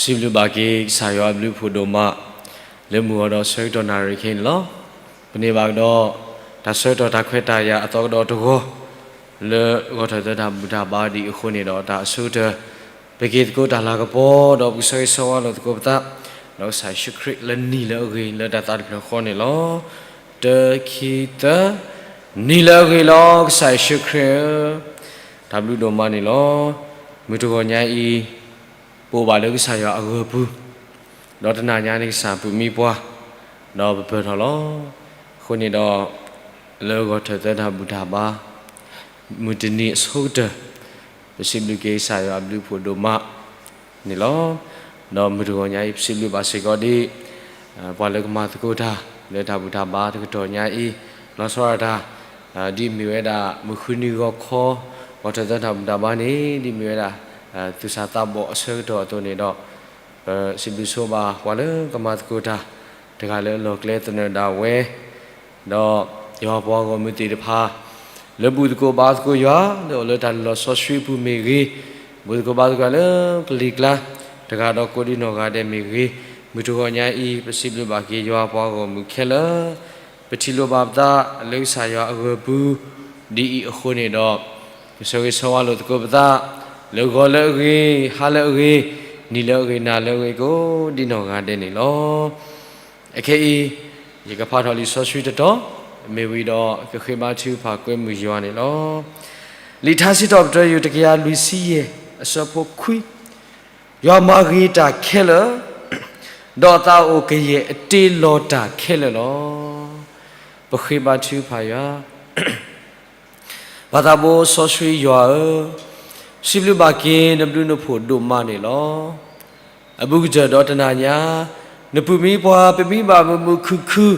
စံးဘျုးဘၣ်က့ၤကစၢ်ယွၤအဘျုးအဖှိၣ်ဒိၣ်မး လၢမုၢ်ဂီၤဒီးဆၢကတီၢ်နၣ်ရံၣ်ခဲအံၤန့ၣ်လီၤ. ပန့ၢ်ဘၣ်ကဒီး တၢ်ဆၢကတီၢ်တၢ်ခွဲးတၢ်ယာ်အသီကဒီးတဂီၤ လၢဂီၤထၢၣ်သၢတၢ်ဘူၣ်တၢ်ဘါဒ်အံၤအဃိန့ၣ်ဒီး တၢ်အဆိကတၢၢ် ပက့ၤသကိးတၢ်လၤကပီၤ ဒီးပကဆၢဂ့ၤဆၢဝါလိာ်သကိးပသး ဒီးကစၢ်ယ့ၣ်ၡူးခရံာ်လၢနံၤလၢအဂ့ၤ လၢတၢ်သးတဖျၢၣ်ဃီန့ၣ်လီၤ. တၢ ခံ သၢ, နံၤလၢအဂ့ၤလီၤ ကစၢ်ယ့ၣ်ၡူးခရံာ်ဧၢ, တၢ်ဘျုးဒိၣ်မးန့ၣ်လီၤ. မုၢ်တဂီၤညါအံၤ ပအိၣ်ဘၣ်လၢကစၢ်ယွၤအဂၢၤပူၤ, ဒီးတနၤညါန့ၣ်ကစၢ်ပမံပှၤ, ဒီးပပၢၢ်ထီၣ်လီၤ. အဃိန့ၣ်ဒီး လၢဂီၤထၢၣ်သၢတၢ်ဘူၣ်တၢ်ဘါ မုၢ်တနံၤအဆိကတၢၢ် ပစံးဘျုးက့ၤကစၢ်ယွၤအဘျုးအဖှိၣ်ဒိၣ်မးန့ၣ်လီၤ. ဒီးမုၢ်တဂီၤညါအံၤ ပစံးဘျုးဘၣ်စ့ၢ်ကီးဒ် ပှၤလၢကမၤသကိးတၢ် လၢတၢ်ဘူၣ်တၢ်ဘါတကတီၢ်ညါအံၤ လီၤဆီဒၣ်တၢ် ဒ်မ့ၢ်ဝဲဒၣ် မုၢ်ဃုနံၤဂီၤခီ ဂီၤထၢၣ်သၢတၢ်ဘူၣ်တၢ်ဘါန့ၣ် ဒ်မ့ၢ်ဝဲဒၣ် သူၣ်စၢ်သးဘီၣ်အဆၢကတီၢ်အသိးန့ၣ်ဒီး ပစံးဘျုးဆိဘၣ်ပှၤလၢကမၤသကိးတၢ် တဂၤလၢအလီၢ်ကျဲသနၢၣ်ဒၣ်ဝဲ ဒီးယွၤပှၤဂီၢ်မုၢ်သ့ၣ်တဖၣ် လၢဘူၣ်သကိးဘါသကိးယွၤ လၢအိၣ်လၢတၢ်လီၢ်စီဆှံအပူၤမ့ၢ်ဂ့ၤ, ဘူၣ်သကိးဘါသကိးလၢကလံၤကျါ တဂၤဒီးကိးဒံနီၢ်ဂၤဒဲးမ့ၢ်ဂ့ၤ, မုၢ်တဂီၤညါအံၤ ပစံးဘျုးဘၣ်က့ၤယွၤပှၤဂီၢ်မုၢ်ခဲလၢာ်, ပထံၣ်လိာ်ဘၣ်ပသးလၢကစၢ်ယွၤအဂၢၤပူၤ ဒ်အံၤအဃိန့ၣ်ဒီး ကဆၢဂ့ၤဆၢဝါလိာ်သကိးပသး လၢဂီၤလၢအဂ့ၤ, ဟါလၢအဂ့ၤ, နံၤလၢအဂ့ၤ, နၤလၢအဂ့ၤ ကိးဒံနီၢ်ဂၤဒဲးန့ၣ်လီၤ. အခဲအံၤ ယကဖးထီၣ်လံာ်စီဆှံတတီၤ, မ့ၢ်ဝံၤဒီး ကဃ့ဘါထုကဖၣ်ကွဲမုာ်ယွၤန့ၣ်လီၤ. လံာ်ထါစံးထီၣ်ပတြၢၤ ယူၢ်တကယၤလွံၢ်ဆံယဲၢ် အဆၢဖိခွံ, ယွၤမၤဂ့ၤတၢ်ခဲလၢာ်, ဒီးအသးအိၣ်ကယဲၢ်အတ့လီၤတၢ်ခဲလၢာ်လီၤ. ပဃ့ဘါထုကဖၣ်ယွၤ ပၢ်သးဘိစီဆှံယွၤဧၢ, စံးဘျုးဘၣ်က့ၤနဘျုးနဖှိၣ်ဒိၣ်မးန့ၣ်လီၤ. အဘူးကတၢၢ်ဒီးတနၤညါ, နပုၢ်မံပှၤ ပမံဘၣ်မုာ်မုာ်ခုၣ်ခုၣ်,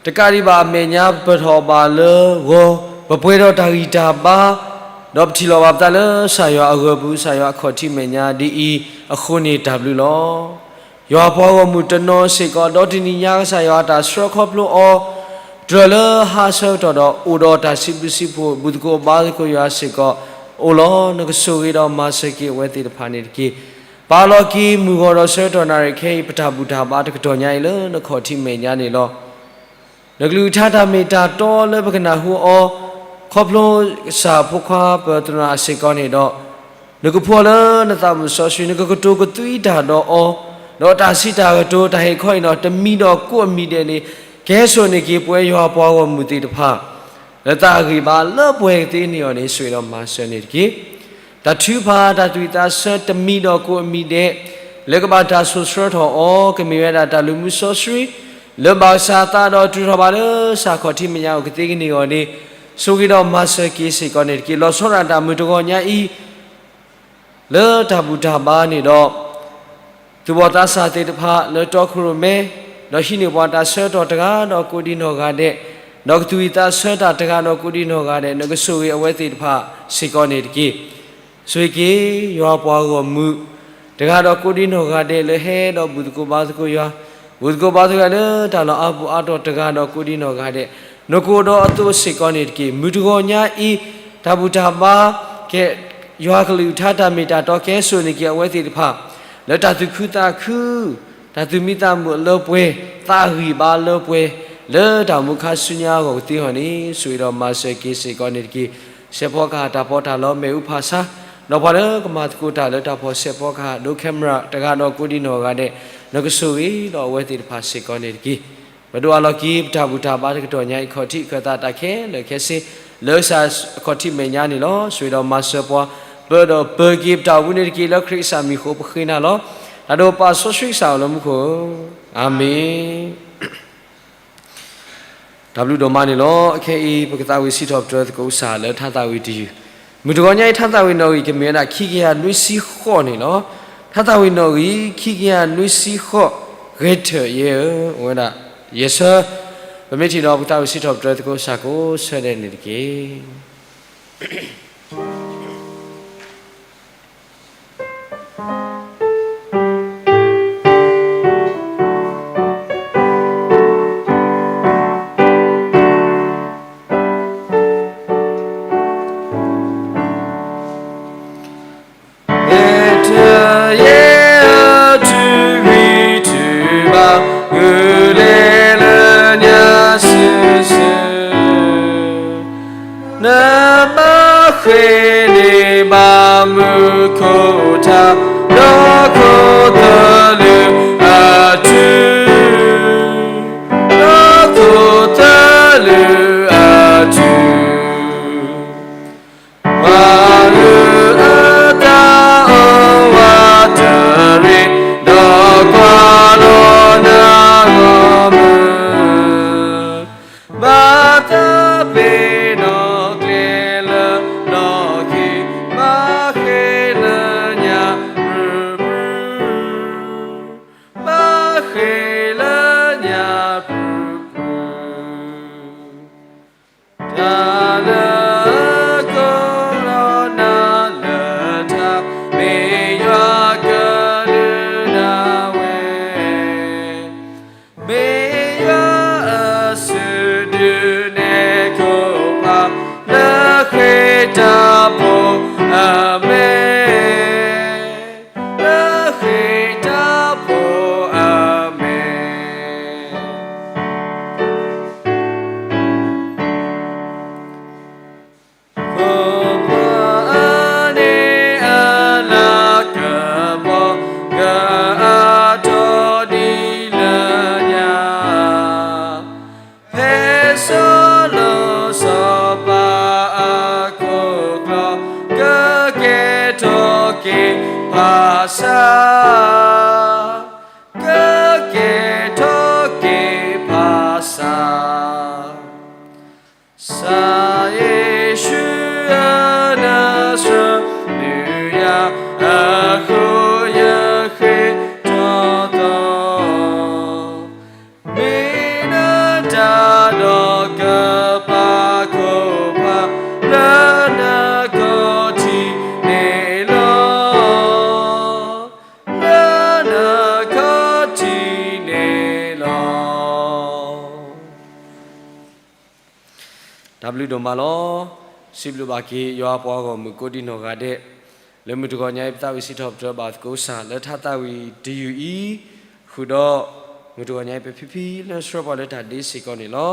တကးဒံးဘၣ်အမဲာ်ညါ ပပၢၢ်ထီၣ်ဘၣ်လၢဂီၤ, ပပှဲၤဒီးတၢ်ဂံၢ်တၢ်ဘါ, ဒီးပထံၣ်လိာ်ဘၣ်ပသးလၢကစၢ်ယွၤအဂၢၤပူၤ ကစၢ်ယွၤအခီၣ်ထံးမဲာ်ညါဒ်အံၤအဃိန့ၣ် တၢ်ဘျုးလီၤ. ယွၤပှၤဂီၢ်မုၢ်တနီၤစ့ၢ်ကီး ဒီးတနံၤညါကစၢ်ယွၤတၢ်ဆှၢခီဖျိအီၤ တြၢၤလၢဟါဆၢကတီၢ်ဒီး အိၣ်ဒီးတၢ်စံးဘျုးစံးဖှိၣ် ဘူၣ်သကိးဘါသကိးယွၤစ့ၢ်ကီး အိၣ်လီၤ. နကဆိၣ်ဂ့ၤဒီးမၤစၢၤက့ၤအဝဲသ့ၣ်တဖၣ်န့ၣ်တက့ၢ်. ပာ်လီၤက့ၤမုၢ်ဂီၤဒီးဆၢကတီၢ်နၣ်ရံၣ်ခဲအံၤ ပတၢ်ဘူၣ်တၢ်ဘါတကတီၢ်ညါအံၤလၢနခီၣ်ထံးမဲာ်ညါန့ၣ်လီၤ. နကလုၢ်ကထါတၢ်မ့ၢ်တၢ်တီလၢပကနၢ်ဟူအီၤ ခီဖျိကစၢ်ဖိခွါပသရၣ်စ့ၢ်ကီးန့ၣ်ဒီး နကဖှီၣ်လၢနသးမုၣ်စီဆှံ နကကတိၤကသွံတၢ်ဒီးအီၤ, ဒီးတၢ်စံးတၢ်ကတိၤတၢ်ဟ့ၣ်ခီအံၤဒီး တမံၤဒီးကိးအမံၤဒဲးန့ၣ် ကဟဲစိာ်န့ၢ်က့ၤပဝဲယွၤပှၤဂီၢ်မုၢ်သ့ၣ်တဖၣ် လၢသးအဂံၢ်ဘါလၢပှဲၤကသ့န့ၢ်အီၤန့ၣ် ဆိၣ်ဂ့ၤဒီးမၤစၢၤန့ၣ်တက့ၢ်. တၢ်ထုကဖၣ်တၢ်သွံၣ်သးဆၢတမံၤဒီးကိးအမံၤဒဲး လၢကဘၣ်တၢ်စိာ်ဆှၢထီၣ်အီၤ ကမ့ၢ်ဝဲဒၣ်တၢ်လုၢ်မူစီဆှံ လၢဘၣ်ကစၢ်အသးဒီးတုၤထီၣ်ဘၣ်လၢကစၢ်ခီၣ်ထံးမဲာ်ညါအိၣ်ကသ့ကန့ၢ်အီၤန့ၣ် ဆိၣ်ဂ့ၤဒီးမၤစၢၤက့ၤစ့ၢ်ကီးန့ၣ်တက့ၢ်. လီၤဆီဒၣ်တၢ်မုၢ်တဂီၤညါအံၤ လၢတၢ်ဘူၣ်တၢ်ဘါန့ၣ်ဒီး သူၣ်ဘီၣ်သးစၢ်သ့ၣ်တဖၣ်လၢတီခိၣ်ရိၣ်မဲ ဒီးဟံးန့ၢ်ပှၤတၢ်ဆၢကတီၢ်တဂၤဒီးကိးဒံနီၢ်ဂၤဒဲး, ဒီးကသူၣ်ဝံၣ်သးဆၢတၢ်တဂၤဒီးကိးဒံနီၢ်ဂၤဒဲး နကဆိၣ်ဂ့ၤအဝဲသ့ၣ်တဖၣ်စ့ၢ်ကီးန့ၣ်တက့ၢ်. ဆိၣ်ဂ့ၤက့ၤယွၤပှၤဂီၢ်မုၢ် တဂၤဒီးကိးဒံနီၢ်ဂၤဒဲးလၢဟဲဒီးဘူၣ်သကိးဘါသကိးယွၤ, ဘူၣ်သကိးဘါသကိးယွၤလၢတၢ်လီၢ်အါပူၤအါတီၤတဂၤဒီးကိးဒံနီၢ်ဂၤဒဲး, နကအိၣ်ဒီးအသိးစ့ၢ်ကီးန့ၣ်တက့ၢ်. မုၢ်တဂီၤညါအံၤ တၢ်ဘူၣ်တၢ်ဘါ ကဲ ယွၤကလုၢ်ကထါတၢ်မ့ၢ်တၢ်တီကဲစိာ်န့ၢ်က့ၤအဝဲသ့ၣ်တဖၣ် လၢတၢ်သူၣ်ခုသးခု တၢ်သူၣ်မံသးမုာ်အလၢပှဲၤ သးအဂံၢ်ဘါလၢပှဲၤ လၢတၢ်မူခါဆူညါအဂီၢ်ကသ့အဂီၢ်န့ၣ် ဆိၣ်ဂ့ၤဒီးမၤစၢၤက့ၤစ့ၢ်ကီးန့ၣ်တက့ၢ်. စဲးဖီကဟၣ်တၢ်ပီးတၢ်လီမ့ၣ်အူဖးဆါ ဒီးပှၤလၢကမၤသကိးတၢ်လၢတၢ်ဖီၣ်စဲးဖီကဟၣ် ဒိ camera တဂၤဒီးကိးဒံနီၢ်ဂၤဒဲး နကဆိၣ်ဂ့ၤဒီးအဝဲသ့ၣ်တဖၣ်စ့ၢ်ကီးန့ၣ်တက့ၢ်. ပဒိးအလီၢ်က့ၤ ပတၢ်ဘူၣ်တၢ်ဘါတကတီၢ်ညါအံၤ ခီၣ်ထံးခၢၣ်သးတၢ်ခဲလၢာ်ခဲဆ့ လၢကစၢ်ခီၣ်ထံးမဲာ်ညါန့ၣ်လီၤ. ဆိၣ်ဂ့ၤဒီးမၤစၢၤပှၤ ပၢဒီးပၢၤက့ၤပတၢ်အိၣ်မူန့ၣ်တက့ၢ်. လၢခရံာ်ကစၢ်မံၤအဃိပဃ့နၤလီၤ. တၢ်ဒိးပာ်စီဆှံကစၢ်အိၣ်လၢမူခိၣ်ဧၢ, အၤမ့ၣ်. တၢ်ဘျုးဒိၣ်မးန့ၣ်လီၤ. အခဲအံၤ ပကသးဝံၣ်စံးထီၣ်ပတြၢၤသကိးကစၢ်လၢထါသးဝံၣ်တယုၢ်, မုၢ်တဂီၤညါအံၤ ထါသးဝံၣ်နီၣ်ဂံၢ် ကမ့ၢ်ဝဲဒၣ်ခံကယၤနွံဆံဃိးန့ၣ်လီၤ. ထါသးဝံၣ်နီၣ်ဂံၢ် ခံကယၤနွံဆံဃိး, ဂဲၤထၢၣ်ယဲဧၢ, အိၣ်ဝဲဒၣ်ယဲၢ်ဆၢ, ပမ့ၢ်ထံၣ်ဒီး ပကသးဝံၣ်စံးထီၣ်ပတြၢၤသကိးကစၢ်ကိးဆၢဒဲးန့ၣ်တက့ၢ်. ဂုာ်လ့လၢညါစုာ်စုာ်, နဘၣ်ဃ့န့ၢ်ဘၣ်မူခိၣ်ထါ, ဒီးခိၣ်သလုးအထူ, ဒီးခိၣ်သလုးအထူ ပှၤအုၣ်အသးအိၣ်ဝးတရံး, ဒီးကွၢ်လီၤနဂီၢ်မုာ်, ဘၣ်သးပ့ၤနီၣ်ကျဲလၢလီၢ်ခံ, ဘၣ်ဃ့လၢညါပြူၤပြူၤ, ဘၣ်ဃ့လၢညါပြူၤပြူၤ တၢ်လၢအကိးလီၤနၤလၢထါ, မ့ၢ်ယွၤကလုၢ်ဒၣ်ဝဲ, မ့ၢ်ယွၤအစုဒုးနဲၣ်ခိၣ်ဖး, လၢဃ့ၢ်တၢ်ဖိအမဲာ်, လၢဃ့ၢ်တၢ်ဖိအမဲာ် ခိၣ်ပှၤအန့ၣ်အလၤကပီၤ, ကအါထီၣ်ဒ်လၢညါ, ဖဲစီၤလီၤစီၤပၤအခိၣ်ကျီ, ကကဲထီၣ်က့ၤဖးဆါ, ကကဲထီၣ်က့ၤဖးဆါ စၢ်ယ့ၣ်ၡူးဧၢ, နဆှၢနုာ်ယၤ, အဃိယဃ့ၢ်ထီၣ်သီ, မ့ၢ်နတၢ်ဒီးကပာ်ခိၣ်ဖး, လၢနခီၣ်ထံးန့ၣ်လီၤ, လၢနခီၣ်ထံးန့ၣ်လီၤ. တၢ်ဘျုးဒိၣ်မးလီၤ. စံးဘျုးဘၣ်က့ၤယွၤပှၤဂီၢ်မုၢ်ကိးဒံနီၢ်ဂၤဒဲး, လၢမုၢ်တဂီၤညါအံၤ ပသးဝံၣ်စံးထီၣ်ပတြၢၤဘၣ်သကိးကစၢ် လၢထါသးဝံၣ်တယုၢ်အံၤ, ဃုာ်ဒီး မုၢ်တဂီၤညါအံၤ ပဖံဖံလၢဆှၢပှၤလၢတၢ်ဒ့စ့ၢ်ကီးန့ၣ်လီၤ.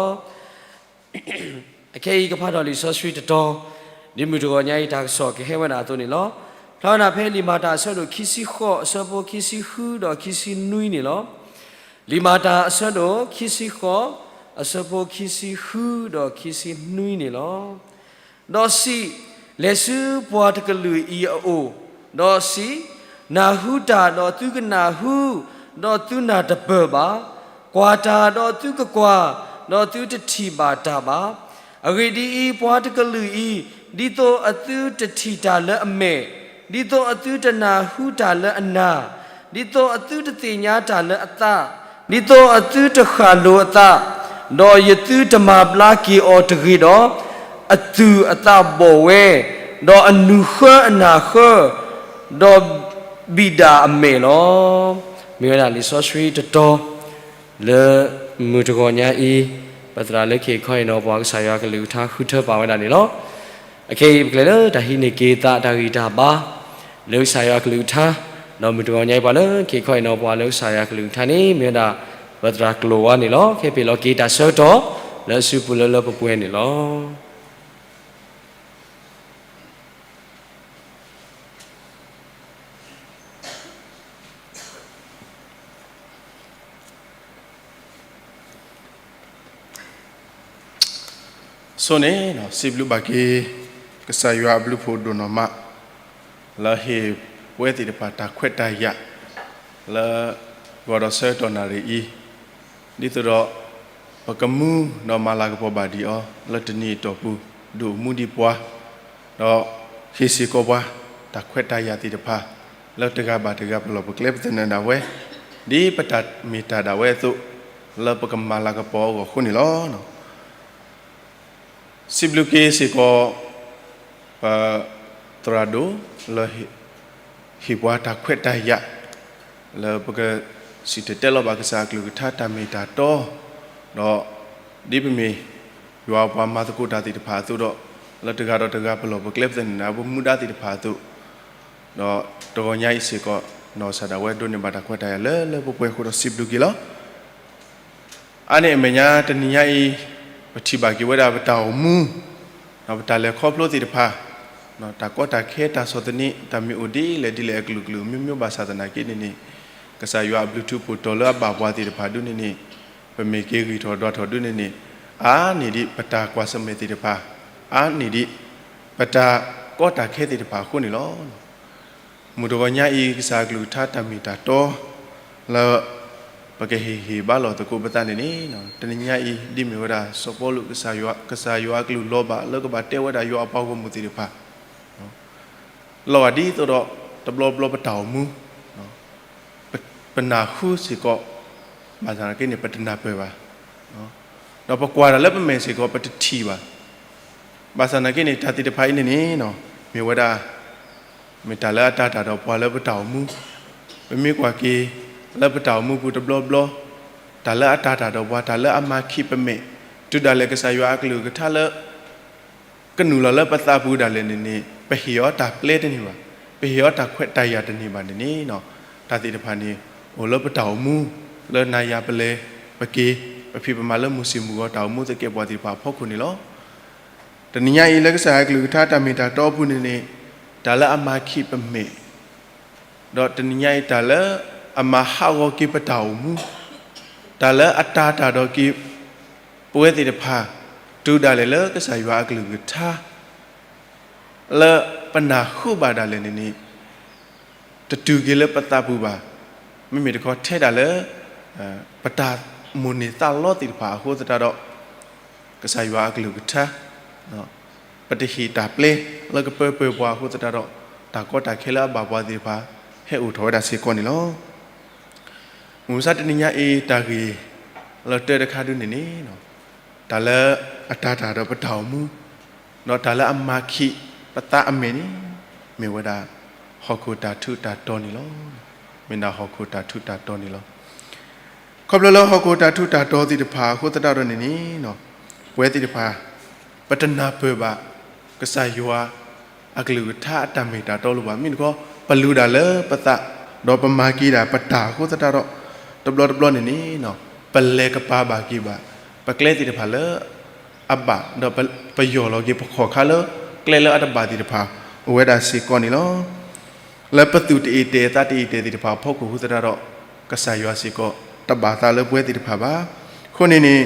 အခဲအံၤကဖးထီၣ်လံာ်စီဆှံတတီၤ, ဒ်မုၢ်တဂီၤညါအံၤတၢ်ကစီၣ်ကဟဲဝဲဒၣ်အသိးန့ၣ်လီၤ. ဖျါဝဲဒၣ်ဖဲလံာ်မၤတၢ်အဆၢဒိၣ်ခံဆံဃိး အဆၢဖိခံဆံဃုဒီးခံဆံနွံန့ၣ်လီၤ. လံာ်မၤတၢ်အဆၢဒိၣ်ခံဆံဃိး အဆၢဖိခံဆံဃုဒီးခံဆံနွံန့ၣ်လီၤ. ဒီးစံး, လဲၤဆူပှၤတကလုာ်အံၤအအိၣ်, ဒီးစံး, နၢ်ဟူတၢ်ဒီးသုကနၢ်ဟူ, ဒီးသုနၢ်တပၢၢ်ဘၣ်, ကွၢ်တၢ်ဒီးသုကကွၢ်, ဒီးသုတထံၣ်ဘၣ်တၢ်ဘၣ်. အဂ့ၢ်ဒ်အံၤ, ပှၤတကလုာ်အံၤ, ဒ်သိးအသုတထံၣ်တၢ်လၢအမဲာ်, ဒ်သိးအသုတနၢ်ဟူတၢ်လၢအနၢ်, ဒ်သိးအသုတသ့ၣ်ညါတၢ်လၢအသး, ဒ်သိးအသုတဃၣ်လိၤအသး, ဒီးယသုတမၤဘျါက့ၤအီၤတဂ့ၤဒီး, အသူၣ်အသးဘီၣ်ဝဲ, ဒီးအနုၢ်ဃၢအနၢ်ဃၢ, ဒီးဘံၣ်ဒၣ်အမဲာ်လီၤ. မ့ၢ်ဝဲဒၣ်လံာ်စီဆှံတတီၤ လၢမုၢ်တဂီၤညါအံၤ, ပသရၣ်လၢခ့ခီအံၤနီၤ ပှၤကစၢ်ယွၤကလုၢ်ကထါဃုထၢပာ်ဝဲဒၣ်န့ၣ်လီၤ. အခဲအံၤပကလဲၤလၢတၢ်ဟံးန့ၢ်က့ၤသးတၢ်ဂံၢ်တၢ်ဘါ လၢကစၢ်ယွၤကလုၢ်ကထါ, ဒီးမုၢ်တဂီၤညါအံၤပှၤလၢခ့ခီအံၤနီၤ ပှၤလၢကစၢ်ယွၤကလုၢ်ကထါန့ၣ် မ့ၢ်ဝဲဒၣ် ပသရၣ်ကျိၤဝါန့ၣ်လီၤ. ခဲအံၤပဟ့ၣ်လီၤက့ၤတၢ်ဆၢကတီၢ် လၢအစုပူၤလၢလၢပှဲၤပှဲၤန့ၣ်လီၤ. အဆိန့ၣ် စံးဘျုးဘၣ်က့ၤ ကစၢ်ယွၤအဘျုးဖှိၣ်ဒိၣ်နီၢ်မး လၢဟ့ၣ်ပဝဲသ့ၣ်တဖၣ်တၢ်ခွဲးတၢ်ယာ် လၢဂီၤဒီးဆၢကတီၢ်နၣ်ရံၣ်အံၤ, ဒ်သိးဒီး ပကမူဒီးမၤလၤကပီၤဘၣ်ဒံးအီၤ လၢတနံၤအတီၢ်ပူၤ ဒုးအိၣ်မူဒံးပှၤ ဒီးဟ့ၣ်စ့ၢ်ကီးပှၤ တၢ်ခွဲးတၢ်ယာ်သ့ၣ်တဖၣ် လၢတဂၤဘၣ်တဂၤပလီၢ်ပကျဲပသနၢၣ်ဒၣ်ဝဲ ဒ်ပတၢ်မ့ၢ်တၢ်ဒၣ်ဝဲအသိး လၢပကမၤလၤကပီၤအဂီၢ်အဃိန့ၣ်လီၤ. စံးဘျုးက့ၤစ့ၢ်ကီး ပသရၣ်ဒိၣ် လၢဟ့ၣ်ပှၤတၢ်ခွဲးတၢ်ယာ် လၢပကစံၣ်တဲၤတဲလီၤဘၣ်ကစၢ်အကလုၢ်ကထါတၢ်မ့ၢ်တၢ်တီ, ဒီးဒ်ပမ့ၢ် ယွၤပှၤမၤသကိးတၢ်သ့ၣ်တဖၣ်အသိးဒီး လၢတဂၤဒီးတဂၤပလီၢ်ပကျဲပသနၢၣ်ဒၣ်ပမူဒါသ့ၣ်တဖၣ်အသိး, ဒီးတဂီၤညါအံၤစ့ၢ်ကီး နီၢ်ကစၢ်ဒၣ်ဝဲဒိးန့ၢ်ဘၣ်တၢ်ခွဲးတၢ်ယာ်လၢလၢပှဲၤပှဲၤအဃိဒီးစံးဘျုးက့ၤလီၤ. အါန့ၢ်အမဲာ်ညါတနံၤညါအံၤ, ပထံၣ်ဘၣ်က့ၤဝဲဒၣ်ပတၢ်အိၣ်မူ, ပတၢ်လဲၤခီဖျိသ့ၣ်တဖၣ်, တၢ်ကီတၢ်ခဲတၢ်ဆီၣ်သနံး တၢ်မ့ၢ်အိၣ်ဒ်လဲၣ်ဒ်လဲၣ်အကလုာ်ကလုာ် မျိုးမျိုး ဘၣ်ဆၣ်သနာ်က့န့ၣ်န့ၣ်, ကစၢ်ယွၤအဘျုးထူးဖှိၣ်တီၤလၢအဘၣ်ပှၤသ့ၣ်တဖၣ်ဒုန့ၣ်န့ၣ်, ပမ့ၢ်က့ၤဂံၢ်ထီၣ်ဒွးထီၣ်ဒုန့ၣ်န့ၣ်, အါန့ၢ်ဒံးပတၢ်ကွၢ်ဆၢၣ်မဲာ်သ့ၣ်တဖၣ်, အါန့ၢ်ဒံးပတၢ်ကီတၢ်ခဲသ့ၣ်တဖၣ်အဃိန့ၣ်လီၤ. မုၢ်တဂီၤညါအံၤ ကစၢ်အကလုၢ်ကထါတၢ်မ့ၢ်တၢ်တီ လၢ ပကဟ့ၣ်ဂံၢ်ဟ့ၣ်ဘါလိာ်သကိးပသးန့ၣ်န့ၣ်, တနံၤညါအံၤ ဒ်မ့ၢ်ဝဲဒၣ်စီၤပီလူး ကစၢ်ယွၤအကလုၢ်လီၤဘၣ်လၢကဘၣ်တဲဝဲဒၣ်ယွၤအပှၤဂီၢ်မုၢ်သ့ၣ်တဖၣ် လီၤဂာ်ဒ်သိးဒီး တဘျီဘျီပတၢ်အိၣ်မူ ပနၢ်ဟူစ့ၢ်ကီး, ဘၣ်ဆၣ်သနာ်က့န့ၣ် ပတနၢ်ပၢၢ်ဘၣ်, ဒီးပကွၢ်တၢ်လၢပမဲာ်စ့ၢ်ကီး ပတထံၣ်ဘၣ်. ဘၣ်ဆၣ်သနာ်က့န့ၣ် တၢ်သ့ၣ်တဖၣ်အံၤန့ၣ်န့ၣ် မ့ၢ်ဝဲဒၣ် မ့ၢ်တၢ်လၢအတၤတၢ်ဒီးပှၤလၢပတၢ်အိၣ်မူ, ပမ့ၢ်ကွၢ်က့ၤ လၢပတၢ်အိၣ်မူပူၤတဘျီဘျီ, တၢ်လၢအတၤတၢ်ဒီးပှၤ တၢ်လၢအမၤခံးပမဲာ်, တုၤဒၣ်လဲာ်ကစၢ်ယွၤအကလုၢ်ကထါလၢ ကနုာ်လီၤလၢပသးပူၤဒၣ်လဲာ်န့ၣ်န့ၣ် ပဟ့ၣ်အီၤတၢ်ပျဲတန့ၢ်ဘၣ်, ပဟ့ၣ်အီၤတၢ်ခွဲးတၢ်ယာ်တန့ၢ်ဘၣ်န့ၣ်န့ၣ်, တၢ်သ့ၣ်တဖၣ်န့ၣ် အိၣ်လၢပတၢ်အိၣ်မူ လၢနၤယၤပလဲၤ ပက့ၤ ပဖံးပမၤလၢမုၢ်ဆ့ၣ်မုၢ်ဂီၤ တၢ်အိၣ်မူသကဲးပဝးသ့ၣ်တဖၣ်အဖီခိၣ်န့ၣ်လီၤ. တနံၤညါအံၤ လၢကစၢ်ယွၤအကလုၢ်ကထါတၢ်မ့ၢ်တၢ်တီအပူၤန့ၣ်န့ၣ်, တၢ်လၢအမၤခံးပမဲာ်, ဒီးတနံၤညါအံၤ တၢ်လၢအမၤဟးဂီၤက့ၤပတၢ်အိၣ်မူ, တၢ်လၢအတၤတၢ်ဒီးက့ၤ ပဝဲသ့ၣ်တဖၣ် တုၤဒၣ်လဲာ်လၢကစၢ်ယွၤအကလုၢ်ကထါ လၢပနၢ်ဟူဘၣ်ဒၣ်လဲာ်န့ၣ်န့ၣ်, တတုၤက့ၤလၢပသးပူၤဘၣ်. မ့မ့ၢ်တခီထဲဒၣ်လၢ ပတၢ်မိၣ်န့ၢ်သးလီသ့ၣ်တဖၣ်အဃိသတးဒီး ကစၢ်ယွၤအကလုၢ်ကထါ ပတဟ့ၣ်တၢ်ပျဲလၢကပၢပၢၢ်ပှၤအဃိသတးဒီး တၢ်ကီတၢ်ခဲလၢအဘၣ်ပှၤသ့ၣ်တဖၣ် ဟဲအိၣ်ထီၣ်ဝဲဒၣ်စ့ၢ်ကီးန့ၣ်လီၤ. မုၢ်မဆါတနံၤညါအံၤ တၢ်ဂ့ၢ်လၢတၢတခါဒုန့ၣ်န့ၣ်, တၢ်လၢအတၤတၢ်ဒီးပတၢ်အိၣ်မူ, ဒီးတၢ်လၢအမၤခံးပသးအမဲာ်န့ၣ် မ့ၢ်ဝဲဒၣ် ဟီၣ်ခိၣ်တၢ်ထူးတၢ်တီၤန့ၣ်လီၤ. မ့ၢ်ဒၣ်ဟီၣ်ခိၣ်တၢ်ထူးတၢ်တီၤန့ၣ်လီၤ. ခီဖျိလၢဟီၣ်ခိၣ်တၢ်ထူးတၢ်တီၤသ့ၣ်တဖၣ်အဃိသတးဒီးန့ၣ်န့ၣ်, ပဝဲသ့ၣ်တဖၣ် ပတနၢ်ပၢၢ်ဘၣ် ကစၢ်ယွၤအကလုၢ်ကထါအတၢ်မ့ၢ်တၢ်တီလၢၤဘၣ်. မ့ၢ်တခီ ပလူၤဒၣ်လၢပသး ဒီးပမၤက့ၤဒၣ်ပတၢ်အဃိသတးဒီး တဘျီတဘျီန့ၣ်န့ၣ် ပလဲၤကပၤဘၣ်က့ၤဘၣ် ပကျဲသ့ၣ်တဖၣ်လၢအဘၣ် ဒီးပယီၢ်လီၤက့ၤပခီၣ်ခါလၢကျဲလၢအတဘၣ်သ့ၣ်တဖၣ် အိၣ်ဝဲဒၣ်စ့ၢ်ကီးန့ၣ်လီၤ. လၢပသူၣ်တအ့ၣ်တဲာ်သးတအ့ၣ်တဲာ်သ့ၣ်တဖၣ်အဖီခိၣ်အဃိသတးဒီး ကစၢ်ယွၤစ့ၢ်ကီး တဘၣ်သးလၢပဝဲသ့ၣ်တဖၣ်ဘၣ်. အဃိန့ၣ်န့ၣ်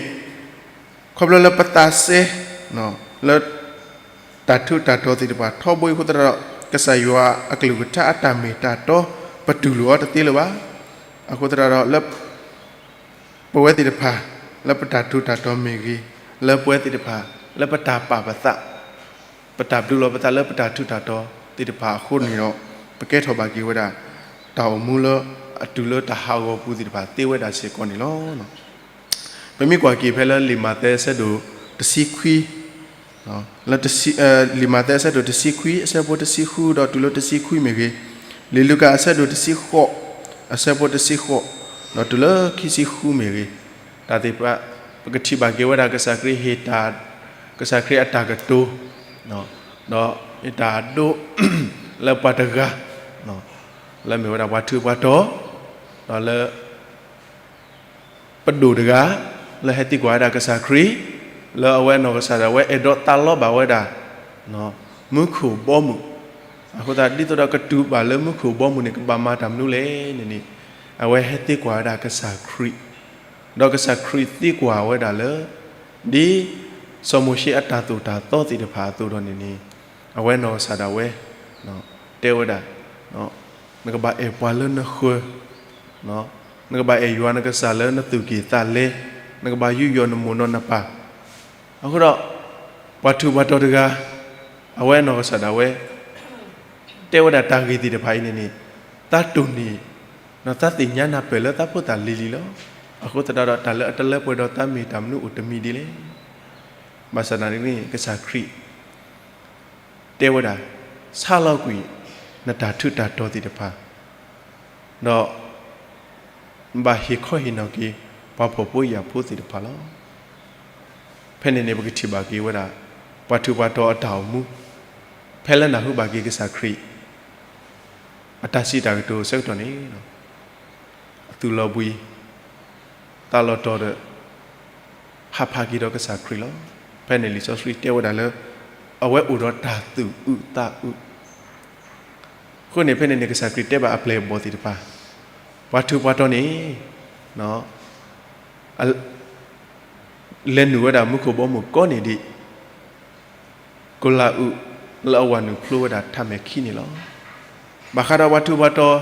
ခီဖျိလၢပသးစဲ လၢ တၢ်ထူးတၢ်တီၤသ့ၣ်တဖၣ်ထီဘိအံၤအဃိသတးဒီး ကစၢ်ယွၤအကလုၢ်ကထါအတၢ်မ့ၢ်တၢ်တီ ပတူၢ်လိာ်အီၤတသ့လၢၤဘၣ်. အဃိသတးဒီးလၢ ပဝဲသ့ၣ်တဖၣ် လၢပတၢ်ထူးတၢ်တီၤမ့ၢ်ဂ့ၤ, လၢပဝဲသ့ၣ်တဖၣ် လၢပတၢ်ပာ်ပသး ပတၢ်ဘျုးလီၤပသးလၢပတၢ်ထူးတၢ်တီၤသ့ၣ်တဖၣ်အဃိန့ၣ်ဒီး ပကဲထီၣ်ဘၣ်က့ၤဝဲဒၣ် တၢ်အိၣ်မူလၢအတုၤလၢတၢ်ဟးဂီၤပူၤသ့ၣ်တဖၣ်သ့ဝဲဒၣ်စ့ၢ်ကီးန့ၣ်လီၤ. ပမ့ၢ်ကွၢ်က့ၤဖဲလၢလံာ်မးသဲအဆၢဒိၣ်တဆံခွံ လၢ လံာ်မးသဲအဆၢဒိၣ်တဆံခွံ အဆၢဖိတဆံဃုဒီးတုၤလၢတဆံခွံမ့ၢ်ဂ့ၤ, လံာ်လူၤကၣ်အဆၢဒိၣ်တဆံဃိး အဆၢဖိတဆံဃိး ဒီးတုၤလၢခံဆံဃုမ့ၢ်ဂ့ၤ, တၢ်သ့ၣ်တဖၣ် ပကထံၣ်ဘၣ်က့ၤဝဲဒၣ်ကစၢ်ခရံာ်ဟ့ၣ်တၢ် ကစၢ်ခရံာ်အတၢ်ကတိၤ ဒီးဟ့ၣ်တၢ်အဒိ လၢပှၤတဂၤ လၢမ့ၢ်ဝဲဒၣ်ပှၤထူးပှၤတီၤ ဒီးလၢ ပဒိၣ်တဂၤ လၢဟဲသံကွၢ်ဝဲဒၣ်ကစၢ်ခရံာ် လၢအဝဲအနီၢ်ကစၢ်ဒၣ်ဝဲအဲၣ်ဒိးသးလီဘၣ်ဝဲဒၣ် မူခိၣ်ဘီမုၢ်, အဃိသတးဒ်သိးဒီးကတုၤဘၣ်လၢမူခိၣ်ဘီမုၢ်န့ၣ် ကဘၣ်မၤတၢ်မနုၤလဲၣ်န့ၣ်န့ၣ် အဝဲဟဲသံကွၢ်ဝဲဒၣ်ကစၢ်ခရံာ်, ဒီးကစၢ်ခရံာ်သံကွၢ်ဝဲဒၣ်လၢ ဒ်စီၤမိၤၡ့အတၢ်သိၣ်တၢ်သီသ့ၣ်တဖၣ်အသိးဒီးန့ၣ်န့ၣ် အဝဲနီၢ်ကစၢ်ဒၣ်ဝဲ တဲဝဲဒၣ် နကဘၣ်အဲၣ်ပှၤလၢနဃၢၤ, နကဘၣ်အဲၣ်ယွၤနကစၢ်လၢနသူၣ်ကံၢ်သးလဲ, နကဘၣ်ယူးယီၣ်နမိၢ်နီၢ်နပၢ်, အဃိဒီး ပှၤထူးပှၤတီၤတဂၤ အဝဲနီၢ်ကစၢ်ဒၣ်ဝဲ တဲဝဲဒၣ်တၢ်ဂ့ၢ်သ့ၣ်တဖၣ်အံၤန့ၣ်န့ၣ် သးတိၢ်န့ၢ် ဒီးသးသ့ၣ်ညါနၢ်ပၢၢ်လၢသးဖိသၣ်လံၤလံၤလီၤ. အဃိသတးဒီး တၢ်လၢအတလၢပှဲၤဒီးသးမ့ၢ်တၢ်မနုၤအိၣ်တမံၤဒ်လဲၣ်. ဘၣ်ဆၣ်သနာ်က့န့ၣ် ကစၢ်ခရံာ် တဲဝဲဒၣ် ဆါလီၤကွံာ် နတၢ်ထူးတၢ်တီၤသ့ၣ်တဖၣ် ဒီး ဘၣ်ဟ့ၣ်ခီဟ့ၣ်နီၤက့ၤ ပှၤဖှီၣ်ဖိယာ်ဖိသ့ၣ်တဖၣ်လီၤ. ဖဲန့ၣ်န့ၣ် ပကထံၣ်ဘၣ်က့ၤဝဲဒၣ် ပှၤထူးပှၤတီၤအတၢ်အိၣ်မူ ဖဲလၢနၢ်ဟူဘၣ်က့ၤကစၢ်ခရံာ် အတၢ်စံးတၢ်ကတိၤအဆၢကတီၢ်န့ၣ် အသူၣ်လီၤဘှံး သးလီၤတီၤဒီး ဟးဖးက့ၤဒီးကစၢ်ခရံာ်လီၤ. ဖဲန့ၣ်လံာ်စီဆှံတဲဝဲဒၣ်လၢ အဝဲအိၣ်ဒီးတၢ်သူၣ်အုးသးအုး အဃိန့ၣ် ဖဲန့ၣ်န့ၣ် ကစၢ်ခရံာ်တဲဘၣ်အပျဲၢ်အဘီၣ်သ့ၣ်တဖၣ်, ပှၤထူးပှၤတီၤန့ၣ် လဲၤနုာ်ဝဲဒၣ်မူခိၣ်ဘီမုၢ်ကိးနံၤဒဲး ကိလၤအုးလၢအဝၤနုာ်ဖျိဝဲဒၣ်ထးမဲာ်ခံန့ၣ်လီၤ. ဘၣ်ဃးဒီးပှၤထူးပှၤတီၤ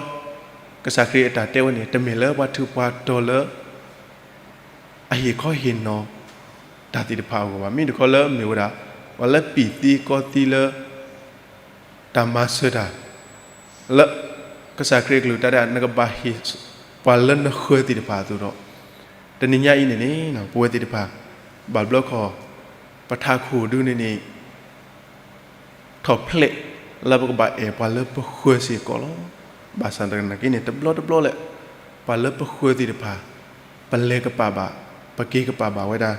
ကစၢ်ခရံာ်အတၢ်တဲဝဲန့ၣ် တမ့ၢ်လၢပှၤထူးပှၤတီၤလၢ အဟ့ၣ်ခီဟ့ၣ်နီၤ တၢ်သ့ၣ်တဖၣ်အဂီၢ်ဘၣ်. မ့ၢ်တခီလၢမ့ၢ်ဝဲဒၣ် ပှၤလၢပံာ်သံကီသံလၢ တၢ်မၤစၢၤတၢ် လၢ ကစၢ်ခရံာ်အကလုၢ်တၢ်ဒၣ် နကဘၣ်ဟ့ၣ် ပှၤလၢနဃၢၤသ့ၣ်တဖၣ်အသိးဒီး တနံၤညါအံၤန့ၣ်န့ၣ် ပဝဲသ့ၣ်တဖၣ် ဘၣ်ဘျီခီ ပထးခိၣ်ဒုန့ၣ်န့ၣ် ထီၣ်ဖျဲး လၢပကဘၣ်အဲၣ်ပှၤလၢပဃၢၤစ့ၢ်ကီးလီၤ. ဘၣ်ဆၣ်သနာ်က့န့ၣ် တဘျီတဘျီလဲၣ် ပှၤလၢပဃၢၤသ့ၣ်တဖၣ် ပလဲၤကပာ်ဘၣ် ပက့ၤကပာ်ဘၣ်ဝဲဒၣ်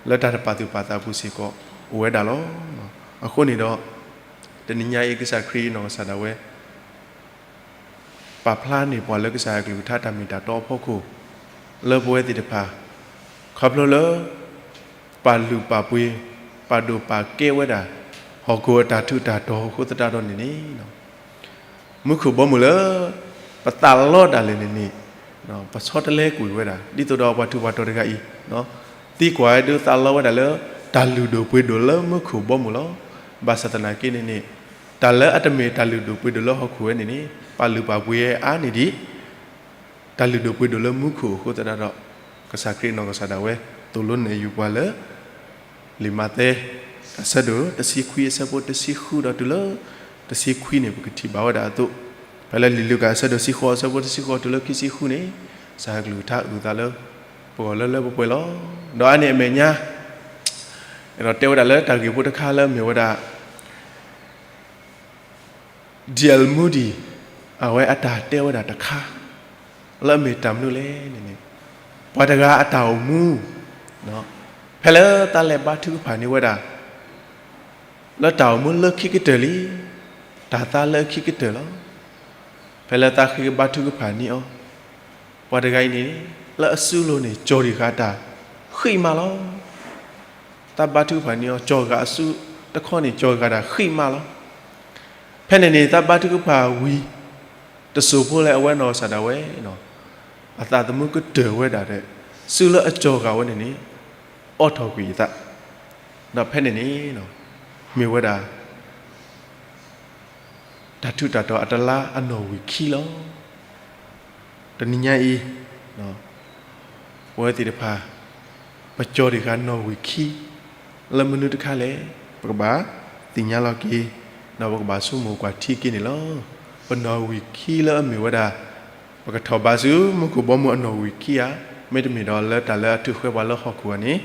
လၢတၢ်တပာ်သူၣ်ပာ်သးပူၤစ့ၢ်ကီး အိၣ်ဝဲဒၣ်လီၤ. အဃိန့ၣ်ဒီး တနံၤညါအံၤ ကစၢ်ခရံာ်အနီၢ်ကစၢ်ဒၣ်ဝဲ ပာ်ဖျါန့ၢ်ပှၤလၢကစၢ်ယွၤအကလုၢ်ကထါတၢ်မ့ၢ်တၢ်တီအဖီခိၣ် လၢပဝဲသ့ၣ်တဖၣ် ခီဖျိလၢ ပာ်လုၢ်ပာ်ပှ့ၤ ပာ်ဒိၣ်ပာ်ကဲဝဲဒၣ် ဟီၣ်ခိၣ်အတၢ်ထူးတၢ်တီၤအဃိသတးဒီးန့ၣ်န့ၣ် မူခိၣ်ဘီမုၢ်လၢ ပသးလီတၢ်လဲၣ်န့ၣ်န့ၣ် ပဆီတလဲကွံာ်ဝဲဒၣ် ဒ်သိးဒီးပှၤထူးပှၤတီၤတဂၤအံၤ သံကွၢ်ဝဲဒၣ်သးလီဝဲဒၣ်လၢ တၢ်လုၢ်ဒိၣ်ပှ့ၤဒိၣ်လၢမူခိၣ်ဘီမုၢ်လီၤ. ဘၣ်ဆၣ်သနာ်က့န့ၣ်န့ၣ် တၢ်လၢအတမ့ၢ်တၢ်လုၢ်ဒိၣ်ပှ့ၤဒိၣ်လၢဟီၣ်ခိၣ်ဝဲန့ၣ်န့ၣ် ပာ်လုၢ်ပာ်ပှ့ၤအါန့ၢ်ဒံး တၢ်လုၢ်ဒိၣ်ပှ့ၤဒိၣ်လၢမူခိၣ်အဃိသတးဒီး ကစၢ်ခရံာ်အနီၢ်ကစၢ်ဒၣ်ဝဲ သိၣ်လိနဲၣ်ယုာ်ပှၤလၢ လံာ်မးသဲ အဆၢဒိၣ်တဆံခွံ အဆၢဖိတဆံဃုဒီးတုၤလၢ တဆံခွံန့ၣ် ပကထံၣ်ဘၣ်ဝဲဒၣ်အသိး, ဖဲလၢလံာ်လူၤကၣ်အဆၢဒိၣ်တဆံဃိး အဆၢဖိတဆံဃိးတုၤလၢခံဆံဃုန့ၣ် ကစၢ်ယွၤအကလုၢ်ကထါအုၣ်သးလၢ ပဂီၢ်လၢလၢပှဲၤပှဲၤလီၤ. ဒီးအါန့ၢ်အမဲာ်ညါ အဲၣ်ဒိးတဲဝဲဒၣ်လၢတၢ်ဂ့ၢ်ဖိတခါလၢမ့ၢ်ဝဲဒၣ် D L Moody အဝဲအတၢ်တဲဝဲဒၣ်တခါ လၢအမ့ၢ်တၢ်မနုၤလဲၣ်န့ၣ်န့ၣ် ပှၤတဂၤအတၢ်အိၣ်မူ ဖဲလၢသးလဲၤဘါထုကဖၣ်န့ၢ်ဝဲဒၣ် လၢတၢ်အိၣ်မူလၢခံကတၢၢ်လံ, တၢ်သါလၢအခံကတၢၢ်လီၤ. ဖဲလၢသးဃ့ဘါထုကဖၣ်န့ၢ်အီၤ ပှၤတဂၤအံၤန့ၣ် လၢအစုလိၤန့ၣ် ကၠီၤဒံးဃာ်တၢ်ဃံးမးလီၤ. သးဘါထုကဖၣ်န့ၢ်အီၤ ကၠီၤဃာ်အစုတခီန့ၣ် ကၠီၤဃာ်တၢ်ဃံးမးလီၤ. ဖဲန့ၣ်န့ၣ် သးဘါထုကဖၣ်ဝံၤ တစိၢ်ဖိလၢအဝဲနီၢ်ကစၢ်ဒၣ်ဝဲ အသးသမူကတၢၢ်ဝဲဒၣ်ဒီး စုလၢအကၠီၤဃာ်ဝဲန့ၣ်န့ၣ် အိးထီၣ်ကွံာ်အသး, ဒီးဖဲန့ၣ်န့ၣ် မ့ၢ်ဝဲဒၣ် တၢ်ထူးတၢ်တီၤအတလါအနီၣ်ဝံာ်ခံလီၤ. တနံၤညါအံၤ ပဝဲသ့ၣ်တဖၣ် ပကၠီၤဒံးဃာ်နီၣ်ဝံာ်ခံ လၢမနုၤတခါလဲၣ်, ပကဘၣ်သ့ၣ်ညါလီၤက့ၤ ဒီးပကဘၣ်ဆိကမိၣ်ကွၢ်ထံက့ၤန့ၣ်လီၤ. ပနီၣ်ဝံာ်ခံလၢအမ့ၢ်ဝဲဒၣ် ပကထီၣ်ဘးဆူမူခိၣ်ဘီမုၢ်အနီၣ်ဝံာ်ခံဧါ, မ့တမ့ၢ်ဒီးလၢတၢ်လၢအထုးဃဲပှၤလၢဟီၣ်ခိၣ်ဧါန့ၣ်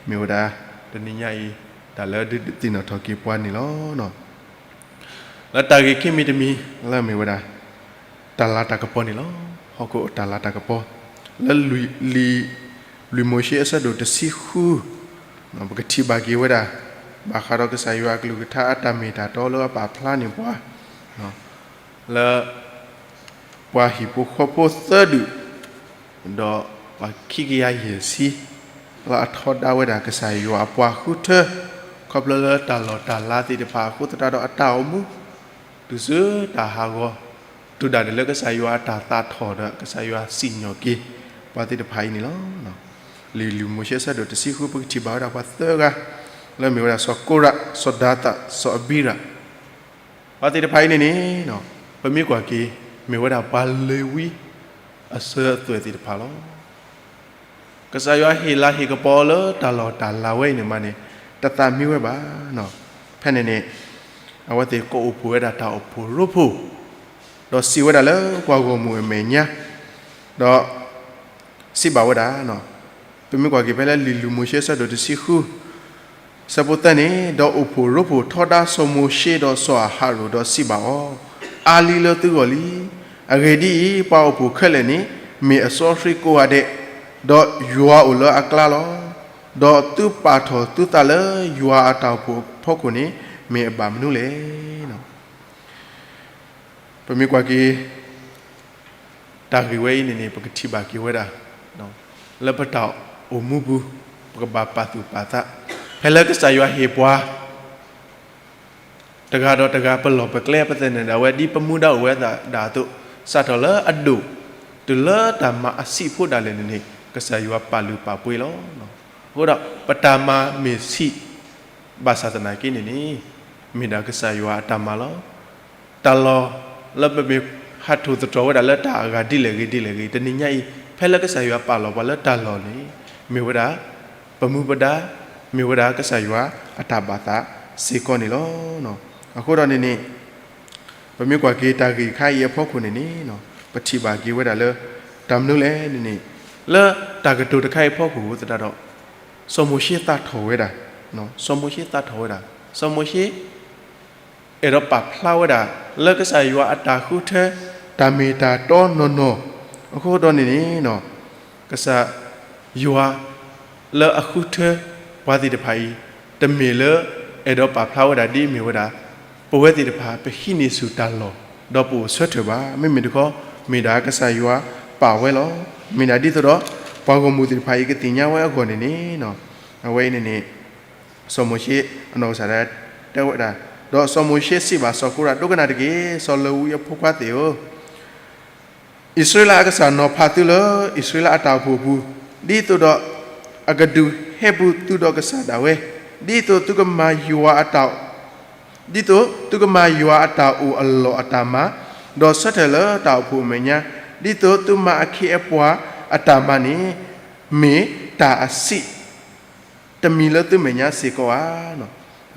မ့ၢ်ဝဲဒၣ် တနံၤညါအံၤ တၢ်လၢဒုးသ့ၣ်နီၣ်ထီၣ်က့ၤပှၤန့ၣ်လီၤ. လၢတၢ်ဂ့ၢ်ခံမံၤတမံၤ လၢအမ့ၢ်ဝဲဒၣ် တၢ်လၤတၢ်ကပီၤန့ၣ်လီၤ. ဟီၣ်ခိၣ်အတၢ်လၤတၢ်ကပီၤ လၢလံာ် လံာ်လွံၢ်မိၤၡ့အဆၢဒိၣ်တဆံဃု ပကထံၣ်ဘၣ်က့ၤဝဲဒၣ် ဘၣ်ဃးဒီးကစၢ်ယွၤအကလုၢ်ကထါအတၢ်မ့ၢ်တၢ်တီလၢအပာ်ဖျါန့ၢ်ပှၤ လၢ ပှၤဟံၣ်ဖိဃီဖိသၢဒူၣ် ဒီးပှၤခံကယၤယဲၢ်ဆံ လၢအထီဒါဝဲဒၣ်ကစၢ်ယွၤအပှၤဃုထၢ ခီဖျိလၢတၢ်လီၢ်တၢ်လၤသ့ၣ်တဖၣ်အဃိသတးဒီးအတၢ်အိၣ်မူ တုၤဆူတၢ်ဟးဂီၤ တုၤဒၣ်ဒ်လၢကစၢ်ယွၤအတၢ်သးထီၣ်ဒီးကစၢ်ယွၤစံၣ်ညီၣ်က့ၤ ပှၤသ့ၣ်တဖၣ်အံၤန့ၣ်လီၤ. လံာ်လွံၢ်မိၤၡ့အဆၢဒိၣ်တဆံဃု ပကထံၣ်ဘၣ်ဝဲဒၣ်ပှၤသၢဂၤ လၢမ့ၢ်ဝဲဒၣ်စီၤကိရး စီၤဒၤသး စီၤအဘံရး ပှၤသ့ၣ်တဖၣ်အံၤန့ၣ်န့ၣ် ပမ့ၢ်ကွၢ်က့ၤ မ့ၢ်ဝဲဒၣ်ပှၤလ့ၤဝံ အစၢၤအသွဲၣ်သ့ၣ်တဖၣ်လီၤ. ကစၢ်ယွၤဟ့ၣ်လၤဟ့ၣ်ကပီၤလၢတၢ်လီၢ်တၢ်လၤဝဲအံၤန့ၣ်မးန့ၣ် တသးမံဝဲဘၣ်. ဖဲန့ၣ်န့ၣ် အဝဲသ့ၣ်ကိးအိၣ်ဖှိၣ်ဝဲဒၣ်တၢ်အိၣ်ဖှိၣ်ရိဖှိၣ် ဒီးစံးဝဲဒၣ်လၢပှၤဂီၢ်မုၢ်အမဲာ်ညါ ဒီး စံးဘၣ်ဝဲဒၣ် ပမ့ၢ်ကွၢ်က့ၤဖဲလၢလံာ်လွံၢ်မိၤၡ့အဆၢဒိၣ်တဆံဃု ဆၢဖိသၢန့ၣ်, ဒီးအိၣ်ဖှိၣ်ရိဖှိၣ်ထီဒါစီၤမိၤၡ့ဒီးစီၤအၤဟရိၣ်ဒီးစံးဘၣ်အီၤ, အါလံလၢသုဂီၢ်လံ. အဂ့ၢ်ဒ်အံၤ, ပှၤအိၣ်ဖှိၣ်ခဲလၢာ်န့ၣ် မ့ၢ်အစီဆှံကိးဂၤဒဲး, ဒီးယွၤအိၣ်လၢအကျါလီၤ. ဒီးသုပာ်ထီၣ်သုသးလၢယွၤအတၢ်အိၣ်ဖှိၣ်အဖီခိၣ်န့ၣ် မ့ၢ်အဘၣ်မနုၤလဲၣ်. ပမ့ၢ်ကွၢ်က့ၤ တၢ်ဂ့ၢ်ဝဲအံၤန့ၣ်န့ၣ် ပကထံၣ်ဘၣ်က့ၤဝဲဒၣ် လၢပတၢ်အိၣ်မူပူၤ ပကဘၣ်ပာ်သူၣ်ပာ်သး, ဖဲလၢကစၢ်ယွၤဟ့ၣ်ပှၤ တဂၤဒီးတဂၤ ပလီၢ်ပကျဲ ပသန့ၤဒၣ်ဝဲ ဒ်ပမူဒါအိၣ်ဝဲဒၣ်အသိး, စးထီၣ်လၢအဒိၣ် တုၤလၢတၢ်မၤအဆံးဖိဒၣ်လဲာ်န့ၣ်န့ၣ် ကစၢ်ယွၤပာ်လုၢ်ပာ်ပှ့ၤလီၤ. အဃိဒီး ပတၢ်မၤမ့ၢ်ဆံး ဘၣ်ဆၣ်သနာ်က့န့ၣ်န့ၣ် မ့ၢ်ဒၣ်ကစၢ်ယွၤအတၢ်မၤလီၤ. တၢ်လီၢ်လၢပမ့ၢ်ဟးထီၣ်သတြီၤဝဲဒၣ်လၢတၢ်အဂၤဒ်လဲၣ်ဂ့ၤဒ်လဲၣ်ဂ့ၤ, တနံၤညါအံၤ ဖဲလၢကစၢ်ယွၤပာ်လီၤပှၤလၢတၢ်လီၢ်န့ၣ် မ့ၢ်ဝဲဒၣ် ပမူပဒါ, မ့ၢ်ဝဲဒၣ်ကစၢ်ယွၤအတၢ်ဘၣ်သးစ့ၢ်ကီးန့ၣ်လီၤ. အဃိဒီးန့ၣ်န့ၣ် ပမ့ၢ်ကွၢ်က့ၤတၢ်ဂ့ၢ်ခါအံၤအဖီခိၣ်န့ၣ်န့ၣ် ပထံၣ်ဘၣ်က့ၤဝဲဒၣ်လၢ တၢ်မနုၤလဲၣ်န့ၣ်န့ၣ် လၢတၢ်ကတိၤတခါအံၤအဖီခိၣ်သတးဒီး စီၤမိၤၡ့သးထီၣ်ဝဲဒၣ်, စီၤမိၤၡ့သးထီၣ်ဝဲဒၣ်, စီၤမိၤၡ့ အဲၣ်ဒိးပာ်ဖျါဝဲဒၣ် လၢကစၢ်ယွၤအတၢ်ဃုထၢ တၢ်မ့ၢ်တၢ်တီနီၢ်နီၢ်, အဃိဒီးန့ၣ်န့ၣ် ကစၢ်ယွၤလၢအဃုထၢပှၤသ့ၣ်တဖၣ်အံၤ တမ့ၢ်လၢအဲၣ်ဒိးပာ်ဖျါဝဲဒၣ်ဒ်အမ့ၢ်ဝဲဒၣ် ပဝဲသ့ၣ်တဖၣ်ပဟံးန့ၢ်ဆူၣ်တၢ်လီၢ် ဒီးပအိၣ်ဆၢထၢၣ်ဘၣ်. မ့မ့ၢ်တခီ မ့ၢ်ဒၣ်ကစၢ်ယွၤပာ်ဝဲလီၤ. မ့ၢ်ဒၣ်ဒ်သိးဒီး ပှၤဂီၢ်မုၢ်သ့ၣ်တဖၣ်အံၤကသ့ၣ်ညါဝဲအဂီၢ်န့ၣ်န့ၣ် အဝဲအံၤန့ၣ်န့ၣ် စီၤမိၤၡ့အနီၢ်ကစၢ်ဒၣ်တဲဝဲဒၣ်, ဒီးစီၤမိၤၡ့စံးဘၣ်စီၤကိရး, ဒိကနၣ်တက့ၢ်, စီၤလဝံအဖိခွါသ့ၣ်ဧၢ, အံၣ်စရ့လးအကစၢ်နီၤဖးသုလၢအံၣ်စရ့လးအတၢ်အိၣ်ဖှိၣ်အပူၤ, ဒ်သိးဒီးအကဒုးဟဲပူၤသုဒီးကစၢ်ဒၣ်ဝဲ, ဒ်သိးသုကမၤယွၤအတၢ် ဒ်သိးသုကမၤယွၤအတၢ်အိၣ်အလီၢ်အတၢ်မၤ, ဒီးဆၢထၢၣ်လၢတၢ်အိၣ်ဖှိၣ်အမဲာ်ညါ, ဒ်သိးသုမၤအခ့အပှၤအတၢ်မၤန့ၣ် မ့ၢ်တၢ်အဆံးတမံၤလၢသုမဲာ်ညါစ့ၢ်ကီးဧါ.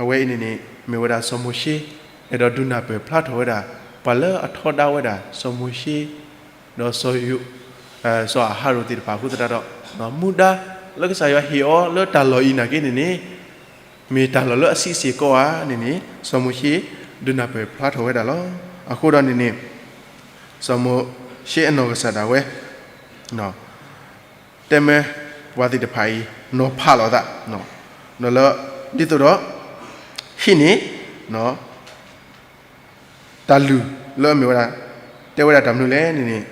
အဝဲအံၤန့ၣ်န့ၣ် မ့ၢ်ဝဲဒၣ်စီၤမိၤၡ့ အဲၣ်ဒိးဒုးနၢ်ပၢၢ်ဖျါထီၣ်ဝဲဒၣ် ပှၤလၢအထီဒါဝဲဒၣ် စီၤမိၤၡ့ ဒီးစီၤယိၤ စီၤအၤဟရိၣ်သ့ၣ်တဖၣ်အဃိသတးဒီး မူဒါလၢကစၢ်ယွၤဟ့ၣ်အီၤလၢတၢ်လီၢ်အံၤနာ်က့န့ၣ်န့ၣ် မ့ၢ်တၢ်လီၢ်လၢအဆံးစ့ၢ်ကီးဧါန့ၣ်န့ၣ် စီၤမိၤၡ့ဒုးနၢ်ပၢၢ်ဖျါထီၣ်ဝဲဒၣ်လီၤ. အဃိဒီးန့ၣ်န့ၣ် စီၤမိၤၡ့အနီၢ်ကစၢ်ဒၣ်ဝဲ တဲမၢပှၤသ့ၣ်တဖၣ်အံၤ နီၤဖးလိာ်သး ဒီးလၢ ဒ်သိးဒီး ဟံးန့ၢ် တၢ်လုၢ်လၢအမ့ၢ်ဝဲဒၣ် တဲဝဲဒၣ်တၢ်မနုၤလဲၣ်န့ၣ်န့ၣ်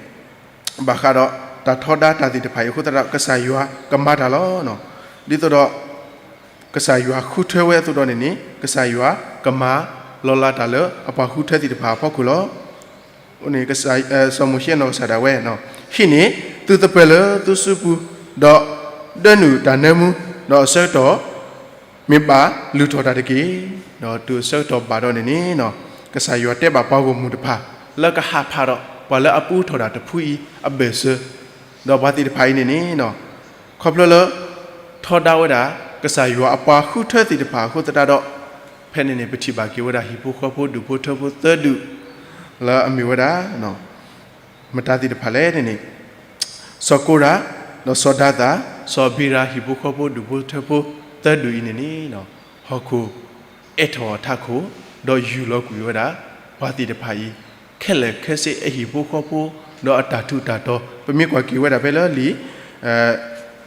ဘၣ်ဃးဒီးတၢ်ထီဒါတၢ်သ့ၣ်တဖၣ်အံၤအဃိသတးဒီး ကစၢ်ယွၤကမၤတၢ်လီၤ. ဒ်သိးဒီး ကစၢ်ယွၤဃုထၢဝဲအသိးဒီးန့ၣ်န့ၣ် ကစၢ်ယွၤကမၤလီၤလးတၢ်လၢအပှၤဃုထၢသ့ၣ်တဖၣ်အဖီခိၣ်လီၤ. အဃိန့ၣ် စီၤမိၤၡ့အနီၢ်ကစၢ်ဒၣ်ဝဲ ဟံးန့ၢ်သုသပၢၤလၢသုစုပူၤ ဒီးဒၢနုာ်တၢ်နၢမူ ဒီးအဆၢကတီၢ် မ့ၢ်ဘၣ်လုၢ်ထီၣ်တၢ်တက့ၢ်. ဒီးတုၤအဆၢကတီၢ်ဘၣ်ဒီးန့ၣ်န့ၣ် ကစၢ်ယွၤတဲဘၣ်ပှၤဂီၢ်မုၢ်တဖၣ် လၢကဟးဖးဒီးပှၤလၢအပူထီၣ်တၢ်တဖုအံၤအဘၢၣ်စၢၤ, ဒီးပှၤသ့ၣ်တဖၣ်အံၤန့ၣ်န့ၣ် ခီဖျိလၢ ထီဒါဝဲဒၣ် ကစၢ်ယွၤအပှၤဃုထၢသ့ၣ်တဖၣ်အဃိသတးဒီး ဖဲန့ၣ်န့ၣ် ပထံၣ်ဘၣ်က့ၤဝဲဒၣ်ဟံၣ်ဖိဃီဖိဒူၣ်ဖိထၢဖိသၢဒူၣ် လၢအမ့ၢ်ဝဲဒၣ် မတၤသ့ၣ်တဖၣ်လဲၣ်န့ၣ်န့ၣ် စီၤကိရး ဒီးစီၤဒၤသၣ် စီၤအဘံရၤ ဟံၣ်ဖိဃီဖိဒူၣ်ဖိထၢဖိသၢဒူၣ်အံၤန့ၣ်န့ၣ် ဟီၣ်ခိၣ် အဲၣ်ထီၣ်အထးခိၣ် ဒီးယူၢ်လီၤကွံာ်ဝဲဒၣ် ပှၤသ့ၣ်တဖၣ်အံၤ ခဲလၢာ်ခဲဆ့အဟံၣ်ဖိဃီဖိ ဒီးအတၢ်ထူးတၢ်တီၤ ပမ့ၢ်ကွၢ်က့ၤဝဲဒၣ်ဖဲလၢလံာ် လွံၢ်မိၤၡ့ လွံၢ်မိၤၡ့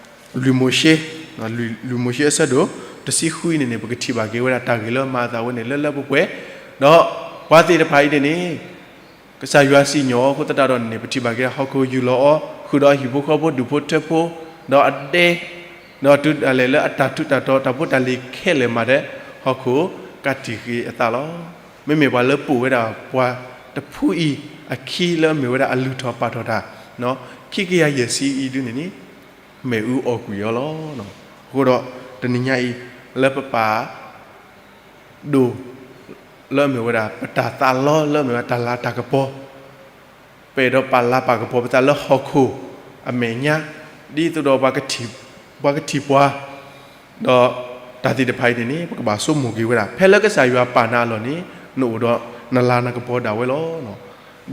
အဆၢဒိၣ် တဆံဃုအံၤန့ၣ်န့ၣ် ပကထံၣ်ဘၣ်က့ၤဝဲဒၣ်တၢ်ဂ့ၢ်လၢမၤအသးဝဲန့ၣ်လၢလၢပှဲၤပှဲၤ, ဒီးပှၤသ့ၣ်တဖၣ်အံၤန့ၣ်န့ၣ် ကစၢ်ယွၤစံၣ်ညီၣ်အီၤအဃိသတးဒီးန့ၣ်န့ၣ် ပထံၣ်ဘၣ်က့ၤဒၣ်ဟီၣ်ခိၣ်ယူၢ်လီၤအီၤ ဃုာ်ဒီးအဟံၣ်ဖိဃီဖိဒူၣ်ဖိထၢဖိ ဒီးအဒဲ ဒီးတုၤဒၣ်လဲာ်လၢအတၢ်ထူးတၢ်တီၤတၢ်ဖိတၢ်လံၤခဲလၢာ်မးဒီး ဟီၣ်ခိၣ်ကးတံာ်ဃ့အသးလီၤ. မ့မ့ၢ်ပှၤလၢပိာ်ဝဲဒၣ်ပှၤတဖုအံၤအခံလၢအမ့ၢ်ဝဲဒၣ်အလုၢ်ထီၣ်ပာ်ထီၣ်တၢ် ခံကယၤယဲၢ်ဆံအံၤဒုန့ၣ်န့ၣ် မ့ၣ်အူအီၣ်ကွံာ်အီၤလီၤ. အဃိဒီးတနံၤညါအံၤ လၢပပာ် ဒိၣ် လၢအမ့ၢ်ဝဲဒၣ် ပတၢ်သးလီလၢအမ့ၢ်ဝဲဒၣ်တၢ်လၤတၢ်ကပီၤ, ပအဲၣ်ဒိးပာ်လၤပာ်ကပီၤပသးလၢဟီၣ်ခိၣ်အမဲာ်ညါ, ဒ်သိးဒီး ပှၤကထံၣ်ပှၤ, ဒီးတၢ်သ့ၣ်တဖၣ်အံၤန့ၣ်န့ၣ် ပကဘၣ်ဆိကမိၣ်က့ၤဝဲဒၣ် ဖဲလၢကစၢ်ယွၤပာ်နၤအလီၢ်န့ၣ် နအိၣ်ဒီးနလၤနကပီၤဒၣ်ဝဲလီၤ.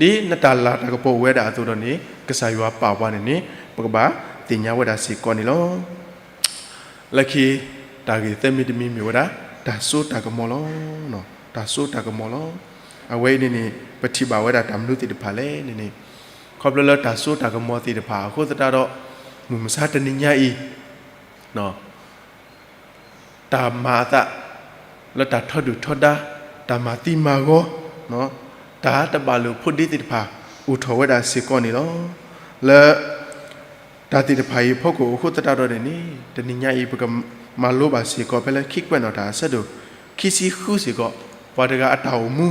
ဒ်နတၢ်လၤတၢ်ကပီၤအိၣ်ဝဲဒၣ်အသိးဒီးန့ၣ် ကစၢ်ယွၤပာ်ပှၤန့ၣ်န့ၣ် ပကဘၣ်သ့ၣ်ညါဝဲဒၣ်စ့ၢ်ကီးန့ၣ်လီၤ. လၢခံ တၢ်ဂ့ၢ်သၢမံၤတမံၤမ့ၢ်ဝဲဒၣ် တၢ်စိတၢ်ကမီၤလီၤ. တၢ်စိတၢ်ကမီၤလီၤ. အဝဲအံၤန့ၣ်န့ၣ် ပထံၣ်ဘၣ်ဝဲဒၣ်တၢ်မနုၤသ့ၣ်တဖၣ်လဲၣ်န့ၣ်န့ၣ် ခီဖျိလၢတၢ်စိတၢ်ကမီၤသ့ၣ်တဖၣ်အဃိသတးဒီး မုၢ်မဆါတနံၤညါအံၤ တၢ်မၤအသး လၢတၢ်ထီဒုၣ်ထီဒါ တၢ်မၤသံမၤဂီၤ တၢ်တဘၣ်လိာ်ဖိးဒ့သ့ၣ်တဖၣ် အိၣ်ထီၣ်ဝဲဒၣ်စ့ၢ်ကီးန့ၣ်လီၤ. လၢ တၢ်သ့ၣ်တဖၣ်အံၤအဖီခိၣ်အဃိသတးဒီးန့ၣ်န့ၣ် တနံၤညါအံၤ ပကမၤလိဘၣ်စ့ၢ်ကီး ဖဲလၢခံကွဲးနီၣ်တၢ်အဆၢဒိၣ်ခံဆံဃုစ့ၢ်ကီး ပှၤတဂၤအတၢ်အိၣ်မူ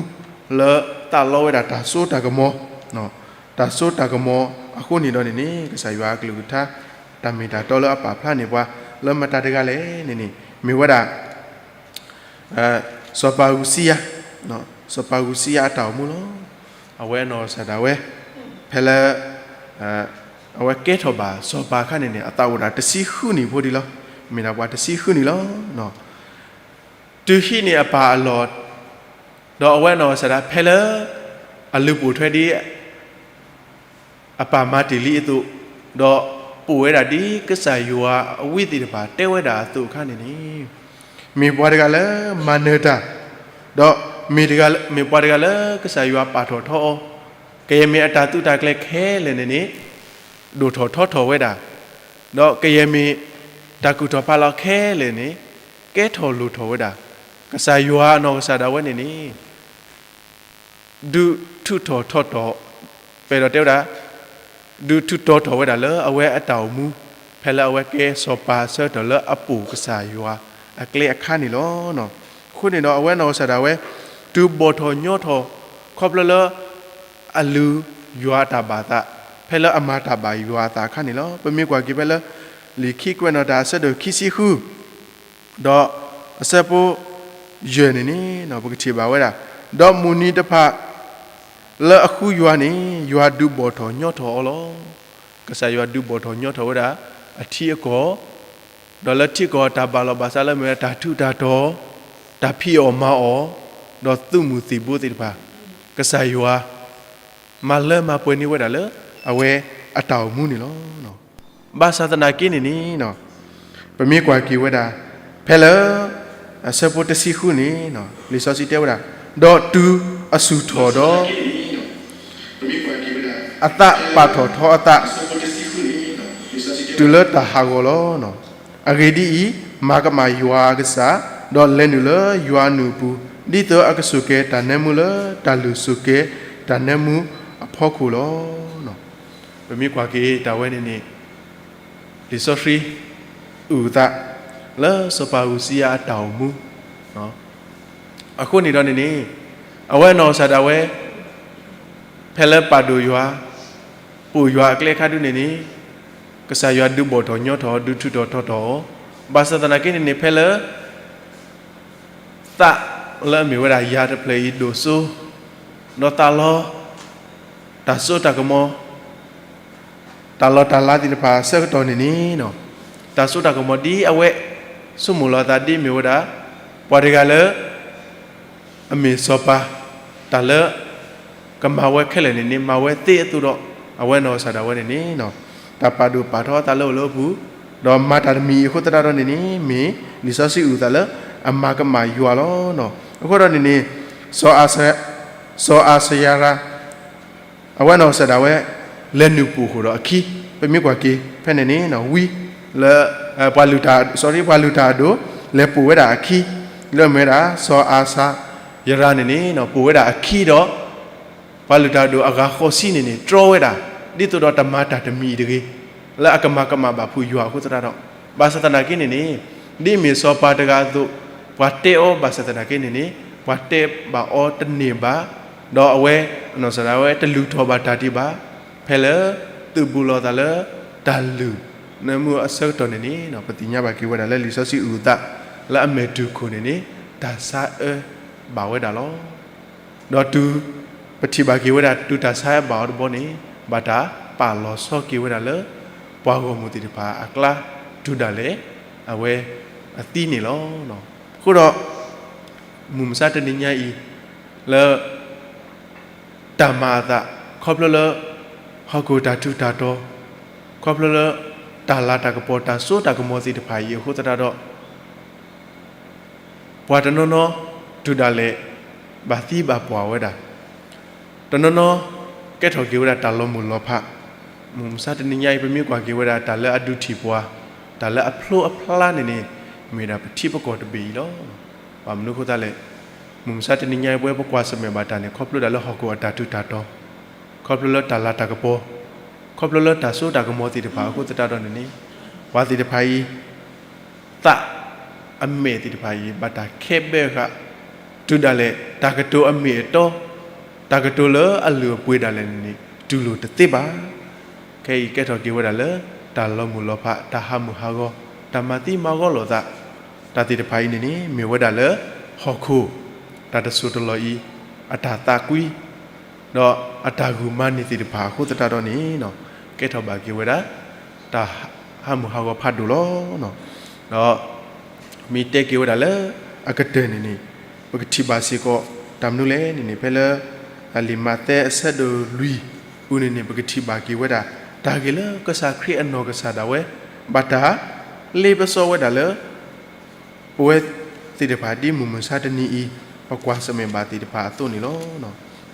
လၢသးလီဝဲဒၣ်တၢ်စိတၢ်ကမီၤ, တၢ်စိတၢ်ကမီၤအဃိန့ၣ်ဒီးန့ၣ်န့ၣ် ကစၢ်ယွၤအကလုၢ်ကထါ တၢ်မ့ၢ်တၢ်တီလၢအပာ်ဖျါန့ၢ်ပှၤ လၢမတၤတဂၤလဲၣ်န့ၣ်န့ၣ် မ့ၢ်ဝဲဒၣ် စီၤပၤဧူစံယၤ, စီၤပၤဧူစံယၤအတၢ်အိၣ်မူလီၤ. အဝဲအနီၢ်ကစၢ်ဒၣ်ဝဲ ဖဲလၢ အဝဲကဲထီၣ်ဘၣ်စီၤပၤအခါန့ၣ်န့ၣ် အသးအိၣ်ဒၣ်တဆံဃုနံၣ်ဖိဒံးလီၤ. မ့ၢ်ဒၣ်ပှၤတဆံဃုနံၣ်လီၤ. တုၤဟံးန့ၢ်အပၢ်အလီၢ်, ဒီးအဝဲအနီၢ်ကစၢ်ဒၣ် ဖဲလၢ အလုၢ်ပိာ်ထွဲဒ် အပၢ်မၤတ့ၢ်လံအသိး, ဒီးပိာ်ဝဲဒၣ်ဒ်ကစၢ်ယွၤအဝံသ့ၣ်တဖၣ်တဲဝဲဒၣ်အသိးအခါန့ၣ်န့ၣ်, မ့ၢ်ပှၤတဂၤလၢမၤနၢၤတၢ်, ဒီးမ့ၢ်တဂၤလၢ မ့ၢ်ပှၤတဂၤလၢကစၢ်ယွၤပာ်ထီၣ်ထီအီၤ, ကယဲၢ်မ့ၢ်အတၢ်သုးတၢ်ကျဲၤခဲလၢာ်န့ၣ်န့ၣ် ဒိၣ်ထီၣ်ထီထီၣ်ဝဲဒၣ်, ဒီးကယဲၢ်မ့ၢ်တၢ်ကူၣ်ထီၣ်ဖးလီၤခဲလၢာ်န့ၣ် ကဲထီၣ်လိၣ်ထီၣ်ဝဲဒၣ်, ကစၢ်ယွၤအနီၢ်ကစၢ်ဒၣ်ဝဲန့ၣ်န့ၣ် ဒုးထုးထီၣ်ထီထီၣ်, ပအဲၣ်ဒိးတဲဝဲဒၣ်, ဒုးထုးထီၣ်ထီထီၣ်ဝဲဒၣ်လၢအဝဲအတၢ်အိၣ်မူ, ဖဲလၢအဝဲကဲစီၤပၤအဆၢကတီၢ်လၢအပိာ်ကစၢ်ယွၤအကျဲအခါန့ၣ်လီၤ. အဃိန့ၣ်ဒီးအဝဲအနီၢ်ကစၢ်ဒၣ်ဝဲ တုၤဘီၣ်ထီၣ်ညီထီၣ် ခီဖျိလၢ အလုၢ်ယွၤအတၢ်ဘၣ်သး, ဖဲလၢအမၤတၢ်ဘၣ်ယွၤအသးအခါန့ၣ်လီၤ. ပမ့ၢ်ကွၢ်က့ၤဖဲလၢ လံာ်ခံကွဲးနီၣ်တၢ်အဆၢဒိၣ်ခံဆံဃု ဒီးအဆၢဖိယဲၢ်န့ၣ်န့ၣ် ပကထံၣ်ဘၣ်ဝဲဒၣ်, ဒီးမုၢ်နံၤတဖၣ် လၢအဃုယွၤန့ၣ် ယွၤဒုးဘီၣ်ထီၣ်ညီထီၣ်အီၤလီၤ. ကစၢ်ယွၤဒုးဘီၣ်ထီၣ်ညီထီၣ်ဝဲဒၣ် အထံအကီၢ်, ဒီးလၢထံကီၢ်တၢ်ဘၣ်လီၤဘၣ်စးလၢမ့ၢ်ဝဲဒၣ်တၢ်ထူးတၢ်တီၤ, တၢ်ဖံးအီၣ်မၤအီၣ်, ဒီးသုးမုၢ်သံၣ်ဘိသ့ၣ်တဖၣ်, ကစၢ်ယွၤ မၤလၢမၤပှဲၤန့ၢ်ဝဲဒၣ်လၢ အဝဲအတၢ်အိၣ်မူန့ၣ်လီၤ. ဘၣ်ဆၣ်သနာ်က့န့ၣ်န့ၣ် ပမ့ၢ်ကွၢ်က့ၤဝဲဒၣ် ဖဲလၢ အဆၢဖိတဆံဃုန့ၣ် လံာ်စီဆှံတဲဝဲဒၣ်, ဒီးတုၤအဆူၣ်ထီၣ်ဒီး အသးပာ်ထီၣ်ထီအသး တုၤလၢတၢ်ဟးဂီၤလီၤ. အဂ့ၢ်ဒ်အံၤ, မၤကမၣ်ယွၤအကစၢ်, ဒီးလဲၤနုာ်လၢယွၤအနုၢ်အပူၤ, ဒ်သိးအကဆိၣ်ကဲၤတၢ်နၢမူလၢတၢ်လုၢ်ဆိၣ်ကဲၤတၢ်နၢမူအဖီခိၣ်လီၤ. ပမ့ၢ်ကွၢ်က့ၤတၢ်ဝဲန့ၣ်န့ၣ် လံာ်စီဆှံ အုၣ်အသး လၢစီၤပၤဧူစံယၤအတၢ်အိၣ်မူ အဃိန့ၣ်ဒီးန့ၣ်န့ၣ် အဝဲအနီၢ်ကစၢ်ဒၣ်ဝဲ ဖဲလၢပာ်ဒိၣ်ယွၤ ပိာ်ယွၤအကျဲအခါဒုန့ၣ်န့ၣ် ကစၢ်ယွၤဒုးဘီၣ်ထီၣ်ညီထီၣ် ဒုးထုးထီၣ်ထီထီၣ်အီၤ, ဘၣ်ဆၣ်သနာ်က့န့ၣ်န့ၣ် ဖဲလၢ သးလၢအမ့ၢ်ဝဲဒၣ်ယၤတဖျၢၣ်အံၤဒိၣ်စိ ဒီးသးလီ တၢ်စိတၢ်ကမီၤ တၢ်လီၢ်တၢ်လၤသ့ၣ်တဖၣ်အဆၢကတီၢ်န့ၣ်န့ၣ် တၢ်စိတၢ်ကမီၤဒ်အဝဲ ဆိကမိၣ်လီၤအသးဒ်မ့ၢ်ဝဲဒၣ် ပှၤတဂၤလၢ အမ့ၢ်စီၤပၤ တၢ်လၢ ကမၤဝဲခဲလၢာ်န့ၣ်န့ၣ် မၤဝဲသ့အသိးဒီး အဝဲနီၢ်ကစၢ်ဒၣ်ဝဲန့ၣ်န့ၣ် တၢ်ပာ်ဒိၣ်ပာ်ထီအသးလၢအအိၣ်လၢအပူၤ ဒီးမၤတၢ်တမံၤအံၤအဃိသတးဒီးန့ၣ်န့ၣ် မ့ၢ်လံာ်စီဆှံအုၣ်အသးလၢ အမၤကမၣ်ယွၤလီၤ. အဃိဒီးန့ၣ်န့ၣ် စီၤအၤစယၤရၤ အဝဲနီၢ်ကစၢ်ဒၣ်ဝဲ လဲၤနုာ်ပိာ်ဃုာ်ဒီးအခံ, ပမ့ၢ်ကွၢ်က့ၤ ဖဲန့ၣ်န့ၣ် ဝံ လၢ ပှၤလုၢ်တၢ် sorry ပှၤလုၢ်တၢ်အဒိၣ် လဲၤပိာ်ဝဲဒၣ်အခံ, လၢအမ့ၢ်ဝဲဒၣ် စီၤအၤစယၤရၤန့ၣ်န့ၣ် ပိာ်ဝဲဒၣ်အခံဒီး ပှၤလုၢ်တၢ်အဒိၣ်အဂၤဃိးဆံန့ၣ်န့ၣ် တြီဝဲဒၣ် ဒ်သိးဒီးတမၤတၢ်တမံၤအံၤတဂ့ၤ, လၢအကမၤကမၣ်ဘၣ်ဖုးယွၤအဃိသတးဒီး, ဘၣ်ဆၣ်သနာ်က့န့ၣ်န့ၣ် ဒ်မ့ၢ်စီၤပၤတဂၤအသိး ပှၤတဲအီၤဘၣ်ဆၣ်သနာ်က့န့ၣ်န့ၣ် ပှၤတဲဘၣ်အီၤတန့ၢ်ဘၣ်, ဒီးအဝဲ အနီၢ်ကစၢ်ဒၣ်ဝဲတလုၢ်ထီၣ်ဘၣ်တၢ်ဒံးဘၣ်, ဖဲလၢ သုးဘူးလိာ်သးလၢ တၢ်လုၢ်နၢမူအဆၢကတီၢ်န့ၣ်န့ၣ် ပသ့ၣ်ညါဘၣ်က့ၤဝဲဒၣ်လၢလံာ်စီဆှံအုၣ်အသး လၢအမဲာ်တူၢ်ခိၣ်န့ၣ်န့ၣ် တၢ်ဆါအၢဘၣ်ဝဲဒၣ်လီၤ. ဒီးတုၤ ပထံၣ်ဘၣ်က့ၤဝဲဒၣ်တုၤတၢ်ဆါအၢဘၣ်အီၤတဘျီန့ၣ် ဘၣ်တၢ်ပာ်လီၤဆီက့ၤဝဲဒၣ်လၢ ပှၤဂီၢ်မုၢ်သ့ၣ်တဖၣ်အကျါ တုၤဒၣ်လဲာ် အဝဲ အသံန့ၣ်လီၤ. အဃိဒီး မုၢ်မဆါတနံၤညါအံၤ လၢ တၢ်မၤအသး ခီဖျိလၢ ဟီၣ်ခိၣ်တၢ်ထူးတၢ်တီၤ, ခီဖျိလၢ တၢ်လၤတၢ်ကပီၤတၢ်စိတၢ်ကမီၤသ့ၣ်တဖၣ်အံၤအဃိသတးဒီး ပှၤတနီၤနီၤ တုၤဒၣ်လဲာ် ဘၣ်သံဘၣ်ပှၢ်ဝဲဒၣ်, တနီၤနီၤ ကဲထီၣ်က့ၤဝဲဒၣ်တၢ်လီၤမိၢ်လီၤဖး, မုၢ်မဆါတနံၤညါအံၤ ပမ့ၢ်ကွၢ်က့ၤဝဲဒၣ်တၢ်လၢအဒုးထံၣ်ပှၤ, တၢ်လၢအဖျိအဖျါန့ၣ်န့ၣ် မ့ၢ်ဒၣ်ပထံပကီၢ်တဘ့ၣ်အံၤလီၤ. ဘၣ်မနုၤအဃိသတးလဲၣ်, မုၢ်မဆါတနံၤညါအံၤ ပဝဲပကွၢ်ဆၢၣ်မဲာ်ဘၣ်တၢ်န့ၣ် ခီဖျိဒၣ်လၢဟီၣ်ခိၣ်အတၢ်ထူးတၢ်တီၤ, ခီဖျိလၢတၢ်လၤတၢ်ကပီၤ ခီဖျိလၢတၢ်စိတၢ်ကမီၤသ့ၣ်တဖၣ်အဃိသတးဒီးန့ၣ်န့ၣ်, ပှၤသ့ၣ်တဖၣ်အံၤ သးအမဲာ်သ့ၣ်တဖၣ်အံၤ ဘၣ်တၢ်ခဲဘၢဃာ် တုၤဒၣ်လဲာ် တၢ်ကတိၤအမ့ၢ်အတီ, တၢ်ကတိၤလၢအလုၢ်အပှ့ၤဒၣ်လဲာ်န့ၣ်န့ၣ် တူၢ်လိာ်တသ့ဘၣ်. ခဲအံၤကဲထီၣ်က့ၤဝဲဒၣ်လၢ တၢ်လီၤမုၢ်လီၤဖး, တၢ်ဟးမုၢ်ဟးဂီၤ, တၢ်မၤသံမၤဂီၤလိာ်သး, တၢ်သ့ၣ်တဖၣ်အံၤန့ၣ်န့ၣ် မ့ၢ်ဝဲဒၣ်လၢ ဟီၣ်ခိၣ် တၢ်တစိၢ်တလီၢ်အံၤ အတၢ်သးကွံ ဒီးအတၢ်ဂုာ်မၤန့ၢ်သ့ၣ်တဖၣ်အဃိသတးဒီးန့ၣ်, ကဲထီၣ်ဘၣ်က့ၤဝဲဒၣ် တၢ်ဟးမုၢ်ဟးဂီၤဖးဒိၣ်လီၤ. ဒီးမ့ၢ်တဲက့ၤဝဲဒၣ်လၢအကတၢၢ်န့ၣ်န့ၣ်, ပကထံၣ်ဘၣ်စ့ၢ်ကီး တၢ်မနုၤလဲၣ်န့ၣ်န့ၣ် ဖဲလၢ လံာ်မးသဲအဆၢဒိၣ်လွံၢ်ပူၤန့ၣ်န့ၣ် ပကထံၣ်ဘၣ်က့ၤဝဲဒၣ် တၢ်ဂ့ၢ်လၢကစၢ်ခရံာ်အနီၢ်ကစၢ်ဒၣ်ဝဲ ဘၣ်တၢ်လ့ပစီဝဲဒၣ်လၢ ပဝဲသ့ၣ်တဖၣ်ဒ်မုၢ်မဆါတနံၤအံၤ ပကွၢ်ဆၢၣ်မဲာ်ဘၣ်သ့ၣ်တဖၣ်အသိးန့ၣ်လီၤ.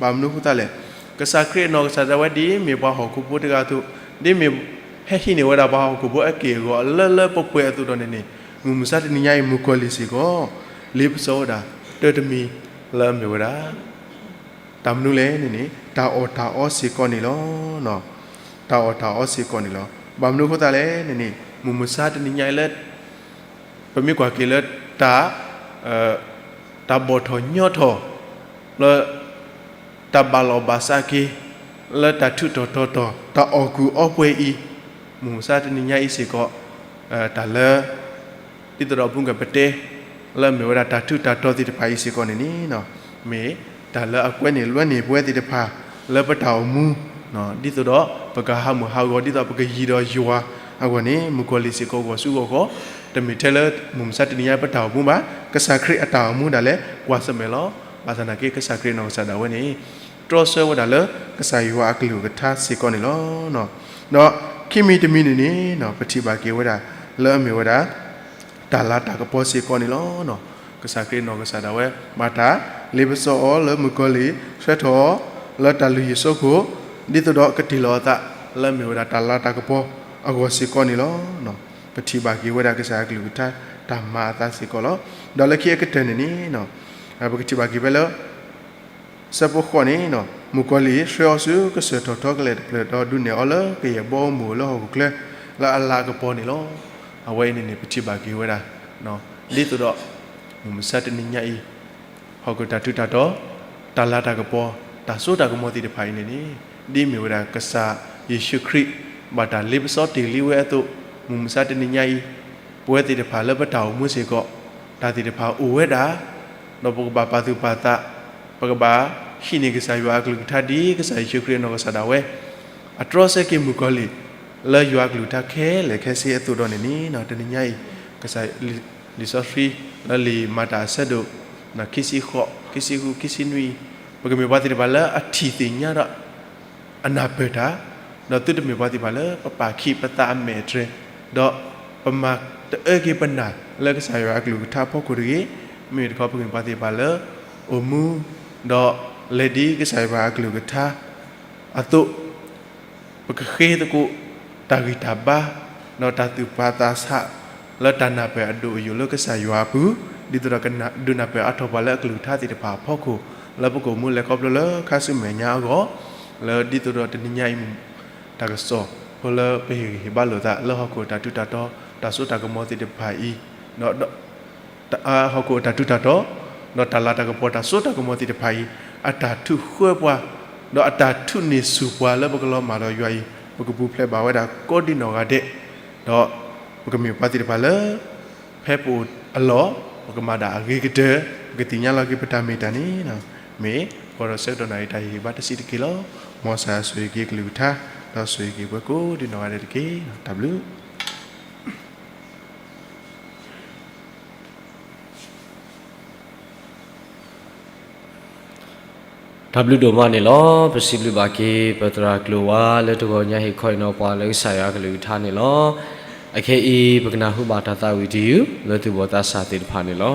ဘၣ်မနုၤအဃိသတးလဲၣ်, ကစၢ်ခရံာ်အနီၢ်ကစၢ်ဒၣ်ဝဲဒ်အမ့ၢ်ပှၤဟီၣ်ခိၣ်ဖိတဂၤအသိး, ဒ်အမ့ၢ်ဟဲဟံးန့ၢ်ဝဲဒၣ်ပှၤဟီၣ်ခိၣ်ဖိအက့ၢ်အဂီၤလၢလၢပှဲၤပှဲၤအသိးဒီးန့ၣ်န့ၣ်, မုၢ်မဆါတနံၤညါအံၤ မုၣ်ကီၤလံၢ်စ့ၢ်ကီး လ့ပစီဝဲဒၣ် တၢတမံၤလၢအမ့ၢ်ဝဲဒၣ် တၢ်မနုၤလဲၣ်န့ၣ်န့ၣ် တၢ်အီၣ်တၢ်အီစ့ၢ်ကီးန့ၣ်လီၤ. တၢ်အီၣ်တၢ်အီစ့ၢ်ကီးန့ၣ်လီၤ. ဘၣ်မနုၤအဃိသတးလဲၣ်န့ၣ်န့ၣ် မုၢ်မဆါတနံၤညါအံၤလၢ ပမ့ၢ်ကွၢ်က့ၤလၢတၢ် တၢ်ဘီၣ်ထီၣ်ညီထီၣ် လၢ တၢ်ဘၣ်လီၢ်ဘၣ်စးက့ၤ လၢတၢ်ထူးတၢ်တီၤတီၤ တၢ်အီၣ်ကူၣ်အီပှဲၤအံၤ, မုၢ်မဆါတနံၤညါအံၤစ့ၢ်ကီး တၢ်လၢ ဒ်သိးဒီးအပူၤကွံာ်ပတဲ လၢအမ့ၢ်ဝဲဒၣ်တၢ်ထူးတၢ်တီၤသ့ၣ်တဖၣ်အံၤစ့ၢ်ကီးန့ၣ်န့ၣ် မ့ၢ်တၢ်လၢအကွဲန့ၢ်လွဲန့ၢ်ပဝဲသ့ၣ်တဖၣ် လၢပတၢ်အိၣ်မူ ဒ်သိးဒီးပကဟးမုၢ်ဟးဂီၤ ဒ်သိးပကယံၤဒီးယွၤအဂီၢ်န့ၣ် မုၣ်ကီၤလံၢ်စ့ၢ်ကီးဂီၤဆူဂီၤဃီ, တမ့ၢ်ထဲလၢမုၢ်မဆါတနံၤညါပတၢ်အိၣ်မူဘၣ်. ကစၢ်ခရံာ်အတၢ်အိၣ်မူဒၣ်လဲာ် ကွၢ်ဆၢၣ်မဲာ်လီၤ. ဘၣ်ဆၣ်သနာ်က့ ကစၢ်ခရံာ်အနီၢ်ကစၢ်ဒၣ်ဝဲန့ၣ် တြီဆၢဝဲဒၣ်လၢကစၢ်ယွၤအကလုၢ်ကထါစ့ၢ်ကီးန့ၣ်လီၤ. ဒီးခံမံၤတမံၤန့ၣ်န့ၣ် ပထံၣ်ဘၣ်က့ၤဝဲဒၣ် လၢအမ့ၢ်ဝဲဒၣ် တၢ်လၤတၢ်ကပီၤစ့ၢ်ကီးန့ၣ်လီၤ. ကစၢ်ခရံာ်အနီၢ်ကစၢ်ဒၣ်ဝဲ ဘၣ်တၢ်လ့ပစီအီၤလၢမုၣ်ကီၤလံၢ် ဆှၢထီၣ်အီၤ လၢတၢ်လုၢ်ဟံၣ်အစိခိၣ် ဒ်သိးဒီးကတ့ၢ်လီၤအသး လၢအမ့ၢ်ဝဲဒၣ်တၢ်လၤတၢ်ကပီၤအဂီၢ်စ့ၢ်ကီးန့ၣ်လီၤ. ပထံၣ်ဘၣ်က့ၤဝဲဒၣ်ကစၢ်ယွၤအကလုၢ်ကထါ တၢ်မၤအသးစ့ၢ်ကီးလီၤ. ဒီးလၢခံအကတၢၢ်န့ၣ်န့ၣ် ပကထံၣ်ဘၣ်က့ၤဖဲလၢ ဆၢဖိဃိးန့ၣ် မုၣ်ကီၤလံၢ် ဆှၢအီၤဆူကစၢၢ်ထီၣ်ထီကလဲာ်တဖျၢၣ် ဒီးဒုးနဲၣ်အီၤလၢကယဲၢ်ဘီမုၢ်လၢဟီၣ်ခိၣ်ချၢ လၢအလၤကပီၤန့ၣ်လီၤ. အဝဲအံၤန့ၣ်န့ၣ် ပထံၣ်ဘၣ်က့ၤဝဲဒၣ် ဒ်သိးဒီး မုၢ်မဆါတနံၤညါအံၤ ဟီၣ်ခိၣ်တၢ်ထူးတၢ်တီၤ တၢ်လၤတၢ်ကပီၤ တၢ်စိတၢ်ကမီၤသ့ၣ်တဖၣ်အံၤန့ၣ်န့ၣ် ဒ်အမ့ၢ်ဝဲဒၣ်ကစၢ်ယ့ၣ်ၡူးခရံာ် ဘၣ်တၢ်လ့ပစီတ့ၢ်လံဝဲအသိး မုၢ်မဆါတနံၤညါအံၤ ပဝဲသ့ၣ်တဖၣ်လၢပတၢ်အိၣ်မူစ့ၢ်ကီး တၢ်သ့ၣ်တဖၣ်အိၣ်ဝဲဒၣ် ဒီးပကဘၣ်ပာ်သူၣ်ပာ်သး ပကဘၣ်ဟံးန့ၢ်ကစၢ်ယွၤအကလုၢ်ကထါဒ်ကစၢ်ယ့ၣ်ၡူးခရံာ်အနီၢ်ကစၢ်ဒၣ်ဝဲ အတြီဆၢက့ၤမုၣ်ကီၤလံၢ် လၢယွၤအကလုၢ်ကထါခဲလၢာ်ခဲဆ့အသိးဒီးန့ၣ်န့ၣ် တနံၤညါအံၤ ကစၢ်လံာ်စီဆှံ လၢလံာ်မၤတၢ်အဆၢဒိၣ် ခံဆံဃိး ခံဆံဃု ခံဆံနွံအံၤ ပကမ့ၢ်ပှၤသ့ၣ်တဖၣ်လၢအထံၣ်သ့ၣ်ညါဒီး အနၢ်ပၢၢ်တၢ် ဒီးသုတမ့ၢ်ပှၤသ့ၣ်တဖၣ်လၢပပာ်ခံးပသးအမဲာ်အတြဲၤ ဒီးပမၤတအၢက့ၤပနၢ်လၢကစၢ်ယွၤအကလုၢ်ကထါအဖီခိၣ်တဂ့ၤ. မ့မ့ၢ်တခီ ပကမ့ၢ်ပှၤသ့ၣ်တဖၣ်လၢ အိၣ်မူ ဒီးလဲၤဒ်ကစၢ်ယွၤအကလုၢ်ကထါအသိး ပကဃ့သကိး တၢ်ဂံၢ်တၢ်ဘါ ဒီးတၢ်သူၣ်ပာ်သးဆး လၢတၢ်နၢ်ပၢၢ်အဒိၣ်အယိာ်လၢကစၢ်ယွၤအပူၤ ဒ်သိးဒီးကဒုးနၢ်ပၢၢ်အါထီၣ်ပှၤလၢအကလုၢ်ကထါသ့ၣ်တဖၣ်အဖီခိၣ် လၢပကအိၣ်မူလဲၤခီဖျိလၢခါဆူမဲာ်ညါအဂီၢ် လၢဒ်သိးဒီးတနံၤညါအံၤ တၢ်ကစီၣ် ဖိလၢပဟ့ၣ်ဂံၢ်ဟ့ၣ်ဘါလိာ်သးလၢဟီၣ်ခိၣ်တၢ်ထူးတၢ်တီၤ တၢ်စိတၢ်ကမီၤသ့ၣ်တဖၣ်အံၤ ဒီး ဟီၣ်ခိၣ်အတၢ်ထူးတၢ်တီၤ ဒီးတၢ်လၤတၢ်ကပီၤတၢ်စိတၢ်ကမီၤသ့ၣ်တဖၣ်အံၤ အတၢ်ထုးဃၢပှၤ ဒီးအတၢ်ထုးန့ၢ်ဆူၣ်ပှၤလၢပကလီၤမၢ်ဒီးယွၤအံၤ ပကပူၤဖျဲးဘၣ်ဝဲဒၣ်ကိးဒံနီၢ်ဂၤဒဲး ဒီးပကမ့ၢ်ပှၤသ့ၣ်တဖၣ်လၢ ဖဲပအိၣ်အလီၢ် ပကမၤဒၣ်အဂ့ၤကတၢၢ် ပကသ့ၣ်ညါလီၤက့ၤပတၢ်မ့ၢ်တၢ်န့ၣ် မ့ၢ်ကီၢ်ဒီးဆၢကတီၢ်နၣ်ရံၣ်တၢ်ဟ့ၣ်ဂံၢ်ဘါတဆံးတက့ၢ်လီၤ. မ်ကစၢ်ယွၤဆိၣ်ဂ့ၤက့ၤကလုၢ်ကထါ ဒီးဆိၣ်ဂ့ၤက့ၤပှၤကိးဒံနီၢ်ဂၤဒဲးတက့ၢ်. တၢ်ဘျုး တၢ်ဘျုးဒိၣ်မးန့ၣ်လီၤ. ပစံးဘျုးဘၣ်က့ၤ ပသရၣ်ကျိၤဝါ လၢတဂီၤညါဟ့ၣ်ခီဟ့ၣ်နီၤပှၤလၢကစၢ်ယွၤအကလုၢ်ကထါန့ၣ်လီၤ. အခဲအံၤ ပကနၢ်ဟူဘၣ်တၢ်သးဝံၣ်တယုၢ် လၢသူၣ်ဘီၣ်သးစၢ်သ့ၣ်တဖၣ်န့ၣ်လီၤ.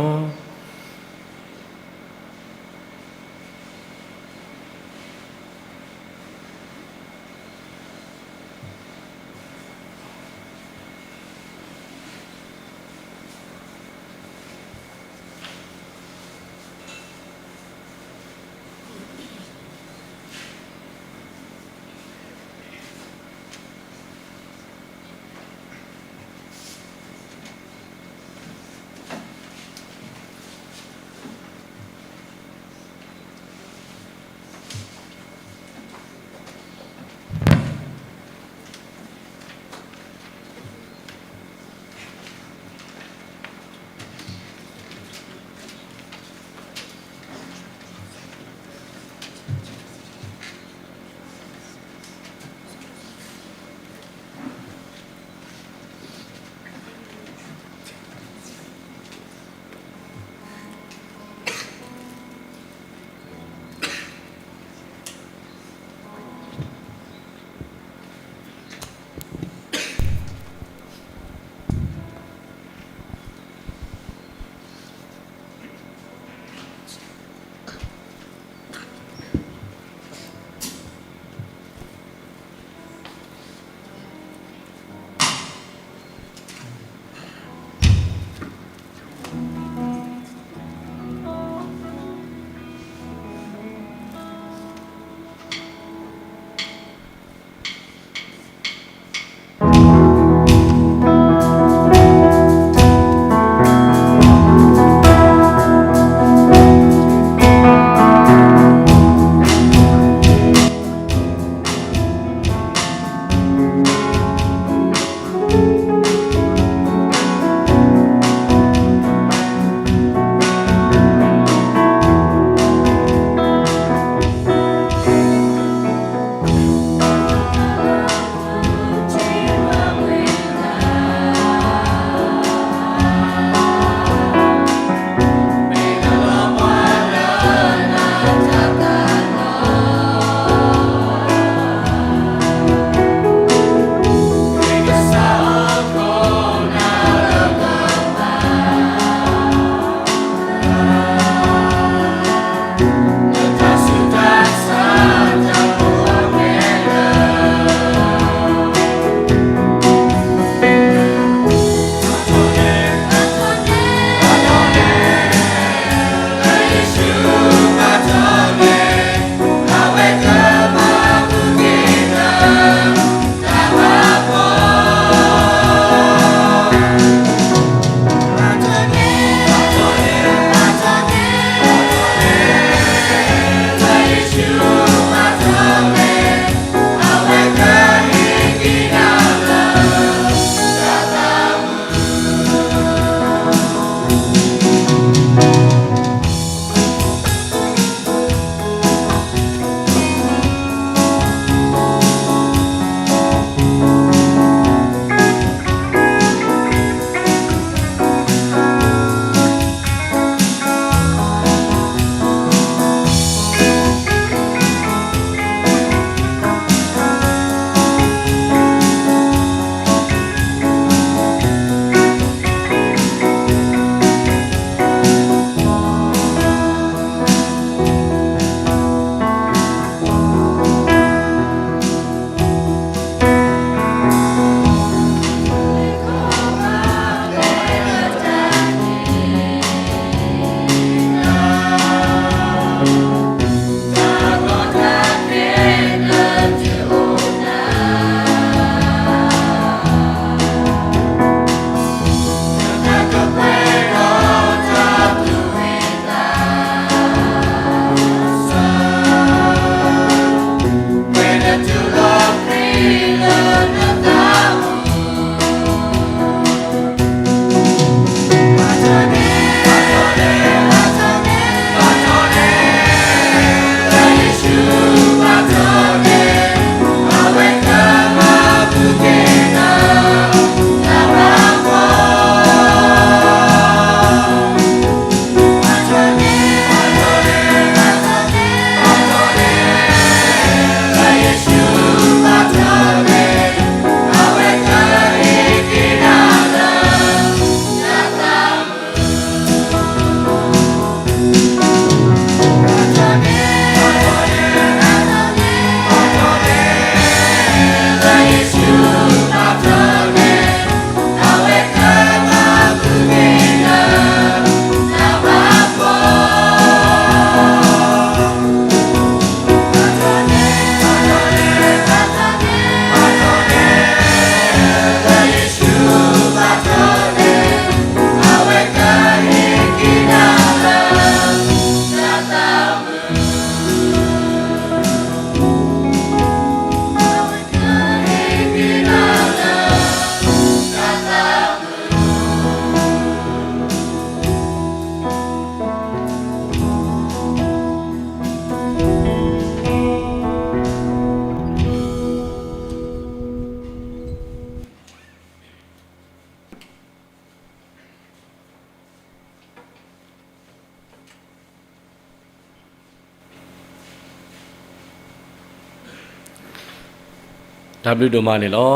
တၢ်ဘျုးဒိၣ်မးန့ၣ်လီၤ.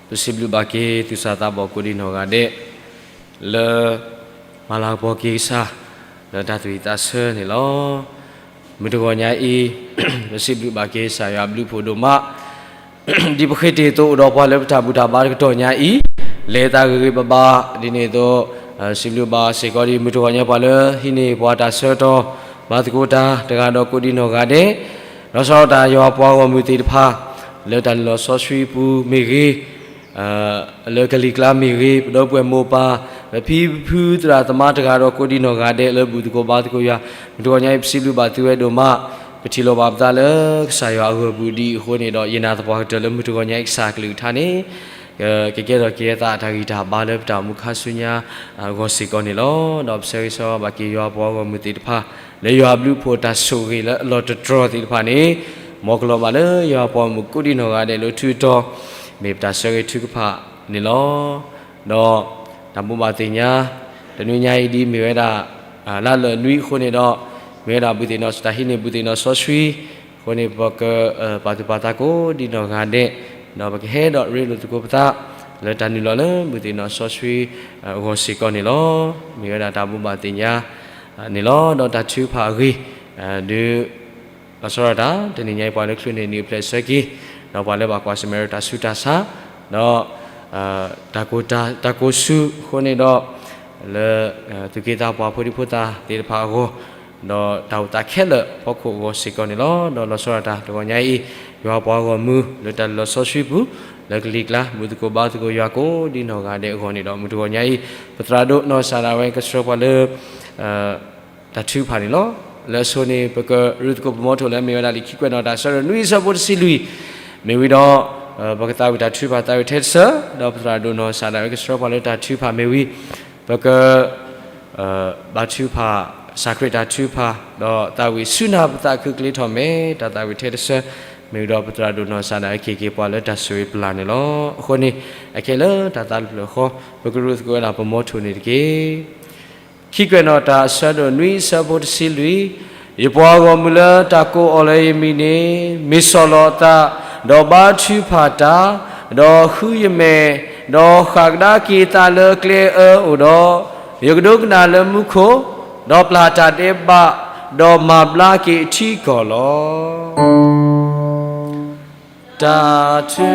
ပစံးဘျုးဘၣ်က့ၤသူၣ်စၢ်သးဘီၣ်ကိးဒံနီၢ်ဂၤဒဲး လၢ မၤလၤကပီၤက့ၤကစၢ် လၢတၢ်သူၣ်ဝံၣ်သးဆၢန့ၣ်လီၤ. မုၢ်တဂီၤညါအံၤ ပစံးဘျုးဘၣ်က့ၤကစၢ်ယွၤအဘျုးဖှိၣ်ဒိၣ်မး ဒ်ပဃ့တ့ၢ်အသိး အိၣ်ဒီးပှၤလၢပတၢ်ဘူၣ်တၢ်ဘါတကတီၢ်ညါအံၤ လဲၤသးဂ့ၤဂ့ၤဘၣ်ဘၣ် ဒ်န့ၣ်အသိး စံးဘျုးဘၣ်စ့ၢ်ကီးဒ်မုၢ်တဂီၤညါပှၤလၢဟံးန့ၢ်ပှၤတၢ်ဆၢကတီၢ် ဘါသကိးတၢ်တဂၤဒီးကိးဒံနီၢ်ဂၤဒဲး လီၤဆီဒၣ်တၢ်ယွၤပှၤဂီၢ်မုၢ်သ့ၣ်တဖၣ် လၢတၢ်လုၢ်လီၢ်စီဆှံပူၤမ့ၢ်ဂ့ၤ လၢကလံၤကျါမ့ၢ်ဂ့ၤ ပဒီပုၢ်ဝဲၢ်မိၢ်ပၢ် ပဖံပဖုသရၣ်သမါတဂၤဒီးကိးဒံနီၢ်ဂၤဒဲး လၢဘူၣ်သကိးဘါသကိးယွၤ မုၢ်တဂီၤညါအံၤ ပစံးဘျုးဘၣ်သုဝဲဒိၣ်မး ပထံၣ်လိာ်ဘၣ်ပသးလၢကစၢ်ယွၤအဂီၢ်ပူၤဒ်အံၤအဃိန့ၣ်ဒီး ယနာ်သပှၢ်ကတၢၢ်လၢမုၢ်တဂီၤညါအံၤ ကစၢ်အကလုၢ်ကထါန့ၣ် ကကဲထီၣ်က့ၤအသးအတၢ်ဂံၢ်တၢ်ဘါလၢပတၢ်အိၣ်မူခါဆူညါအဂီၢ်စ့ၢ်ကီးန့ၣ်လီၤ. ဒီးပဆၢဂ့ၤဆၢဝါဘၣ်က့ၤယွၤပှၤဂီၢ်မုၢ်သ့ၣ်တဖၣ် လၢယွၤအဘျုးအဖှိၣ်တၢ်ဆိၣ်ဂ့ၤလၢအလီၢ်တတြီၢ်သ့ၣ်တဖၣ်န့ၣ် မ်ကလီၤဘၣ်လၢယွၤပှၤဂီၢ်မုၢ်ကိးဒံနီၢ်ဂၤဒဲးလၢထူးတီၤ မ့ၢ်ပတၢ်ဆၢဂ့ၤထုကဖၣ်န့ၣ်လီၤ. ဒီးတၢ်ဘိးဘၣ်သ့ၣ်ညါ တနွံညါအံၤဒ်မ့ၢ်ဝဲဒၣ် လါလၢာ်နွံအဃိန့ၣ်ဒီး မ့ၢ်ဝဲဒၣ်ဘူၣ်သ့ၣ်နီၣ် တၢ်ဟံးန့ၢ်ဘူၣ်သ့ၣ်နီၣ်စီဆှံအဃိန့ၣ် ပကပာ်သူၣ်ပာ်သးကိးဒံနီၢ်ဂၤဒဲး ဒီးပကဟဲဒီးရ့လိာ်သကိးပသး လၢတၢ်နုာ်လီၤလၢဘူၣ်သ့ၣ်နီၣ်စီဆှံအဂီၢ်စ့ၢ်ကီးန့ၣ်လီၤ. မ့ၢ်ဝဲဒၣ်တၢ်ဘိးဘၣ်သ့ၣ်ညါန့ၣ်လီၤ. ဒီးတၢ်ထုကဖၣ်အဂ့ၢ် ဒုး လီၤဆီဒၣ်တၢ် တနံၤညါအံၤပှၤလၢချုးန့ၣ်နံၣ်အဖျဲၣ်ဆၢက့ၤ ဒီးပှၤလၢဘၣ်ကွၢ်ဆၢၣ်မဲာ်ဒီးတၢ်ဆူးတၢ်ဆါ ဒီး တၢ်ကိၢ်စူၤအဃိန့ၣ်ဒီး လၢ သူၣ်က့သးပှၢ်ဖိဒံဖိသၣ်သ့ၣ်တဖၣ်အဂီၢ် ဒီးတၢ်အိၣ်သးခဲလၢာ်အဖီခိၣ်အဂီၢ်စ့ၢ်ကီးန့ၣ်လီၤ. ဒီးလီၤဆီဒၣ်တၢ်တဂီၤညါအံၤ ယွၤပှၤဂီၢ်မုၢ်လၢတၢ်လုၢ်လီၢ်စီဆှံပူၤ လၢကလံၤကျါ ဘူၣ်သကိးဘါသကိးယွၤကိးဒံနီၢ်ဂၤဒဲးအဂီၢ်န့ၣ်ဒီး မုၢ်တဂီၤညါအံၤ ပသရၣ်ဒိၣ်နီၢ်ကစၢ်ဒၣ်ဝဲကဆှၢပှၤလၢ တၢ်ထုကဖၣ်န့ၣ်လီၤ. လၢအဆိန့ၣ် ပကရူၢ်သကိးပမီထိၣ်လၢအမ့ၢ်ဝဲဒၣ်လံာ်ခံကွဲးနီၣ်တၢ်အဆၢဒိၣ်နွံအဆၢဖိတဆံလွံၢ် မ့ၢ်ဝံၤဒီး ပကသးဝံၣ်တၢ်ထုကဖၣ်သးဝံၣ်ထဲတဆၢ ဒီးပသရၣ်ဒိၣ်နီၢ်ကစၢ်ဒၣ်ဝဲကဆှၢပှၤလၢတၢ်ထုကဖၣ်မ့ၢ်ဝံၤ ပက ဘါထုကဖၣ် ကစၢ်ခရံာ်တၢ်ထုကဖၣ် ဒီးသးဝံၣ်ဆူနၢ်ပသးခုကလ့ထီၣ်မဲာ် တၢ်သးဝံၣ်ထဲတဆၢ မ့ၢ်ဝံၤဒီးပသရၣ်ဒိၣ်နီၢ်ကစၢ်ဒၣ်ဝဲက့ၤက့ၤပှၤလၢတၢ်ဆိၣ်ဂ့ၤပလၢ်န့ၣ်လီၤ. အဃိန့ၣ် အခဲလၢာ်တၢ်သးတဖျၢၣ်ဃီ ပကရူၢ်သကိးဝဲဒၣ်ပမီထိၣ်န့ၣ်တက့ၢ်. ခံကွဲးနီၣ်တၢ်အဆၢဒိၣ်နွံအဆၢဖိတဆံလွံၢ်, ယပှၤဂီၢ်မုၢ်လၢတၢ်ကိးအီၤလၢယမံၤန့ၣ် မ့ၢ်ဆီၣ်လီၤအသး, ဒီးဘါထုကဖၣ်တၢ်, ဒီးဃုယမဲာ်, ဒီးဃၣ်ကဒါက့ၤအသးလၢကျဲအၢအိၣ်ဒီး, ယကဒိကနၣ်လၢမူခိၣ်, ဒီးပျၢ်တၢ်ဒဲးဘး, ဒီးမၤဘျါက့ၤအထံအကီၢ်လီၤ. တၢ်ထု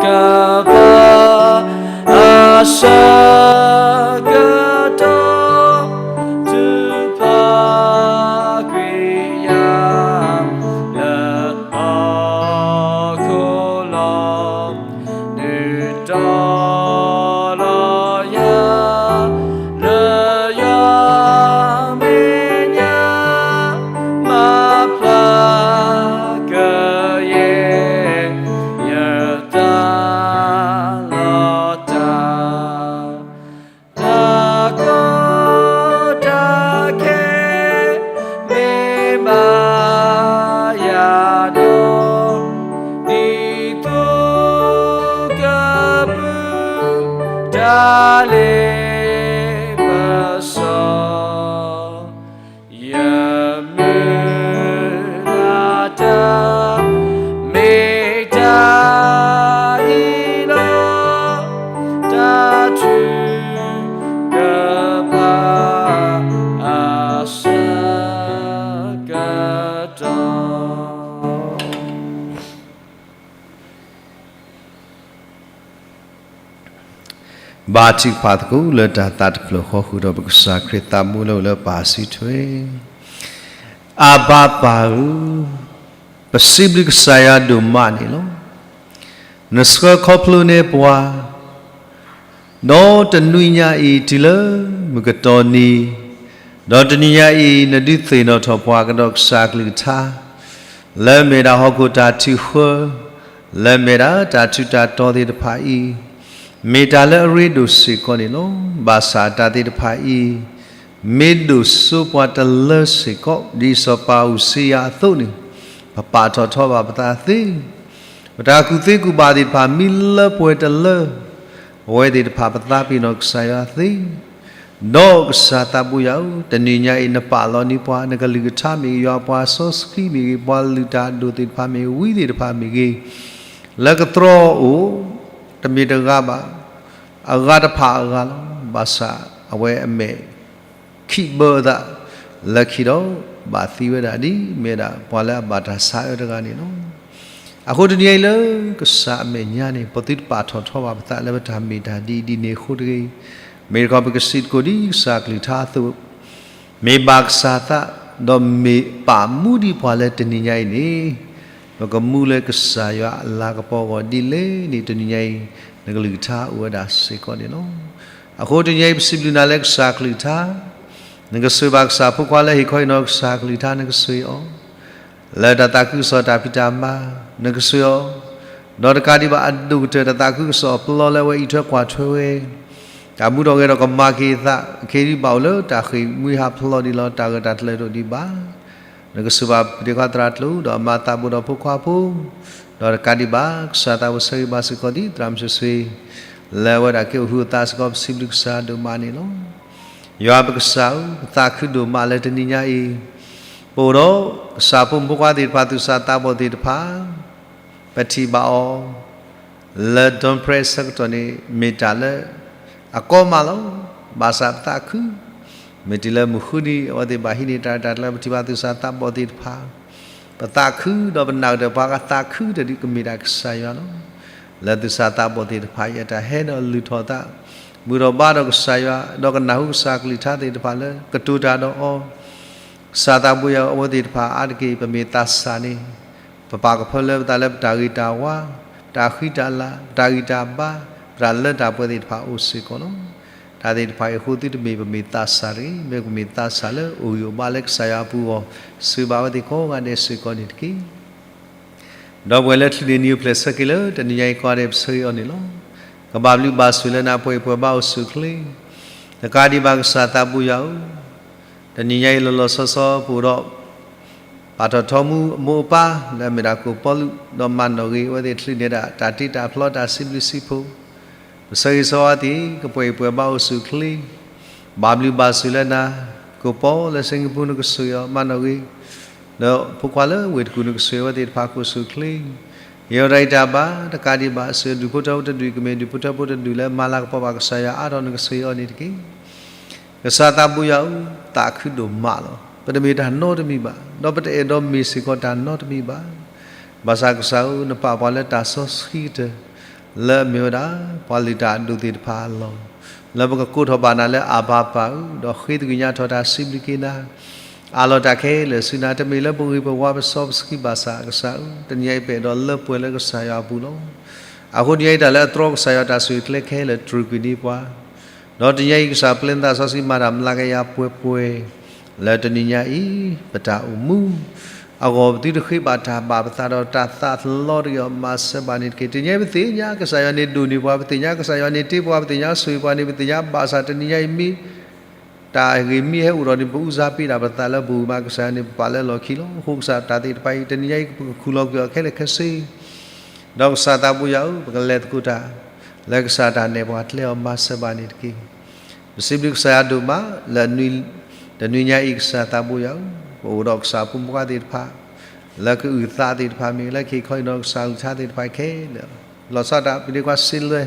ကဖၣ် အဆၢကတီၢ် ထုကဖၣ်ကွံာ်ယၤ လၢဟီၣ်ခိၣ်လီၤ. ဒုးတီၤလီၤယၤ လၢယွၤမဲာ်ညါ မၤဖျါကယဲၢ် ယသးလီၤတၢ် တၢ်ကီတၢ်ခဲ မ့ၢ်ဘၣ်ယၤဒီး ဒ်သိးကပုၢ်တၢ်လ့ပစီ ယမုၢ်လၢ်တၢ် မ့ၢ်တၢ်အံၤလီၤ. တၢ်ထုကဖၣ် အဆၢကတီၢ် ဘါထုကဖၣ်သကိးလၢတၢ်သးတဖျၢၣ်ဃီ ဃုာ်ဒီးပကစၢ်ခရံာ်သးဘိလၢအိၣ်လၢပၢ်စုထွဲ. အဘၤပၢ်ဧၢ, ပစံးဘျုးကစၢ်ယွၤဒိၣ်မးန့ၣ်လီၤ. နဆှၢခီဖျိန့ၢ်ပှၤ ဒီးတနွံညါအံၤတုၤလၢမုၢ်ကတီၢ်နံၤ, ဒီးတနွံညါအံၤ နဒုးသ့ၣ်နီၣ်ထီၣ်ပှၤကဒီးကစၢ်အကလုၢ်ကထါ လၢမ့ၢ်ဒၣ်ဟီၣ်ခိၣ်တၢ်ထုးဃၢ, လၢမ့ၢ်ဒၣ်တၢ်ထူးတၢ်တီၤသ့ၣ်တဖၣ်အံၤ, မ့ၢ်တၢ်လၢအရ့ဒိၣ်စ့ၢ်ကီးန့ၣ်လီၤ. ဘၣ်ဆၣ်တၢ်သ့ၣ်တဖၣ်အံၤ မ့ၢ်ဒိၣ်စိပှၤတလၢစ့ၢ်ကီး ဒ်စီၤပၤအူးစံယၤအသိးန့ၣ်, ပပာ်ထီၣ်ထီဘၣ်ပသးသ့, ပတၢ်ကူၣ်သ့ကူၣ်ဘၣ်သ့ၣ်တဖၣ် မံလၢပှဲၤတလၢ, ပဝဲသ့ၣ်တဖၣ်ပသးပ့ၤနီၣ်ကစၢ်ယွၤသ့ ဒီးကစၢ်သးဘိယွၤဧၢ, တနွံညါအံၤ နပာ်လီၤန့ၢ်ပှၤ နကလုၢ်ကထါမ့ၢ်ဂ့ၤ, ယွၤပှၤစီဆှံမ့ၢ်ဂ့ၤ, ပှၤလုၢ်တၢ်အဒိၣ်သ့ၣ်တဖၣ်မ့ၢ်ဂ့ၤ, ဝံသ့ၣ်တဖၣ်မ့ၢ်ဂ့ၤ, လၢကတြီအအိၣ် တမ့ၢ်တဂၤဘၣ်, အဂၤတဖၣ်အဂၤလီၤ. ဘၣ်ဆၣ်အဝဲအမဲာ်ခံးဘၢအသး လၢခံဒီး ဘၣ်သံဝဲဒၣ်ဒ်မ့ၢ်ဝဲဒၣ် ပှၤလၢအဘၣ်တၢ်ဆါအၢတဂၤန့ၣ်လီၤ. အဃိတနံၤအံၤလၢကစၢ်အမဲာ်ညါန့ၣ် ပသုတပာ်ထီၣ်ထီဘၣ်ပသးလၢပတၢ်မ့ၢ်တၢ်ဒ်အံၤဒ်န့ၣ်အဃိတဂ့ၤ, မ့ၢ်တခီပကစံးသကိးဒ်ကစၢ်ကလုၢ်ကထါအသိး မ့ၢ်ဘၣ်ကစၢ်သး ဒီးမ့ၢ်ပာ်မူဒံးပှၤလၢတနံၤညါအံၤန့ၣ်, ပကမူလၢကစၢ်ယွၤအလၤကပီၤအဂီၢ်ဒ်လဲၣ်န့ၣ် တနံၤညါအံၤ နကလုၢ်ကထါအိၣ်ဝဲဒၣ်စ့ၢ်ကီးန့ၣ်လီၤ. အဃိတနံၤညါအံၤ ပစံးဘျုးနၤလၢကစၢ်ကလုၢ်ကထါ, နကဆိၣ်ဘၣ်ကစၢ်ဖိခွါလၢဟ့ၣ်ခီဟ့ၣ်နီၤကစၢ်ကလုၢ်ကထါ နကဆိၣ်အီၤ လၢတၢ်သးခုကစီၣ်တၢ်ဖံးတၢ်မၤ နကဆိၣ်အီၤ, ဒီးတကးဒံးဘၣ်အဒိၣ်ကတၢၢ်တၢ်သးခုကစီၣ်အပျီလၢအဝဲအံးထွဲကွၢ်ထွဲဝဲ တၢ်မူထီၣ်ဂဲၤထီၣ်ကမၤက့ၤအသး အခဲအံၤဒ်ဘၣ်အိၣ်လၢတၢ်ဃ့ၢ်မှံဟးဖျိးဒံးလီၤ တၢ်ဂၢၢ်တၢ်ကျၢၤဒိၣ်ဒံးဘၣ်. နကဆိၣ်ဘၣ်ပဒ့ခွါသရၣ်ကျိၤ ဒီးအမၤသးဘိဒီးဖိခွါဖိ, ဒီးတကးဒံးဘၣ် ကစၢ်သးဘိဆၢဂ့ၤဘၣ်စ့ၢ်ကီးဒ်သရၣ်မုၢ်ဆ့ၣ်ဆ့ လၢအဝဲဒၣ်က့ၤအိၣ်ဟုးအသးစ့ၢ်ကီး ပစံးဘျုးကစၢ်ဒိၣ်မးန့ၣ်လီၤ. ယွၤပကစၢ်ဧၢ, ပသးခုဒိၣ်မးလၢတနံၤညါအံၤ ပအိၣ်ဒီးကစၢ်ဖိမုၣ်ဖိခွါသ့ၣ်တဖၣ် သူၣ်စၢ်သးဘီၣ်သ့ၣ်တဖၣ် ပထံၣ်ဘၣ်အီၤ လၢ Don Prayer ဆၢကတီၢ်န့ၣ် မ့ၢ်တၢ်လၢအကီမးလီၤ. ဘၣ်ဆၣ်ပသးခု, မ့ၢ်တုၤလၢမုၢ်ဃုနံၤ အဝဲသ့ၣ်ဘၣ်ဟံးန့ၢ်တၢ်ရဲၣ်တၢ်ကျဲၤ ပထံၣ်ဘၣ်သူၣ်စၢ်သးဘီၣ်သ့ၣ်တဖၣ် ပသးခု ဒီးပနာ်ကတၢၢ် ပှၤကသးခုတဒုးကမ့ၢ်ဒၣ်ကစၢ်ယွၤလီၤ. လၢသူၣ်စၢ်သးဘီၣ်သ့ၣ်တဖၣ်အံၤ အတၢ်ဟဲဒီးလုၢ်ထီၣ်သး ဘူၣ်ထီၣ်ဘါထီၣ်ကစၢ်ယွၤ ဒီးကနၢ်ဟူကစၢ်ကလုၢ်ကထါသ့ၣ်တဖၣ်လၢ ကတိၤတၢ်ဒီးအီၤ ကစၢ်သးဘိယွၤဧၢ, အဝဲသ့ၣ်တဖၣ်အါတက့ၢ် ပမ့ၢ်သးစၢ်န့ၣ် ပပာ်ကဖၢလၢပသးလၢပတၢ်ဂ့ၤတၢ်ဝါ, ပတၢ်ဃံတၢ်လၤ, ပတၢ်ဂံၢ်တၢ်ဘါ, ပတၢ်လၢတၢ်ပှဲၤသ့ၣ်တဖၣ်အိၣ်စ့ၢ်ကီးလီၤ. တၢ်သ့ၣ်တဖၣ်အံၤအဃိ သုတမ့ၢ်ပမ့ၢ်သးစၢ်တဂ့ၤ, မ့ၢ်ပမ့ၢ်သးစၢ်လၢအိၣ်ဂံၢ်အိၣ်ဘါလၢကစၢ်ယွၤအပူၤအဂီၢ်, စံးဘၣ်ဝဲသ့ၣ်ကိးဂၤဒဲးစ့ၢ်ကီးန့ၣ်တက့ၢ်. ဒီပုၢ်ဝဲၢ်လၢချံးန့ၢ်နံၤအိၣ်ဖျဲၣ်ဆၢက့ၤလၢ တနံၤညါအံၤကိးဂၤဒဲး ပဆၢဂ့ၤအီၤန့ၣ်လီၤ. ကဘၣ်ဘျုးဘၣ်ဆိၣ်လၢနၤ ပှၤအဲၣ်ပှၤဘါအိၣ်ဆူၣ်အိၣ်ချ့, တကးဒံးဘၣ်ကစၢ်သးဘိယွၤဧၢ, တနံၤညါအံၤလီၤလီၤဆီဆီ ပအိၣ်ဒီး ပာ်ထီၣ်ထီမူအမိၢ်အပၢ် လၢအမ့ၢ်ဒၣ်ကိၣ်ပီလူး ဒီးမၤနီၣ်ဂံၢ်အဝဲသ့ၣ် ချံးန့ၢ်ဒၣ်တၢ်တ့တၢ်ဖျီ တၢ်စံးဘျုးစံးဖှိၣ်, ပဆၢဂ့ၤဆၢဝါသ့ၣ် ကပှၤအဲၣ်ပှၤဘါအိၣ်ဆူၣ်အိၣ်ချ့, ဘၣ်ဘျုးဘၣ်ဆိၣ်လၢနၤ, ကိၣ်ပီလၢစ့ၣ်ကပူၤ နကဆိၣ်ဂ့ၤအီၤ မၤနီၣ်ဂံၢ်, ဒီးဖိခွါလၢဝ့ၢ်တကူၣ် နကဆိၣ်ဂ့ၤအဝဲသ့ၣ်တဖၣ်ကိၣ်ဆူၣ်အိၣ်ချ့, ယဲၢ်တၢ်အံၤတၢ်ဘၣ် တကးဒံးဘၣ် အစုဒူၣ်ဖိထၢဖိတဒူၣ် ကမ့ၢ်ဒူၣ်ဖိထၢဖိတဒူၣ်လၢမၤလၤကပီၤဘၣ်ကစၢ်ယွၤအါထီၣ် နကဆိၣ်ဂ့ၤအီၤန့ၣ်တက့ၢ်. ကစၢ်သးဘိယွၤဧၢ, သးခုဒိၣ်မးလီၤ. ပတမ့ၢ်တၢ်နီတမံၤဘၣ်, ဒီးပတအဲၣ်ဒိးမ့ၢ်စ့ၢ်ကီးတၢ်နီတမံၤဘၣ်. ဘၣ်ဆၣ်ကစၢ်ဧၢ, နပာ်ပှၤလၢတၢ်စီဆှံကတၢၢ် လၢအမ့ၢ်ဝဲဒၣ် ပှၤလုၢ်တၢ်အဒိၣ်သ့ၣ်တဖၣ်အလီၢ်, လၢပကကိးထီၣ်ဘၣ်နၤလၢအဘၤပၢ်ဧၢ, ဒီးဃ့သကွံာ်ညါထီၣ်တၢ်စံးဘျုးက့ၤနၤ, အးလီၤတၢ်ခဲလၢာ်ဆူနၤ, တမ့ၢ်လၢပဂ့ၢ်ပဝါပစီပစကံဘၣ်ဆၣ် ကစၢ်ဧၢ, တနံၤအံၤ ပအဲၣ်ဒိးလၢပှဲၤလၢကစၢ်ယွၤအပူၤလီၤ. အဃိတနံၤအံၤ တၢ်လၢအတြီကစၢ်ယွၤတၢ်ဆိၣ်ဂ့ၤကျဲခဲလၢာ် တြူာ်ကွံာ်န့ၢ်ပှၤ ဒီးတနံၤအံၤ ကစၢ်ပျဲနသးစီဆှံမၤတၢ်မျးကယၤပှဲၤပှဲၤ, လၢတနံၤညါအံၤ ပတၢ်အိၣ်မူအဂီၢ် ပသုတဃ့ဘၣ်တၢ်ဘၣ်ပသးဒီးတၢ်သးလီတဂ့ၤအီၤ မၤစၢၤဘၣ်န့ၣ်တက့ၢ်. တနံၤအံၤ ပသ့ၣ်ညါကစၢ်ယွၤန့ၣ်ဒိၣ်န့ၢ်ပှၤ, ပသ့ၣ်ညါကစၢ်ယွၤန့ၣ်တ့ပှၤ, ပသ့ၣ်ညါဆိၣ်ဂ့ၤပှၤန့ၣ် ပသ့ၣ်ညါဘၣ်ဆၣ်တနံၤညါအံၤမ့ၢ် တၢ်ဂ့ၢ်မ့ၢ်ဟဲအိၣ်ဒီးန့ၣ် ပအူစါပ့းတၢ်ပသးလၢပဂုာ်မးကစၢ်ယွၤန့ၣ် ပပာ်လၢလီၢ်ခံလီၤ. အဃိကစၢ်တၢ်သ့ၣ်တဖၣ်အံၤ တနံၤညါအံၤ ပကခူၣ်လီၤကွံာ်အီၤခဲလၢာ်ခဲဆ့ ဒီးကစၢ်သးဘိယွၤဧၢ, ပကလဲၤသကိးတၢ် လၢကစၢ်တၢ်နဲၣ်ပှၤကျဲအီၤ မၤစၢၤဘၣ်န့ၣ်တက့ၢ်. ပစံးဘျုးကစၢ်ယွၤဒိၣ်မး လၢတနံၤညါအံၤ ကစၢ်သးဘိယွၤဧၢ, ပအိၣ်ဒီးကစၢ်ဖိမုၣ်ဖိခွါသ့ၣ်တဖၣ် လၢကအုၣ်သးသ့ၣ်တဖၣ်မ့ၢ်ဂ့ၤ, လၢကဟ့ၣ်ခီဟ့ၣ်နီၤကစၢ်အကလုၢ်ကထါသ့ၣ်တဖၣ်ခဲလၢာ်, လီၤဆီဒၣ်တၢ် ပဒ့ခွါစ့လွဲ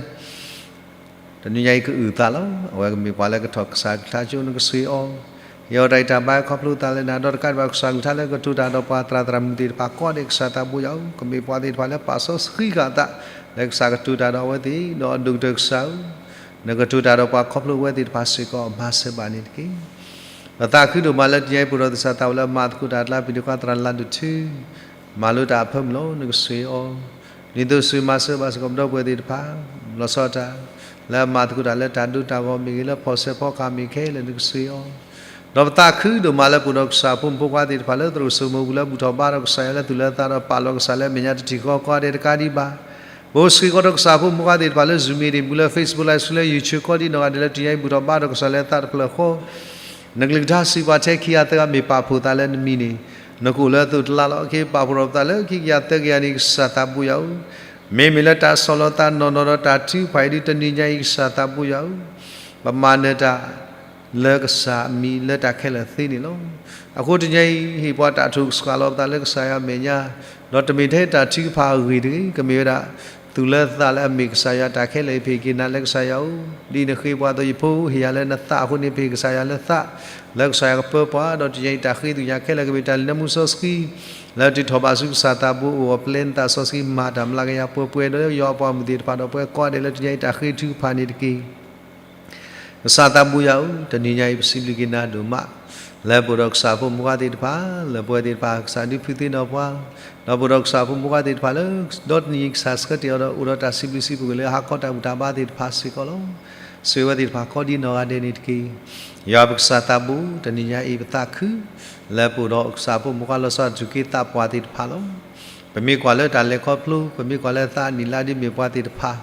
တနံၤညါအံၤကအုၣ်သးလီၤ. အဝဲကမ့ၢ်ပှၤလၢကထီၣ်ကစၢ်ကလုၢ်ကထါကၠိ နကဆိၣ်ဂ့ၤအီၤ, ယဲၢ်တၢ်အံၤတၢ်ဘၣ်ခီဖျိသးလၢနၤ, ဒီးတကးဒံးဘၣ်ကစၢ်ကလုၢ်ကထါလၢကတိၤတၢ်ဒီးပှၤသရၣ်သရၣ်မုၣ်သ့ၣ်တဖၣ်ကိးဂၤဒဲး ကစၢ်သးဘိယွၤဧၢ, ကမ့ၢ်ပှၤသ့ၣ်တဖၣ်လၢပာ်စီဆှံဃာ်အသး လၢကစၢ်ကတိၤတၢ်ဒီးအဝဲသ့ၣ်, ဒီးအဒိၣ်ကတၢၢ်ကစၢ်ဧၢ, နကတိၤတၢ်ဒီးပှၤခီဖျိအဝဲသ့ၣ်တဖၣ်စ့ၢ်ကီး မၤစၢၤဘၣ်န့ၣ်တက့ၢ်. ပသးခုဒိၣ်မးလၢတနံၤအံၤ ပအိၣ်ဒီးသရၣ်သးဝံၤလၢအမၤသကိးတၢ်အကျါ ပဒ့ခွါသရၣ်လၢဒိၣ်ထူ မၤလိတၢ်အဖၢမုၢ်လီၤ. နကဆိၣ်ဂ့ၤအီၤ, ဒ်သိးဆိၣ်ဂ့ၤမၤစၢၤဘၣ်စ့ၢ်ကီးပဒီပုၢ်ဝဲၢ်သ့ၣ်တဖၣ်, လီၤဆီဒၣ်တၢ် လၢအမၤသကိးတၢ်လၢတၢ်ဒိတၢ်ဂီၤမ့ၢ်ဂ့ၤ, လၢဖီၣ်ဆဲးဖီကဟၣ်မ့ၢ်ဂ့ၤခဲလၢာ် နကဆိၣ်ဂ့ၤအီၤ, ဒီးပသးခုဒိၣ်မးလၢပအိၣ်ဒီးကစၢ်ဖိမုၣ်ဖိခွါသ့ၣ်တဖၣ်လၢသရိာ်စိမိၤပူၤ လၢဘူၣ်ထီၣ်ဘါထီၣ်ကစၢ်ယွၤ လၢသူၣ်လၢသးဒီးပာ်လီၤကစၢ်လၢအမဲာ်ညါတထံၣ်ဃီ ကိးဂၤဒဲးတကးဒံးဘၣ် ပအိၣ်ဆှံဃီဒီးကစၢ်ဖိမုၣ်ဖိခွါသ့ၣ်တဖၣ်လၢ Zoom meeting ပူၤ လၢ Facebook Live Stream လၢ YouTube ကိးဒံးနီၢ်ဂၤဒဲးလၢတနံၤအံၤ ဘူၣ်ထီၣ်ဘါထီၣ်ကစၢ်လၢအသးတဖျၢၣ်ဃီ, နကလုၢ်ကထါစံးပှၤထဲခံဂၤသၢဂၤ မ့ၢ်ပာ်ဖှိၣ်သးလၢနမံၤန့ၣ်, နကအိၣ်လၢအသိးတလါလီၤ. အခ့အပာ်ဖှိၣ်ထီၣ်ပသးလၢခံကယၤသၢကယၤန့ၣ် ကစၢ်သးဘိယွၤဧၢ, မ့မ့ၢ်လၢတၢ်ဆီၣ်လီၤသးနီၢ်နီၢ်ဒီးတၢ်ထုကဖၣ်အံၤဒုး တနံၤညါအံၤ ကစၢ်သးဘိယွၤဧၢ, ပမၤနၢၤတၢ် လၢကစၢ်အမံၤလၢတၢ်ခဲလၢာ်သ့န့ၣ်လီၤ. အဃိတနံၤအံၤ ဟ့ၣ်ပှၤတၢ်ထိၣ်ကဆှီလီၤပသးလၢကစၢ်ယွၤအမဲာ်ညါ, ဒီးတမ့ၢ်ထဲတၢ်ထုကဖၣ်အဂ့ၢ်တဂ့ၤ, ကမ့ၢ်ဝဲဒၣ် သူၣ်လၢသးလၢအမ့ၢ်ကစၢ်ယွၤတၢ်ခဲလၢာ်အံၤ ပဟ့ၣ်က့ၤနၤလၢကစၢ်ယွၤအအိၣ်, ဒ်နဃ့ပှၤအသိး ယဖိဟ့ၣ်ယၤလၢနသးအဃိန့ၣ် ပဟ့ၣ်ကစၢ်ယွၤလၢသး, လၢကစၢ်ယွၤကပၢပှၤ, ဒီးတနံၤအံၤတၢ်ဃ့သ့ၣ်ညါခဲလၢာ် ကမ့ၢ်တၢ်လၢနမူစီဆှံ လၢတထီၣ်ဘၣ်ဆူကစၢ်သးဘိအအိၣ် ပျဲနသးစီဆှံ မၤတၢ်မျးကယၤ ပှဲၤပှဲၤဒီးယွၤအပှၤမုၣ်သ့ၣ်တဖၣ်ဒီး ပှၤကိးဂၤဒဲးလၢတနံၤအံၤတၢ်ဃ့ထုကဖၣ်န့ၣ်တက့ၢ်. ကစၢ်သးဘိယွၤဧၢ, တနံၤညါအံၤ ပစံးဘျုးက့ၤနၤဒိၣ်မး လၢပအိၣ်ဒီးကစၢ်ဖိမုၣ်ဖိခွါသ့ၣ်တဖၣ်, လၢပဝဲသ့ၣ်တဖၣ် ကစၢ်ဒုးဖုးသ့ၣ်နီၣ်ပှၤ, ဒီးပအိၣ်ဒီးကစၢ်ဖိမုၣ်ဖိခွါသ့ၣ်တဖၣ်လၢ ဒီတနံၤအံၤကစၢ်ဆှၢတ့ၢ်အီၤဒီး အိၣ်ဒီးတၢ်စံးဘျုးစံးဖှိၣ်က့ၤလၢဟါခီတၢ်ဘူၣ်တၢ်ဘါသ့ၣ်တဖၣ်စ့ၢ်ကီးလီၤ. ဆိၣ်ဂ့ၤဝဲသ့ၣ်တဖၣ်ကိးဒ်နီၢ်ဂၤဒဲးန့ၣ်တက့ၢ်. ယွၤပကစၢ်သးဘိ, တနံၤညါအံၤပသးခု လၢပအိၣ်ဒီးကစၢ်ဖိမုၣ်ဖိခွါ လီၤဆီဒၣ်တၢ်ထုးက့သးပှၢ်သ့ၣ်တဖၣ်လီၤ. ပမ့ၢ်ကွၢ်လၢတၢ်လဲၤခီဖျိ, ပမ့ၢ်ကွၢ်လၢသးနံၣ်လါဒ်မ့ၢ်ပှၤသ့ၣ်တဖၣ်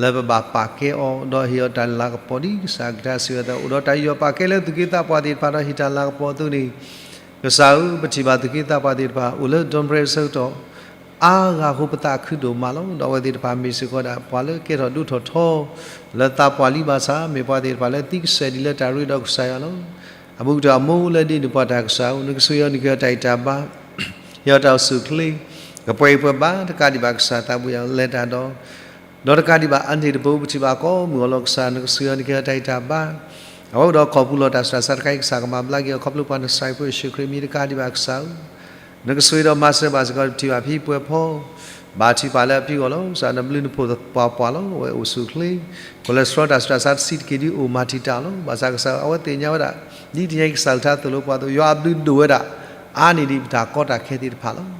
လၢပဘၣ်ပာ်ကဲအီၤ ဒီးဟ့ၣ်အီၤတၢ်လၤကပီၤဒ်ကစၢ်ကလုၢ်ကထါစံးဝဲအသိး, အိၣ်ဒီးတၢ်ယူးယီၣ်ပာ်ကဲလၢသူၣ်က့သးပှၢ်သ့ၣ်တဖၣ်ဒီးဟ့ၣ်တၢ်လၤကပီၤအသိးန့ၣ်, ကစၢ်ဧၢ, ပထံၣ်ဘၣ်သူၣ်က့သးပှၢ်သ့ၣ်တဖၣ် အိၣ်လၢ Don Bradley အဆၢကတီၢ် အါဂၤအဃိပသးခုဒိၣ်မးလီၤ. ဒီးအဝဲသ့ၣ်တဖၣ်မ့ၢ်စ့ၢ်ကီးဒၣ် ပှၤလၢကဲထီၣ်ဒိၣ်ထီၣ်ထီ လၢသးပှၢ်လံဘၣ်ဆၣ် မ့ၢ်ပှၤသ့ၣ်တဖၣ်လၢသံကစဲာ်ဒ်လၢတၢ်ရ့ဒီးကစၢ်ယွၤလီၤ. အဘူးကတၢၢ်အမိၢ်လၢဒ်န့ၣ်ပှၤတၢ်ကစၢ်ဧၢ, နကဆိၣ်ဂ့ၤအီၤ နကဟ့ၣ်အီၤတၢ်အံၣ်တၢ်ဘါ, ဟ့ၣ်အီၤတၢ်အိၣ်ဆူၣ်အိၣ်ချ့, ကပှဲၤအံၤပှဲၤဘါတကးဒံးဘၣ်ကစၢ်သးဘိယွၤဧၢ, လဲၤတၢ်ဒီး ဒီးတကးဒံးဘၣ် အါန့ၢ်တဘိ ပထံၣ်ဘၣ်ကိးမုၢ်ဂီၤလီၤကစၢ် နကဆိၣ်ဂ့ၤအီၤ နကဟ့ၣ်အီၤတၢ်အံၣ်တၢ်ဘါ, အဝဲအိၣ်ဒီးခီၣ်ပူၤလီၤတၢ်ဆူးတၢ်ဆါတခါအံၤ ကစၢ်ကမၤဘျါက့ၤအီၤ ခီဖျိပှၤနစၢ်ယွၤဖိယ့ၣ်ၡူးခရံာ်မံၤတကးဒံးဘၣ်ကစၢ်ဧၢ, နကဆိၣ်ဂ့ၤဒီးမၤစၢၤဘၣ်စ့ၢ်ကီး ပထံၣ်ဘၣ်ဖံပှဲၤဖီ ဘၣ်ထုကဖၣ်လၢအဖံအဂီၢ်လီၤ. ကစၢ်နဘျုးနဖှိၣ်ပှၤပှၢ်လီၤ, အဝဲအိၣ်ဆူၣ်အိၣ်ချ့, cholesterol တၢ်ဆူးတၢ်ဆါတဆံးတက့ၢ်ဒ်အိၣ်မၤတံာ်တာ်လီၤ. ဘၣ်ဆၣ်ကစၢ်အဝဲသ့ၣ်ညါဝဲဒၣ် ဒ်တနံၤအံၤကစၢ်ကလုၢ်ကထါသိၣ်လိပှၤအသိး ယွၤအဘျုးဒိၣ်ဝဲဒၣ် အါန့ၢ်ဒံးပတၢ်ကီတၢ်ခဲသ့ၣ်တဖၣ်လီၤ.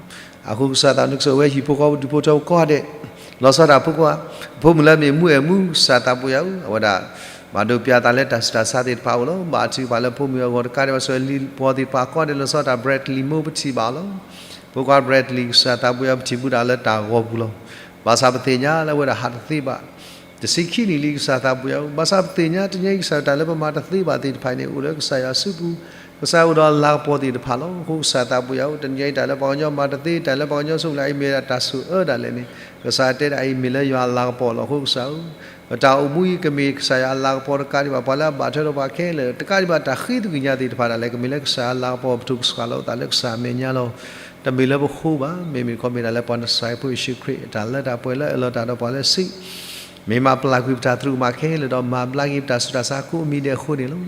အဃိကစၢ်သး နကဆိၣ်ဂ့ၤဝဲဟံၣ်ဖိဃီဖိဒူၣ်ဖိထၢဖိကိးဂၤဒဲး, လီၤဆီဒၣ်တၢ်ဖိခွါ, ဖိမုၣ်လၢအမ့ၢ်မူအဲၣ်မူ ကစၢ်သးဘိယွၤဧၢ, အဝဲဒၣ် ဘၣ်ဒိပၠးသးလၢတၢ်ဆူးတၢ်ဆါသ့ၣ်တဖၣ်အအိၣ်လီၤ. ဘၣ်ထုကဖၣ်လၢဖိမုၣ်အဂီၢ်တကးဒံးဘၣ် ဆိၣ်ဂ့ၤလံၤပှီၤသ့ၣ်တဖၣ်ကိးဂၤဒဲး လီၤဆီဒၣ်တၢ် Bradley မိၢ် ပထံၣ်ဘၣ်အီၤလီၤ. ဖိခွါ Bradley ကစၢ်သးဘိယွၤ ပထံၣ်ဘူးဒၣ်လၢတၢ်ဂီၤပူၤလီၤ. ဘၣ်ဆၣ်ပသ့ၣ်ညါလၢအဝဲဒၣ်ဟးတသ့ဘၣ် တဆံခံနံၣ်လံကစၢ်သးဘိယွၤဧၢ, ဘၣ်ဆၣ်ပသ့ၣ်ညါတနံၤအံၤကစၢ်တၢ်လၢပမၤတသ့ဘၣ်သ့ၣ်တဖၣ်အံၤန့ၣ် အိၣ်လၢကစၢ်ယွၤစုပူၤ, ကစၢ်ယွၤအိၣ်ဒီးလၤကပီၤသ့ၣ်တဖၣ်လီၤ. အဃိကစၢ်သးဘိယွၤဧၢ, တနံၤအံၤတၢ်လၢပှၤကညီမၤတသ့, တၢ်လၢပှၤကညီဆိကမိၣ်လၢအအံၤမ့ၢ်ဒၣ်တၢ်ဆိၣ်အၢဒၣ်လဲာ်န့ၣ်, ကစၢ်တဲဒၣ်အအံၤမ့ၢ်လၢယွၤအလၤကပီၤလီၤ. အဃိကစၢ်ဧၢ, ပတၢ်အိၣ်မူအံၤကမ့ၢ်ကစၢ်ယွၤအလၤကပီၤတကးဒံးဘၣ် ပှၤလၢအဘၣ်ထွဲဒီးပှၤခဲလၢာ်, တကးဒံးဘၣ်တၢ်ဃ့တဂ့ၤညါသ့ၣ်တဖၣ်ဒၣ်လဲာ် ကမ့ၢ်လၢကစၢ်ယွၤအလၤကပီၤ ပထိၣ်ကဆှီလီၤသးလၢကစၢ်အမဲာ်ညါလီၤ. တမ့ၢ်လၢပဃိဘၣ်, မ့မ့ၢ်တခီမ့ၢ်ဒၣ်လၢပှၤနစၢ်ဖိယ့ၣ်ၡူးခရံာ် အတၢ်လၢတၢ်ပှဲၤလၢအအၢၣ်လီၤတၢ်ဒီးပှၤလၢစံး, မ့ၢ်မၤပျၢ်ကွံာ်ပတၢ်သရူးကမၣ်ခဲလၢာ်ဒီး မၤဘျါက့ၤပတၢ်ဆူးတၢ်ဆါကိးမံၤဒဲးအဃိန့ၣ်လီၤ.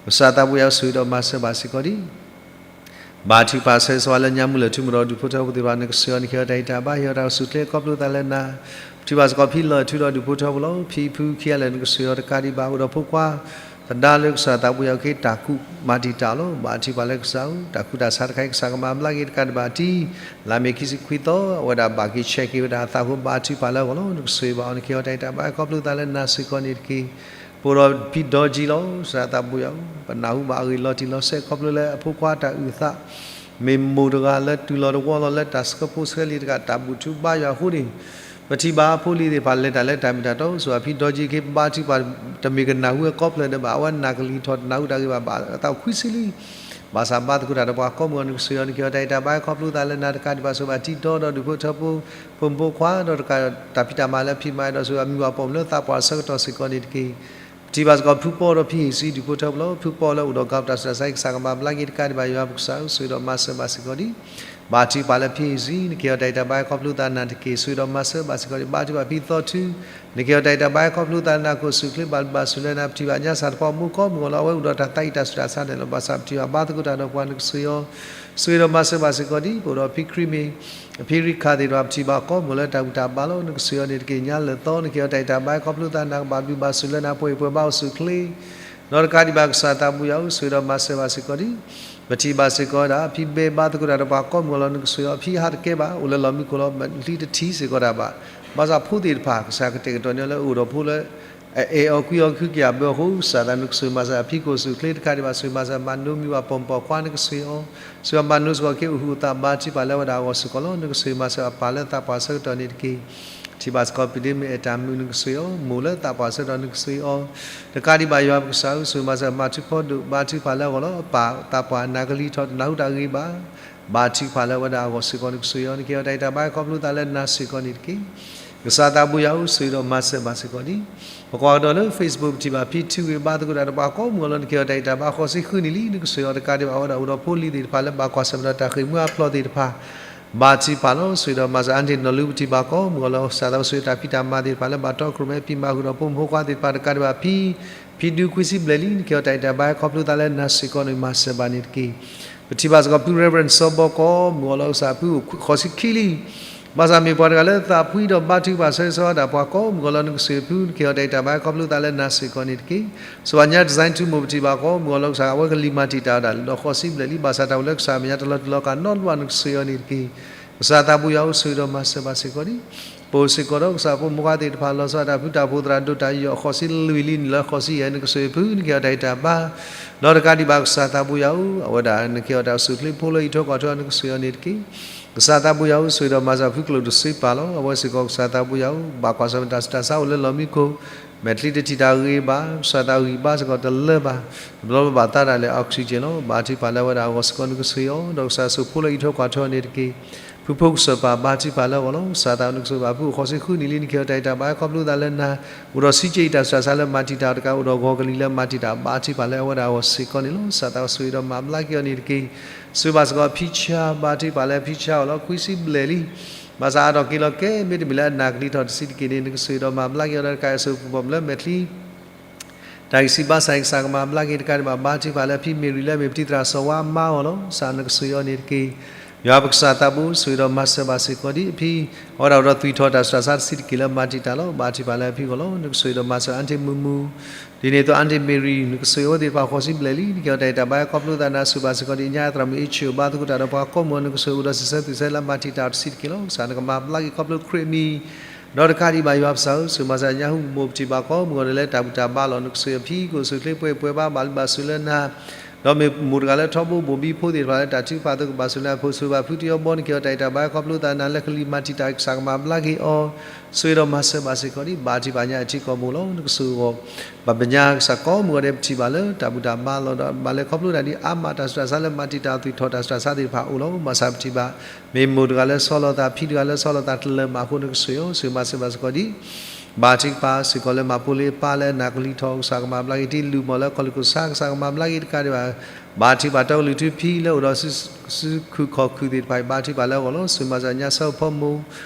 ကစၢ်သးဘိယွၤဧၢ, ဆိၣ်ဂ့ၤဒီးမၤစၢၤဘၣ်စ့ၢ်ကီးဒံး ဘါထုကဖၣ်ဆၢဂ့ၤဆၢဝါလၢညါမုၢ်လၢၢ်ထူမုၢ်ဒီးဒူၣ်ဖိထၢဖိသ့ၣ်တဖၣ် နကဆိၣ်ဂ့ၤအီၤ နကဟ့ၣ်အီၤတၢ်အံၣ်တၢ်ဘါ ဟ့ၣ်အီၤတၢ်အိၣ်ဆူၣ်အိၣ်ချ့ခီဖျိသးလၢနၤ, ပထံၣ်ဘၣ်စ့ၢ်ကီးဖံလၢၢ်ထူဒီးဒူၣ်ဖိထၢဖိလီၤ. ဖံဖုခံဂၤလၢာ် နကဆိၣ်ဂ့ၤအီၤတကးဒံးဘၣ် အိၣ်ဒီးဖိခွါသဒါလၢကစၢ်သးဘိယွၤကဟ့ၣ်တၢ်ကူၣ်မၤတံာ်တာ်လီၤ. ဘါထုကဖၣ်လၢကစၢ်ဧၢ, တၢ်ကူၣ်တၢ်ဆါတခါအံၤ ကစၢ်ကမၤဘျါက့ၤတကးဒံးဘၣ်တံၢ် လါမ့ၤခံဆံခွံသီ အဝဲဒၣ်ဘၣ်က့ၤဆဲးက့ၤဝဲဒၣ်အသးအဃိ ဘါထုကဖၣ်လၢအဂီၢ်လီၤ. နကဆိၣ်ဂ့ၤဘၣ်အီၤ နကဟ့ၣ်အီၤတၢ်အံၣ်တၢ်ဘါ ခီဖျိသးလၢနၤစ့ၢ်ကီးန့ၣ်တက့ၢ်. ပအိၣ်ဒီးဖံဒီကံလီၤ. ကစၢ်သးဘိယွၤဧၢ, ပနၢ်ဟူဘၣ်အဂ့ၢ်လီၤတံၢ်လီၤဆဲးခီဖျိလၢအဖိခွါတၢ်အုၣ်အသး မ့ၢ်မိၢ်တဂၤလၢတုၤလီၤတဝီလီၤလၢတၢ်ဆှၢဖိဆှၢလံၤတဂၤ တၢ်ဘူၣ်ထုဘါယွၤအဃိန့ၣ်, ပထံၣ်ဘၣ်အဖိအလံၤသ့ၣ်တဖၣ်လဲၤတၢ်လၢတၢ်မ့ၢ်တၢ်တီ, ဆိၣ်ဂ့ၤအဖံဒီကံ ကဘါထုကဖၣ် တမ့ၢ်ကနၢ်ဟူဝဲကိးဖျၢၣ်ဒဲးဘၣ်, အဝဲနၢ်ကလံၤထီၣ်တနၢ်ဟူတၢ်ဂ့ၢ်ဘၣ်ဘၣ် အသးခွံဆံလံ. ဘၣ်ဆၣ်ဘါသကိးတၢ်ဒီးပှၤကိးမုၢ်ဂီၤ နကဆိၣ်ဂ့ၤအီၤ နကဟ့ၣ်အီၤတၢ်အံၣ်တၢ်ဘါ ခီဖျိသးလၢနၤတကးဒံးဘၣ် ဆိၣ်ဂ့ၤဘၣ်တံၢ်ဒီဒီးဒူၣ်ဖိထၢဖိ ဖိမုၣ်ဖိခွါ ဒီးတၢ်ဖံးတၢ်မၤလၢအဖံးမၤဒီး ဆိၣ်ဂ့ၤအမံၤဝၤပိာ်မုၣ်လၢသးပှၢ်ဆၢကတီၢ်စ့ၢ်ကီးန့ၣ်တက့ၢ်. ပထံၣ်ဘၣ်စ့ၢ်ကီးဖုပီၢ်ဒီးဖံဟ့ၣ်စံ ဒူၣ်ဖိထၢဖိလီၤ. ဖုပီၢ်လၢအိၣ်ဒီးကးပတၢ်ဆူးတၢ်ဆါအံၤ ကစၢ်ကမၤဘျါက့ၤတကးဒံးဘၣ် ယွၤပကစၢ်ဧၢ, ဆိၣ်ဂ့ၤဒီးမၤစၢၤဘၣ်စ့ၢ်ကီးဒံး ဘါထုကဖၣ်လၢဖံဟ့ၣ်စံ နကဟ့ၣ်အီၤတၢ်အံၣ်တၢ်ဘါ ခီဖျိသးနၤတက့ၢ်. ဆိၣ်ဂ့ၤဒီးမၤစၢၤဘၣ်စ့ၢ်ကီးဒံး ဘါထုကဖၣ်ဖံသီထူ နကဟ့ၣ်အီၤတၢ်အံၣ်တၢ်ဘါ ခီဖျိသးနၤ ကအိၣ်ဆူၣ်အိၣ်ချ့ဘၣ်ဘျုးဘၣ်ဆိၣ်လၢနၤ. ပထံၣ်ဘၣ်ညါစၢ်တပှၤမိၢ်ကိးမုၢ်ဂီၤလီၤ အဝဲအိၣ်ဒီးတၢ်သးအံၣ်တၢ်ဆူးတၢ်ဆါန့ၣ်လီၤ. ဘၣ်ဆၣ်ပထံၣ်ဘၣ်ဘါသကိးတၢ်ဒီးပှၤ နကဆိၣ်ဂ့ၤအီၤ ဆိၣ်ဂ့ၤဒီးမၤစၢၤဘၣ်စ့ၢ်ကီးဒံး ပအိၣ်ဒီးဖံခရံာ်မ့ၢ် အဖံရံခၣ်သ့ၣ်တဖၣ် ပထံၣ်ဘၣ်ကိးမုၢ်ဂီၤလၢတၢ်ဘူၣ်တၢ်ဘါလီၤ. နကဆိၣ်ဂ့ၤအီၤန့ၣ်တက့ၢ်. ညါလၢာ်သီ နကဟ့ၣ်အီၤတၢ်အံၣ်တၢ်ဘါ ခီဖျိသးနၤ ကဘၣ်ဘျုးဘၣ်ဆိၣ်လၢနၤ ပှဲၤအံၤပှဲၤဘါအိၣ်ဆူၣ်အိၣ်ချ့ ဒီးတကးဒံးဘၣ်ကစၢ်သးဘိယွၤဧၢ, ဆိၣ်ဂ့ၤဒီးမၤစၢၤဘၣ်စ့ၢ်ကီးဒံး ပထံၣ်ဘၣ်စ့ၢ်ကီးဝဲဒၣ် ဖံဘဲဘါသကိးတၢ်ဒီးပှၤကိးမုၢ်ဂီၤလီၤ. နကဆိၣ်ဂ့ၤအီၤ ဖံဟးတကဲဘၣ် အိၣ်လၢလီၢ်မံခိၣ်လီၤ လံတထံၣ်စ့ၢ်ကီးတၢ်ဘၣ်. ဘၣ်ဆၣ်ဖိသ့ၣ်တဖၣ် ကစၢ်ကတဲာ်ကတီၤန့ၢ်အီၤလၢအအိၣ်ဒီးဖိလၢ အအဲၣ်အီၤကွံအီၤ ကဟုကယာ်ဘၢအီၤအဃိ ကစၢ်သး နကဆိၣ်ဂ့ၤမၤစၢၤ ဖံကအိၣ်ဆူၣ်အိၣ်ချ့တကးဒံးဘၣ် ဆိၣ်ဂ့ၤမၤစၢၤ မၤနိမံၤဝၤပိာ်မုၣ်ပိာ်ခွါ နကဆိၣ်ဂ့ၤအီၤ ဆိၣ်ဂ့ၤမၤနိစ့ၢ်ကီးက့ၤအိၣ်ဟုးအသးဘါထုကဖၣ်လၢအဝဲဒၣ်အဂီၢ်စ့ၢ်ကီးလီၤ. နကဆိၣ်ဂ့ၤမၤစၢၤအပၢ်လၢသးပှၢ်ဆၢကတီၢ်န့ၣ်တက့ၢ်. ထံၣ်ဘၣ်စ့ၢ်ကီးပဒ့မ့ၢ်အဲၣ်တၢ်မုာ် နကဆိၣ်ဂ့ၤအီၤ မိၢ်လၢသးပှၢ်ဆၢကတီၢ် နကဆိၣ်ဂ့ၤအီၤ တကးဒံးဘၣ်ယွၤပကစၢ်ဧၢ, ဆိၣ်ဂ့ၤမၤစၢၤမၤထူဖီဒိၣ် ဘါထုကဖၣ်လၢအဂီၢ်လီၤ. အပၢ်သးပှၢ်နၢ်ကလံၤထီၣ်တနၢ်ဟူတၢ်ဂ့ၢ်ဘၣ် ဘါထုကဖၣ်လၢအဝဲဒၣ်အဂီၢ်စ့ၢ်ကီး နကဆိၣ်ဂ့ၤအီၤ နကဟ့ၣ်အီၤတၢ်အံၣ်တၢ်ဘါ ခီဖျိသးလၢနၤစ့ၢ်ကီးန့ၣ်တက့ၢ်. ကစၢ်သးဘိယွၤဧၢ, ဆိၣ်ဂ့ၤဒီးမၤစၢၤဘၣ်စ့ၢ်ကီးဒံး. ပကွၢ်ကဒီးလၢ Facebook ပထံၣ်ဘၣ် ဖံထုဂ့ၤ ဘါသကိးတၢ်ဒီးပှၤကိးမုၢ်ဂီၤလီၤ နကဟ့ၣ်အီၤတၢ်ဂံၢ်တၢ်ဘါ ဃိးဆံဃုနံၣ်လံ နကဆိၣ်ဂ့ၤအီၤတကးဒံးဘၣ် အဝဲဒၣ်အိၣ်ဒီးဖိလံၤသ့ၣ်တဖၣ်လၢဘၣ်ကွၢ်ဆၢၣ်မဲာ်ဒီးတၢ်ဃ့ၢ်မှံဟးဖျိးသ့ၣ်တဖၣ် ဘါထုကဖၣ်လီၤ. ဆိၣ်ဂ့ၤဒီးမၤစၢၤ အါန့ၢ်နီၢ်လူပထံၣ်ဘၣ်ကိးမုၢ်ဂီၤလီၤ ကစၢ်သးဘိဆိၣ်ဂ့ၤတၢ်ဖံးတၢ်မၤသ့ၣ်တဖၣ်လၢဘၣ်တီခိၣ်ရိၣ်မဲ ဖံမၤဃုာ်ဒီးဖိမုၣ်ဖိခွါသ့ၣ်တဖၣ်တကးဒံးဘၣ် ဖံ ဖံဒူခွံဆံဘျဲၣ်လံ နကဟ့ၣ်အီၤတၢ်ဂံၢ်တၢ်ဘါ ခီဖျိသးလၢနၤစ့ၢ်ကီးန့ၣ် မၤစၢၤဘၣ်န့ၣ်တက့ၢ်. ပထံၣ်ဘၣ်စ့ၢ်ကီးဖု Reverend စီၤဘီကီး မုၢ်ဂီၤလီၤ ကစၢ်ဖုအိၣ်ဃိးဆံခံလံ. ဘၣ်ဆၣ်မ့ၢ်ပှၤတဂၤလၢသးဖှံဒီးဘါထုကဖၣ်ဆၢဂ့ၤဆၢဝါဒၣ်ပှၤကိးမုၢ်ဂီၤလီၤ နကဆိၣ်ဂ့ၤဖု နကဟ့ၣ်အီၤတၢ်ဂံၢ်တၢ်ဘါ ခီဖျိသးလၢနၤစ့ၢ်ကီးန့ၣ်တက့ၢ်. စီၤဘၣ်ညါ design ထူမိၢ် ပထံၣ်ဘၣ်ကိးမုၢ်ဂီၤလီၤ ကစၢ်အဝဲကလံၤမၤတံာ်တာ်ဝဲဒၣ် ဒီးဃိးဆံဘျဲၣ်လံ ဘၣ်ဆၣ်တၢ်အိၣ်လၢကစၢ်မဲာ်ညါတလီၤတလီၤကးနီတဘျီ နကဆိၣ်ဂ့ၤအီၤန့ၣ်တက့ၢ်. ကစၢ်သးဘိယွၤဧၢ ဆိၣ်ဂ့ၤဒီးမၤစၢၤဘၣ်စ့ၢ်ကီးဒံး. ပအိၣ်စ့ၢ်ကီးဒီးကစၢ်ဖိမုၣ်ဖိခွါသ့ၣ်တဖၣ် လီၤဆီဒၣ်တၢ်ဖုတၢ်ဖိသရၣ်ဒိၣ်တၢ်ယီၤ ဃိးဆံလွံၢ်လံန့ၣ်လၢဃိးဆံယဲၢ် နကဆိၣ်ဂ့ၤဖု နကဟ့ၣ်အီၤတၢ်ဂံၢ်တၢ်ဘါ ဒီးတကးဒံးဘၣ် ကစၢ်သးဘိယွၤဧၢ, အဝဲဒၣ်နကဟ့ၣ်အီၤတၢ်အိၣ်ဆူၣ်အိၣ်ချ့ ဖိလၢအအံးထွဲကွၢ်ထွဲအီၤ နကဆိၣ်ဂ့ၤအီၤန့ၣ်တက့ၢ်. ကစၢ်သးဘိယွၤဧၢ ဆိၣ်ဂ့ၤဒီးမၤစၢၤဖု ကျိၣ်တစ့ပာ်လီၤ. အဝဲစ့ၢ်ကီးကစၢ်သးဘိယွၤဧၢ ဘၣ်ကွၢ်ဆၢၣ်မဲာ်တၢ်ဆူးတၢ်ဆါအိၣ်လၢလီၢ်မံခိၣ် မဲာ်ချံတထံၣ်တၢ်ဂ့ၤဘၣ်, ကစၢ်သးဂံၢ်ဘါစ့ၢ်ကီးတလၢဘၣ်, တဘျီဘၣ်သးဒၣ်လဲာ် oxygen လီၤ. ဘါထုကဖၣ်လၢအဝဲဒၣ်အဂီၢ်စ့ၢ်ကီး နကဆိၣ်ဂ့ၤအီၤ ဒီးကစၢ်ဆိၣ်ဖိလၢအအံးထွဲကွၢ်ထွဲအီၤန့ၣ်တက့ၢ်. ဖုဖိကစၢၢ်ပၢ် ဘါထုကဖၣ်လၢအဂီၢ်လီၤ. ကစၢ်သးနကဆိၣ်ဂ့ၤဘၣ်ဖု အိၣ်ဃိးဆံဃုနံၣ်လံ နကဟ့ၣ်အီၤတၢ်ဂံၢ်တၢ်ဘါ ခီဖျိသးလၢနၤ, အိၣ်ဒီးဆံးက့အံၤ တၢ်ဆူးတၢ်ဆါလၢမၤတံာ်တာ်အီၤတကး အိၣ်ဒီးဂီၤကလံၤလၢမၤတံာ်တာ် ဘါထုကဖၣ်လၢအဝဲဒၣ်အဂီၢ်စ့ၢ်ကီးန့ၣ်လီၤ. ကစၢ်သးဆိၣ်ဂ့ၤဒီးမၤဘျါက့ၤအီၤန့ၣ်တက့ၢ်. ဆိၣ်ဂ့ၤဘၣ်စ့ၢ်ကီးဖံဆါ ဘါထုကဖၣ်လၢဖံဆါအဂီၢ်လီၤ. ခွံဆံဘျဲၣ်လံ ဘၣ်ဆၣ်အါထီၣ်က့ၤလီၤကဲ မ့တမ့ၢ်လၢအနၢ်ကလံၤထီၣ်တဆံးတက့ၢ်န့ၣ် နကဆိၣ်ဂ့ၤဒီးမၤဘျါက့ၤအီၤဒီးတကး အစိာ်ပူၤဘီၣ်မုၢ်လၢမဲာ်ချံ တၢ်ဂံၢ်စၢ်ဘါစၢ်အံၤ ကစၢ်ကမၤဘျါက့ၤတကးဒံးဘၣ် ဘါထုကဖၣ်လၢဖံမ့ၢ်ရံၤလၢအမ့ၢ်ပတံၤသရၣ်စီၤဝါအမါအဂီၢ်လီၤ. ကစၢ်နကဆိၣ်ဂ့ၤအီၤန့ၣ်တက့ၢ်. ယွၤပကစၢ်သးဘိ ဆိၣ်ဂ့ၤဒီးမၤစၢၤဘၣ်စ့ၢ်ကီးဒံးအဖံ, အဝဲဒၣ်အိၣ်ဒီးသွံၣ်ထီၣ်တၢ်ဆူးတၢ်ဆါတဆံးတက့ၢ်လၢမၤတံာ်တာ်လီၤ. ဘါထုကဖၣ်လၢအဖံအဂီၢ်လီၤ. နကဆိၣ်ဂ့ၤဒီးမၤစၢၤအါန့ၢ်မုာ်မုာ် ဒ်န့ၣ်အသိး အါန့ၢ်မ့ၢ်ရံၤ နကဆိၣ်ဂ့ၤအဝဲသ့ၣ်တဖၣ်ဃိးဆံဘျဲၣ်လံ နကဟ့ၣ်အီၤတၢ်ဂံၢ်တၢ်ဘါ ခီဖျိသးနၤ ဆိၣ်ဂ့ၤဘၣ်စ့ၢ်ကီးဒံး အညါသရၣ်မုၣ်အ့ၣ်ဆ့ၣ် ဘါသကိးတၢ်ဒီးပှၤကိးမုၢ်ဂီၤ နကဆိၣ်ဂ့ၤအိၣ်ဒီးစံးဆၢသွံၣ်ဆၢလၢမၤတံာ်တာ်အီၤတဆံးတက့ၢ်လီၤ. ကစၢ်နကမၤဘျါက့ၤခီဖျိခရံာ်အမံၤ ဒီးတကးဒံးဘၣ်ယွၤပကစၢ်ဧၢ, ဆိၣ်ဂ့ၤမၤစၢၤညါဟူမိၢ် ပထံၣ်ဘၣ်ကိးမုၢ်ဂီၤဒ်လၢတၢ်ဘူၣ်တၢ်ဘါလီၤ. နကဆိၣ်ဂ့ၤအဖံ ကအိၣ်ဆူၣ်အိၣ်ချ့ ပှဲၤပှဲၤဘါဘၣ်လံ ဘၣ်ဆိၣ်လၢနၤ, ဒီးမ့ၢ်မိၢ်တဂၤလၢထီဘိဘိၣ်ဘံဖိသ့ၣ်တဖၣ်လၢ တၢ်ထုကဖၣ်အသိးကဘၣ်ဆိၣ်လၢအဖိ, ဆိၣ်ဂ့ၤဘၣ်ဖုတယီဘီ နကဟ့ၣ်အီၤတၢ်ဂံၢ်တၢ်ဘါ ခီဖျိသးနၤလၢကလံၤမၤတံာ်တာ် ကစၢ်ကမၤဘျါက့ၤအီၤ, ဆိၣ်ဂ့ၤဒီးမၤစၢၤဘၣ်စ့ၢ်ကီးဒံး ဘါထုကဖၣ်ညါအထံကီၢ်မိၢ်လီၤ. နကဆိၣ်ဂ့ၤ ပှၤဘၣ်ညါကစၢ်ကိးမုၢ်ဂီၤဒဲး ပထံၣ်ဘၣ်လၢတၢ်ဘူၣ်တၢ်ဘါလီၤဒီး ဘၣ်လဲၤခီဖျိတၢ်ဒ်အါမး တၢ်ဆူးတၢ်ဆါလၢမၤတံာ်တာ်သွံၣ်ထီၣ်တၢ်ဆူးတၢ်ဆါသ့ၣ်တဖၣ်အိၣ်လီၤ. ဘၣ်ဆၣ်ပထံၣ်ဘၣ် မ့ၢ်မိၢ်တဂၤလၢဆီလီၤသး ဖံတဂၤလၢဆီလီၤသးတလၢာ်မးအဃိ နကဆိၣ်ဂ့ၤအီၤ ဆိၣ်ဂ့ၤမၤစၢၤဘၣ်စ့ၢ်ကီးဒံး ဘါထုကဖၣ်စ့ၢ်ကီးလၢမၤဖိလ့အပၢ်လၢအနၢ်ကလံၤထီၣ် ကစၢ်ကမၤဘျါက့ၤ တံၤလုၢ်မီၢ်လၢကီၢ်လူၢ်ကီၢ်ဆၣ် ကစၢ်ကမၤဘျါက့ၤတကးဒံးဘၣ် ဘါထုကဖၣ်တီကလုာ်ထူဖံလၢအိၣ်ဒီး စုခုၣ်ခီၣ်ခုၣ်သ့ၣ်တဖၣ်အံၤ ဘါထုကဖၣ်လၢအဂီၢ်လီၤ. ဆိၣ်ဂ့ၤမၤစၢၤညါဆၢဖိမိၢ်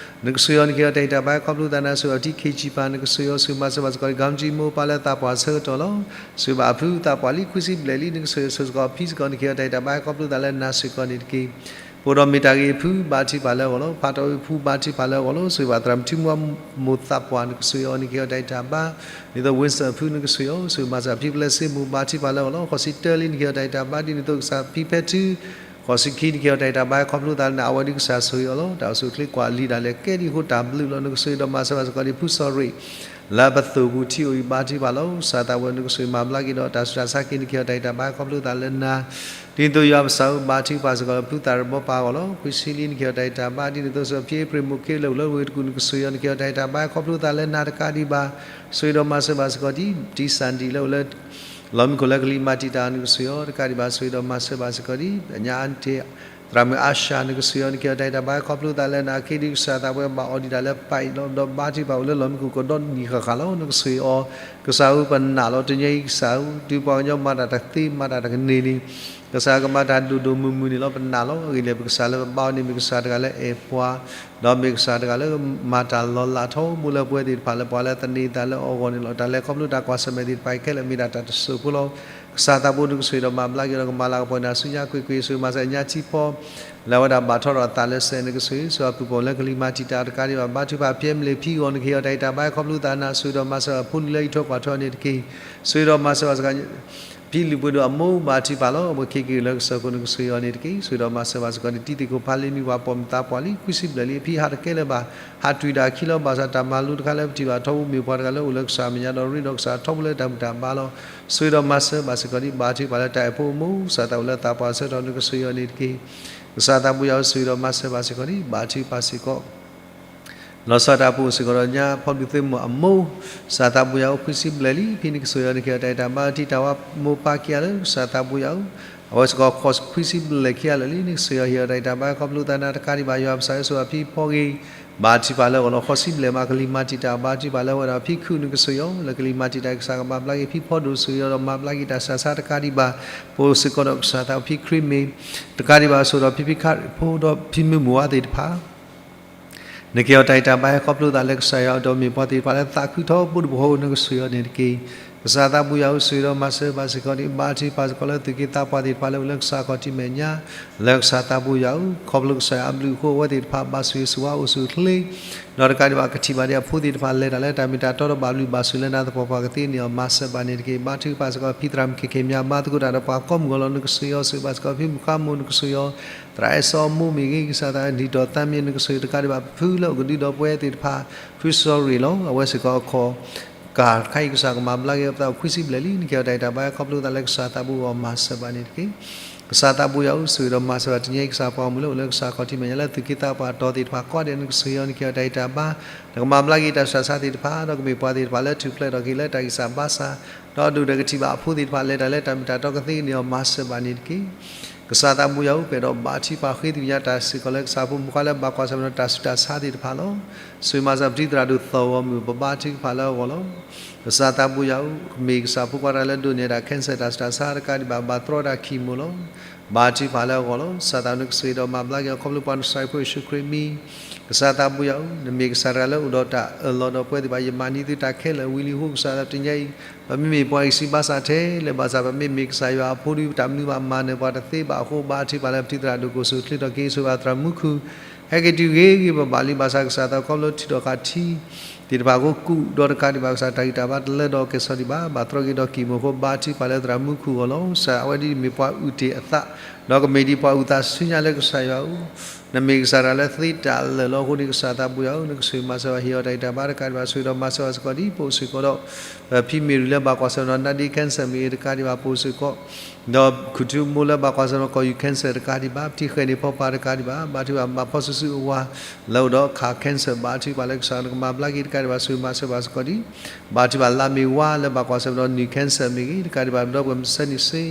နကဆိၣ်ဂ့ၤအီၤ နကဟ့ၣ်အီၤတၢ်ဂံၢ်တၢ်ဘါ ခီဖျိသးနၤ ဆိၣ်ဂ့ၤအီၤထံခံဆံပၤ နကဆိၣ်ဂ့ၤအီၤ ဆိၣ်ဂ့ၤမၤစၢၤဘၣ်စ့ၢ်ကီးဒံး ကၠံၣ်ကၠံၣ်မိၢ်ပၢ်လၢသးပှၢ်ဆၢကတီၢ်လီၤ. ဆိၣ်ဂ့ၤဘၣ်အဖုသးပှၢ်လံ ခွံဆံဘျဲၣ်လံ နကဆိၣ်ဂ့ၤအီၤ ဆိၣ်ဂ့ၤစ့ၢ်ကီးဖံစ့ၢ်ကီး နကဟ့ၣ်အီၤတၢ်ဂံၢ်တၢ်ဘါ ခီဖျိသးလၢနၤစ့ၢ်ကီးန့ၣ်တက့ၢ်. ပအိၣ်ဒီးမ့ၢ်တၢ်ဂ့ၤအဖု ဘါထုကဖၣ်လၢအဂီၢ်လီၤ. ဖးတီၣ်အဖု ဘါထုကဖၣ်လၢအဂီၢ်လီၤ. ဆိၣ်ဂ့ၤဘၣ်သရၣ်မုၣ်ထူမုၢ်မိၢ်သးပှၢ် နကဆိၣ်ဂ့ၤအီၤ နကဟ့ၣ်အီၤတၢ်ဂံၢ်တၢ်ဘါ ဒ်သိး Winston အဖု နကဆိၣ်ဂ့ၤအီၤ ဆိၣ်ဂ့ၤမၤစၢၤဖံပျဲစ့မိၢ် ဘါထုကဖၣ်လၢအဂီၢ်လီၤ. ဃိးဆံတၢလံ နကဟ့ၣ်အီၤတၢ်ဂံၢ်တၢ်ဘါ ဒ်န့ၣ်အသိး ကစၢ်ဖံဖဲထု ဃိးဆံခံ နကဟ့ၣ်အီၤတၢ်ဂံၢ်တၢ်ဘါ ခီဖျိသးလၢနၤ အဝဲဒၣ်ကစၢ်ဆိၣ်ဂ့ၤအီၤလီၤ. တၢ်အိၣ်ဆူၣ်အိၣ်ချ့ကွၢ်လံၤဒၣ်လဲာ် ကဲဒ်အဃိတၢ်ဘျုးလီၤ. နကဆိၣ်ဂ့ၤဒီးမၤစၢၤဘၣ်စ့ၢ်ကီးဒံး ဖုစီၤရ့ၣ် လၢပသိၣ်ပူၤထံအိၣ်အံၤ ဘါထုကဖၣ်လီၤ. ကစၢ်သးဝဲ နကဆိၣ်ဂ့ၤမၤဘျါက့ၤဒီး တၢ်ဆူးတၢ်ဆါက့ၤ နကဟ့ၣ်အီၤတၢ်ဂံၢ်တၢ်ဘါ ခီဖျိသးလၢနၤ ဒ်န့ၣ်အသိးယွၤပကစၢ်ဧၢ ဘါထုကဖၣ်စ့ၢ်ကီးလၢဖုသးရၢၣ်ဘီပၢ်အဂီၢ်လီၤ. ခွံဆံလံ နကဟ့ၣ်အီၤတၢ်ဂံၢ်တၢ်ဘါ ဒ်န့ၣ်အသိး စီၤဖံအ့ဖြ့ၣ်မိၢ်ခ့လၢအိၣ်လၢဝ့ၢ်တကူၣ် နကဆိၣ်ဂ့ၤအီၤ နကဟ့ၣ်အီၤတၢ်ဂံၢ်တၢ်ဘါ ခီဖျိသးလၢနၤတကးဒံးဘၣ် ဆိၣ်ဂ့ၤဒီးမၤစၢၤဘၣ်စ့ၢ်ကီးဒံး တံၢ်စၣ်ဒံၣ်လၢအိၣ်လၢ လီၢ်မံခိၣ်လၢကလံၤမၤတံာ်တာ် နကဆိၣ်ဂ့ၤအီၤတကးဒံးဘၣ် ဆိၣ်ဂ့ၤဒီးမၤစၢၤဘၣ်စ့ၢ်ကီးဒံး အညါအါန့ၢ် သရၣ်မုၣ်အၤၡၤ နကဆိၣ်ဂ့ၤအီၤ နကဟ့ၣ်အီၤတၢ်ဂံၢ်တၢ်ဘါ ခီဖျိသးလၢနၤ က့ဒုးကစၢ်သးဝဲဘၣ်အီၤဒံးဒၣ်လၢပၢ်အံၤလီၤ. ဒီးဘါထုကဖၣ်အိၣ်လၢလီၢ်မံခိၣ်ကဒီးနံၣ်ဃၣ်ဃၣ်လီၤ. နကဆိၣ်ဂ့ၤအီၤ ကစၢ်ဧၢ ပနာ်လီၤ တနံၤအံၤ ကစၢ်ဧၢ တုၤပှၤကညီမၤတၢ်တသ့ မၤတၢ်တကန့ၢ်န့ၣ် ကစၢ်ကမၤတၢ်ဒိၣ်ဒိၣ်မုၢ်မုၢ်န့ၣ်လီၤ. ပနာ်လီၤ. အဂ့ၢ်ဒ်လဲၣ် ပကစၢ်လၢပဘါအီၤန့ၣ် မ့ၢ်ကစၢ်တဂၤလၢအဲၣ်ပှၤ ဒီးမ့ၢ်ကစၢ်တဂၤလၢမၤတၢ်လီၤလးထီဘိလၢပှဲၤသ့ၣ်တဖၣ်လၢပှၤလၢသန့ၤသးလၢအီၤအဂီၢ်န့ၣ်လီၤ. တၢ်လဲၤခီဖျိတၢ်ကွၢ်ဆၢၣ်မဲာ်သ့ၣ်တဖၣ်အံၤခဲလၢာ်မ့ၢ်ဒၣ်တၢ်တစိၢ်ဖိလီၤ. ကစၢ်သးဘိ နကဆိၣ်ဂ့ၤဒီးမၤဘျါက့ၤဒီးကမၤလၤကပီၤနၤဆူညါကွ့ၢ်ကွ့ၢ် ဆိၣ်ဂ့ၤမၤစၢၤညါထံဖီ လၢအဝဲဒၣ်ဘၣ်ထီၣ်ဒီးအသးလၢစဲး နကဆိၣ်ဂ့ၤ ဆိၣ်ဂ့ၤအပုၢ်ပိာ်လၢကလံၤမၤတံာ်တာ်တကးဒံးဘၣ် ဘါထုကဖၣ်ဖဲမလ့ၤဖံအဂီၢ် နကဟ့ၣ်အီၤတၢ်ဂံၢ်တၢ်ဘါ ခီဖျိသးနၤ ဆိၣ်ဂ့ၤဒီးမၤစၢၤအဖိလံၤလၢအအံးထွဲကွၢ်ထွဲအီၤန့ၣ်တက့ၢ်. ဆိၣ်ဂ့ၤဒီးမၤစၢၤဘၣ်စ့ၢ်ကီး ဖံလုၢ်ပှ့ၤဒိၣ်အမိၢ် ဘါထုကဖၣ်လီၤ. အဝဲခ့က့ၤလၢကစၢၢ်ခိၣ် နကဆိၣ်ဂ့ၤအီၤန့ၣ်တက့ၢ်. ဆိၣ်ဂ့ၤဒီးမၤစၢၤဘၣ်စ့ၢ်ကီးန့ၣ် တံၤသကိးဖးလ့မံၤပှၤပိာ်မုၣ်သးပှၢ်လံ ခွံဆံဘျဲၣ်လံ အဖံဟးတကဲလၢၤဘၣ် ဟးတွံၢ်ဒၣ်အခံလီၤ. ဘၣ်ဆၣ်တၢ်မၤလိတခါလၢပထံၣ်ဘၣ်ထီဘိ မ့ၢ်ပှၤတဂၤလၢအိၣ်လၢကစၢ်အမဲာ်ညါဒီးရ့ဒီးကစၢ်ထီဘိလၢတၢ်ဘူၣ်တၢ်ဘါလီၤ. ဆိၣ်ဂ့ၤဒီးမၤစၢၤဘၣ်စ့ၢ်ကီးန့ၣ် ဘါထုကဖၣ်လၢတၢ်အဲၣ်ဖိအမိၢ် ကစၢ်သးအိၣ်လၢသးပှၢ်ဆၢကတီၢ် နကဆိၣ်ဂ့ၤအီၤန့ၣ်တက့ၢ်. ကစၢ်သးဘိယွၤဧၢ ဆိၣ်ဂ့ၤဒီးမၤစၢၤဘၣ်စ့ၢ်ကီးန့ၣ် ဘါထုကဖၣ်စ့ၢ်ကီး လီၤဆီဒၣ်တၢ်အိၣ်ဖှိၣ်စ့ၢ်ကီးဒီးညါ ဖီဒုးသုးမုၢ်အမိၢ် ကစၢ်သးဘိယွၤဧၢ ခွံဆံဘျဲၣ်လံ ဖံနကဆိၣ်ဂ့ၤအီၤ နကဟ့ၣ်အီၤတၢ်ဂံၢ်တၢ်ဘါ ထံၣ်တၢ်ဝါမိၢ်ပၢ်ခံဂၤလၢ ကစၢ်သးဘိယွၤဧၢ အဝဲစ့ၢ်ကီးခွံဆံဘျဲၣ်ခံဂၤလၢာ်လံ နကဆိၣ်ဂ့ၤအီၤ ဟ့ၣ်အီၤတၢ်ဂံၢ်တၢ်ဘါ ခီဖျိသးနၤတကးဒံးဘၣ် ယွၤပကစၢ်ဧၢ ဆိၣ်ဂ့ၤအီၤဖံဖီဂ့ၤ ဘါထုကဖၣ်လၢအဂီၢ်လီၤ. ဃိးဆံဘျဲၣ်မး ကလံၤမၤတံာ်တာ် ဘါထုကဖၣ်လၢအဝဲဒၣ်ဖံခုၣ်နကစၢ်ယွၤ, လၢကလံၤမၤတံာ်တာ်ကစၢ်ကမၤဘျါက့ၤဖံဖီဒိၣ်စၢၤယွၤဒီးမၤဘျါက့ၤတၢ်ဆူးတၢ်ဆါတကးဒံးဘၣ်, ပအိၣ်စ့ၢ်ကီးဒီးကစၢ်သးဖံခရံာ်မ့ၢ်တကးဒံးဘၣ်အစိၤဒီး ဖံဖံခရံာ်ဖိဒီးဖံမုၢ်မုၢ်ဝါသ့ၣ်တဖၣ် နက့ၤအီၤတၢ်အံၤတၢ်ဘါဟဲခီဖျိသးလၢကစၢ်ယွၤအဒီးမ့ၢ်ပှၤသ့ၣ်တဖၣ်လၢသးခုထီဘိတဘိ နကစၢ်ယွၤန့ၣ်တက့ၢ်. ကစၢ်သးဘိယွၤဧၢ, ဆိၣ်ဂ့ၤဒီးမၤစၢၤဘၣ်စ့ၢ်ကီးဒံး ဘါထုကဖၣ်စ့ၢ်ကီးလၢသုးက့သးပှၢ်သ့ၣ်တဖၣ်လၢအိၣ်လၢကစၢ်ခီၣ်ထံးမဲာ်ညါ, လၢကစၢ်သးဘိယွၤဧၢ, ခီဖျိကစၢ်ယွၤအဘျုးအဃိ အဝဲသ့ၣ်တဖၣ် ဘၣ်ဆိၣ်ဂ့ၤဆိၣ်ဝါအိၣ်ဆူၣ်အိၣ်ချ့ ဒီးတကးဒံးဘၣ် ကထံၣ်ဘၣ်ဒံးအဖိသ့ၣ်တဖၣ် လဲၤတၢ်လၢတၢ်မ့ၢ်တၢ်တီဒီးဘၣ်ဘျုးဘၣ်ဆိၣ်လၢနၤသပှၢ်ပှၢ်ကသ့န့ၣ်အီၤ မၤစၢၤဘၣ်န့ၣ်တက့ၢ်. ဘါထုကဖၣ်စ့ၢ်ကီးဖံသရၣ်မုၣ်ခဲခဲမး ဘါသကိးတၢ်ဒီးပှၤကိးမုၢ်ဂီၢ်လီၤ. နကစၢ်ယွၤဆိၣ်ဂ့ၤဘၣ်စ့ၢ်ကီးဖံမုၣ်ဃါမိၢ်, နကစၢ်ယွၤ သရၣ်အဲၣ်စီအမိၢ်မ့ၢ်ဂ့ၤ, ကစၢ်သးနံၣ်ဒီးသးမံၤ နကစၢ်ယွၤတကးဒံးဘၣ် ဖုလၢအိၣ်ကဒုဒီးပဝဲသ့ၣ်တဖၣ် ဖုစီၤရ့ၣ်လီၤ. အဝဲစ့ၢ်ကီးအခီၣ် ကၢ်တခါအံၤကစၢ်ကမၤဘျါက့ၤအသးအိၣ်ခွံဆံဘျဲၣ်လံ. နက့ၤအီၤတၢ်အံၤတၢ်ဘါဟဲခီဖျိသးလၢကစၢ်သးဘိအဂီၢ် မၤစၢၤဘၣ်န့ၣ်တက့ၢ်. ကစၢ်သးဘိယွၤဧၢ, ဆိၣ်ဂ့ၤဒီးမၤစၢၤဘၣ်တနံၤအံၤ ကစၢ်ပှၤဂီၢ်မုၢ်လၢအိၣ်လၢကစၢ်ခီၣ်ထံးမဲာ်ညါလၢသုးက့သးပှၢ်တီၤသ့ၣ်တဖၣ်ကိးဂၤဒဲး နကစၢ်ယွၤ နက့ၤအီၤတၢ်အံၤတၢ်ဘါ နကမၤဘျါက့ၤတၢ်ဆူးတၢ်ဆါသ့ၣ်တဖၣ် ဒီးကမ့ၢ်ပှၤသ့ၣ်တဖၣ်လၢထူၣ်ဖျဲးထီၣ်က့ၤလၢတၢ်ဂံၢ်စၢ်ဘါစၢ် ဒီးဒိၣ်ဒီးကထံၣ်ဘၣ်အဖိသ့ၣ်တဖၣ် လဲၤတၢ်လၢတၢ်မ့ၢ်တၢ်တီကသ့န့ၣ်အီၤ မၤစၢၤဘၣ်န့ၣ်တက့ၢ်. ကစၢ်သးဘိယွၤဧၢ, ပအဲၣ်ဒိးဘါထုကဖၣ်ဃ့သုညါတၢ်စ့ၢ်ကီးလၢကစၢ်ဖိမုၣ်ဃါလၢဘၣ်ကွၢ်ဆၢၣ်မဲာ်ဒီးတၢ်ဆူးတၢ်ဆါသ့ၣ်တဖၣ်လီၤ. ဆိၣ်ဂ့ၤမၤစၢၤပထံသရၣ်ဒိၣ်သီၣ်ဂီၤမုၢ် ပဘါထုကဖၣ်လၢအဂီၢ်လီၤ. ကစၢ်သးဘိယွၤဧၢ, ကမ့ၢ်ကစၢ်ဖိခွါတဂၤလၢဒိးန့ၢ်ဒၣ် cancer တၢ်ဆူးတၢ်ဆါတကးဒံးဘၣ် ဘၣ်တြီဒၣ် chemo လီၤ. ဘါထုကဖၣ်လၢအဂီၢ်လီၤ. ကစၢ်သးနကဆိၣ်ဂ့ၤဒီးမၤဘျါက့ၤအီၤ ခီဖျိပှၤနကစၢ်အဖိယ့ၣ်ၡူးခရံာ်အမံၤ ကစၢ်သးဘိယွၤဧၢ, နမ့ၢ်ကစၢ်တဂၤလၢအိၣ်ဒီးတၢ်အၢၣ်လီၤဒီးပဝဲသ့ၣ်တဖၣ် ယမၤန့ၢ်သုတၢ်ခဲလၢာ်ဝံၤလံအဃိ ကစၢ်သးတနံၤအံၤ ပမ့မ့ၢ်ပှၤဂံၢ်စၢ်ဘါစၢ်ထဲလဲၣ်ဘၣ်ဆၣ် ပမ့မ့ၢ်ကစၢ်ယွၤအဖိဒုး တၢ်မနုၤဘၣ်မၤနၢၤပှၤတသ့ဘၣ်အဃိ ဘါထုကဖၣ်လၢပထံသရၣ်ဒိၣ်ကအိၣ်ဆူၣ်အိၣ်ချ့ထီၣ်က့ၤ ဆိၣ်ဂ့ၤဘၣ်သရၣ်မူခိၣ် ဟဲက့ၤတုၤဂ့ၤဂ့ၤပဘၣ်လံဘၣ်ဆၣ် ကစၢ်သးခီဖျိထံထီၣ်ကးထံ သ့ၣ်တဖၣ်အဃိ ကူၣ်ဒီးတကးဒံးဘၣ် ကစၢ်တၢ်ဂံၢ်တၢ်ဘါတလၢဒီးကဲၤဆီၣ်ဒံးဘၣ် ဘၣ်တြီက့ၤဒီး chemo အဃိ ဘါထုကဖၣ်လၢသရၣ်မူခိၣ်အဂီၢ်လီၤ. ကစၢ်အဝဲဒၣ်မ့ၢ်ပှၤအုၣ်တ့ၢ်အသး ဒီးကမ့ၢ်ဒ်ပှၤအုၣ်သးဆူညါလၢကစၢ်ယွၤဧၢ, နမ့ၢ်ကစၢ်တဂၤလၢသ့တၢ်လၢာ်လီၤအဃိန့ၣ် ကစၢ်သးဘိယွၤဧၢ, နကဆိၣ်ဂ့ၤမၤစၢၤဘၣ် ဟ့ၣ်အီၤတၢ်ဂံၢ်တၢ်ဘါတကးဒံးဘၣ် ဆိၣ်ဂ့ၤဒီးမၤစၢၤဘၣ်စ့ၢ်ကီးဒ် ပအိၣ်စ့ၢ်ကီးဒီး ဖံမ့ၢ်ရူၤလၢဘၣ်ကွၢ်ဆၢၣ်မဲာ်ဒီး နာ်ဒ့ cancer မ့ၢ်ဂ့ၤတကးဒံးဘၣ် ပအိၣ်စ့ၢ်ကီး ဒီးခူၣ်ထူမိၢ်လၢဘၣ်ကွၢ်ဆၢၣ်မဲာ် ကီၢ်ယူၢ် cancer တကးဒံးဘၣ် ပထံဃဲၤန့ၣ်ဖီပာ်တကးဒံးဘၣ် ဘါထုကဖၣ်ဘၣ်ဖီစုစုအဝၤ လၢအိၣ်ဒီးခး cancer ဘါထုကဖၣ်လၢကစၢ်နကမၤဘျါက့ၤတကးဒံးဘၣ် ဆိၣ်ဂ့ၤမၤစၢၤဘၣ်စ့ၢ်ကီးဒ် ဘါထုကဖၣ်လါမ့ၤဝါလၢဘၣ်ကွၢ်ဆၢၣ်မဲာ်ဒီး နူၢ် cancer မ့ၢ်ဂ့ၤ တကးဒံးဘၣ် ဒီပုၢ်ဝဲၢ်မုၣ်ဆၢနံၣ်စ့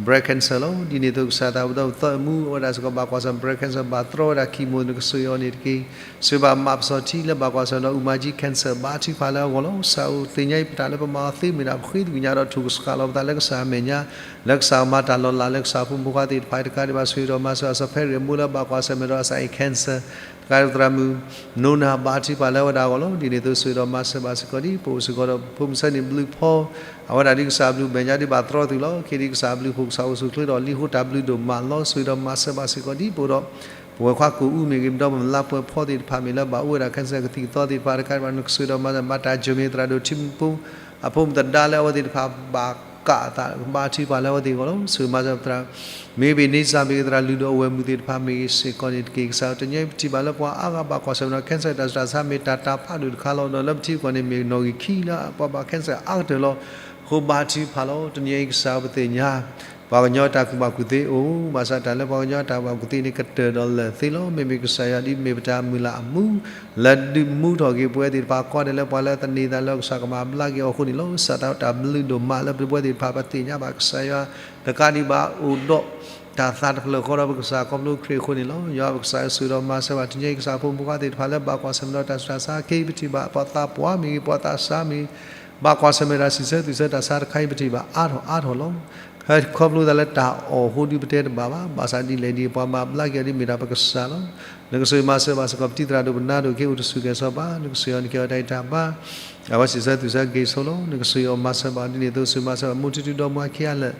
breast cancer လီၤ. ဒ်န့ၣ်အသိးကစၢ်သးပဒီပုၢ်ဝဲၢ်သီအမူ အဝဲဒၣ်စ့ၢ်ကီးဘၣ်ကွၢ်ဆၢၣ်မဲာ် breast cancer ဘၣ်တြီဝဲဒၣ် chemo နကဆိၣ်ဂ့ၤအီၤန့ၣ်တက့ၢ်. ဆိၣ်ဂ့ၤဘၣ်မၤပစီၤထံလၢဘၣ်ကွၢ်ဆၢၣ်မဲာ်ဒီး အူမၤကၠံ cancer ဘါထုကဖၣ်လၢအဂီၢ်လီၤ. ကစၢ်ဧၢ သ့ၣ်ညါအံၤပတၢ်လၢပမၤအီၤသ့မ့ၢ်ဒၣ် ပဃ့သကွံၢ်ညါဒီးထိၣ်ကဆှၣ်လီၤပသးလၢကစၢ်အမဲာ်ညါ လၢကစၢ်မၤတၢ်လီၤလးလၢကစၢ်ဖိမုၣ်ဖိခွါသ့ၣ်တဖၣ်တကးဒံးဘၣ် ဆိၣ်ဂ့ၤဒီးမၤစၢၤဘၣ်စီၤဖဲရံးအမိၢ်လၢဘၣ်ကွၢ်ဆၢၣ်မဲာ်ဒီး အစးအံၤ cancer တကးဒံးဘၣ်သရၣ်မုၣ် နိနၤ ဘါထုကဖၣ်လၢအဝဲဒၣ်အဂီၢ်လီၤ. ဒ်န့ၣ်အသိးဆိၣ်ဂ့ၤဒီးမၤစၢၤဘၣ်စ့ၢ်ကီးဒ် ပအိၣ်စ့ၢ်ကီးဒီး ဖိမုၣ်ဆၢနံၣ်ဘျုးဖီ အဝဲဒၣ်ဒ်ကစၢ်အဘျုးမဲာ်ညါဒ်ဘၣ်တြီသုလီၤ. က့ၤဒ်ကစၢ်အဘျုးအဖှိၣ် ကစၢ်အိၣ်ဆူၣ်အိၣ်ချ့ဒီးလံဃိတၢ်ဘျုးဒိၣ်မးလီၤ. ဆိၣ်ဂ့ၤဒီးမၤစၢၤဘၣ်စ့ၢ်ကီးဒ် ပအိၣ်ဒီး ပဝဲၢ်ခွါကိၣ်အူမ့ၢ်ဂ့ၤ ဒီးပမၤလါပှဲၤဖီသ့ၣ်တဖၣ်မ့ၢ်လၢဘၣ်အိၣ်ဝဲဒၣ် cancer ကသံၣ်ကသီသ့ၣ်တဖၣ်တကးဒံးဘၣ် နကဆိၣ်ဂ့ၤဒီးမၤစၢၤ ဘၣ်တၢ်ယိၢ်မ့ၢ်သရၣ်ဒိၣ်ထံဖိ အဖိမုၣ်သဒါလၢအဝဲသ့ၣ်တဖၣ်ဘၣ်ကးအသး ဘါထုကဖၣ်လၢအဝဲသ့ၣ်အဂီၢ်လီၤ. ဆိၣ်ဂ့ၤမၤစၢၤပသရၣ် မ့ၢ်ဘၣ်န့ၣ်စၢ်မ့ၢ်ဂ့ၤ သရၣ်လုၢ်ဒိၣ်အဝဲၢ်မုၣ်သ့ၣ်တဖၣ်မ့ၢ်ဂ့ၤစ့ၢ်ကီးန့ၣ်တက့ၢ်. ကစၢ်တနံၤအံၤပထံၣ်ဘၣ်လၢပှၤအါဂၤဘၣ်ကွၢ်ဆၢၣ်မဲာ်ဒီး cancer တၢ်ဆူးတၢ်ဆါမ့ၢ်တၢ်တၢ်ဖးဒိၣ်တခါလီၤ. ဒီးလၢပထံပကီၢ်န့ၣ်မ့ၢ်နီၣ်ဂံၢ်ခံလၢပှၤဘၣ် cancer အါကတၢၢ်လီၤ. အဃိဘါထုကဖၣ်လီၤ. တနံၤအံၤကစၢ်ပသ့ၣ်ညါ ပှၤကညီတၢ်ကူၣ်ဘၣ်ကူၣ်သ့အိၣ် ဘၣ်ဆၣ်တၢ်လၢပှၤကညီတၢ်ကူၣ်ဘၣ်ကူၣ်သ့န့ၣ် ကတၢၢ်ဒီးလၢာ်သ့လီၤ. မ့မ့ၢ်ကစၢ်ယွၤဒ်မ့ၢ်ပတၢ်မုၢ်လၢ်အမူ လၢဒုးမူထီၣ်က့ၤပဝဲသ့ၣ်တဖၣ်ကိးဂၤဒဲးလၢပှၤလၢသန့ၤသးလၢကစၢ်ကမၤဘျါက့ၤအီၤအဃိန့ၣ်လီၤ. ကစၢ်တၢ်တၢ်ဘျုးဒိၣ်မးလၢပဝဲသ့ၣ်တဖၣ်ပသ့ၣ်ညါဘၣ်ကစၢ်ယွၤ တကးဒံးဘၣ်အိၣ်ဒီး တၢ်သးတဖျၢၣ်ဃီဒီးပကစၢ်ခီဖျိခရံာ်အဃိန့ၣ်လီၤ. ယွၤပကစၢ်ဧၢ ဆိၣ်ဂ့ၤဒီးမၤစၢၤဘၣ်တနံၤအံၤ ကစၢ်ဖိမုၣ်ဖိခွါသ့ၣ်တဖၣ်လၢဘၣ်ကွၢ်ဆၢၣ်မဲာ်ဒီးတၢ်ဆူးတၢ်ဆါ ခဲအံၤပထံၣ်ဘၣ် ပှၤသးပှၢ်မ့ၢ်ဂ့ၤ ပှၤသးစၢ်မ့ၢ်ဂ့ၤ ဘၣ်ကွၢ်ဆၢၣ်မဲာ်ဒီးစံးဆၢသူးဆၢတၢ်ဆါတခါအံၤ ပထံၣ်ဘၣ်အါထီၣ်အါထီၣ်လီၤ. ခီဖျိသးလၢတၢ်အီၣ်အဃိဒုးပတဲတဘၣ်ဘၣ်. ဘၣ်ဆၣ်ဒ်လဲၣ်ဒ်ပှၤမၤဘျါက့ၤအီၤဒ်မ့ၢ်ဒၣ်ပကစၢ်လီၤ. နကဆိၣ်ဂ့ၤမၤစၢၤဘၣ်စ့ၢ်ကီးပထံသရၣ်ဒိၣ်ပနါဒိၣ်က့ၤအိၣ်တဆူၣ်ကဲၤစီၤပၤ နကဆိၣ်ဂ့ၤအီၤ နက့ၤအီၤတၢ်ဂံၢ်တၢ်ဘါ အဝဲစံးဆၢသူးဆၢက့ၤဆိလီၤ. နကဆိၣ်ဂ့ၤအီၤမၤစၢၤဘၣ်ဒ်န့ၣ်အသိး ဆိၣ်ဂ့ၤမၤစၢၤဘၣ်မိၢ်ထူထူဒီမါခံဂၤလၢာ်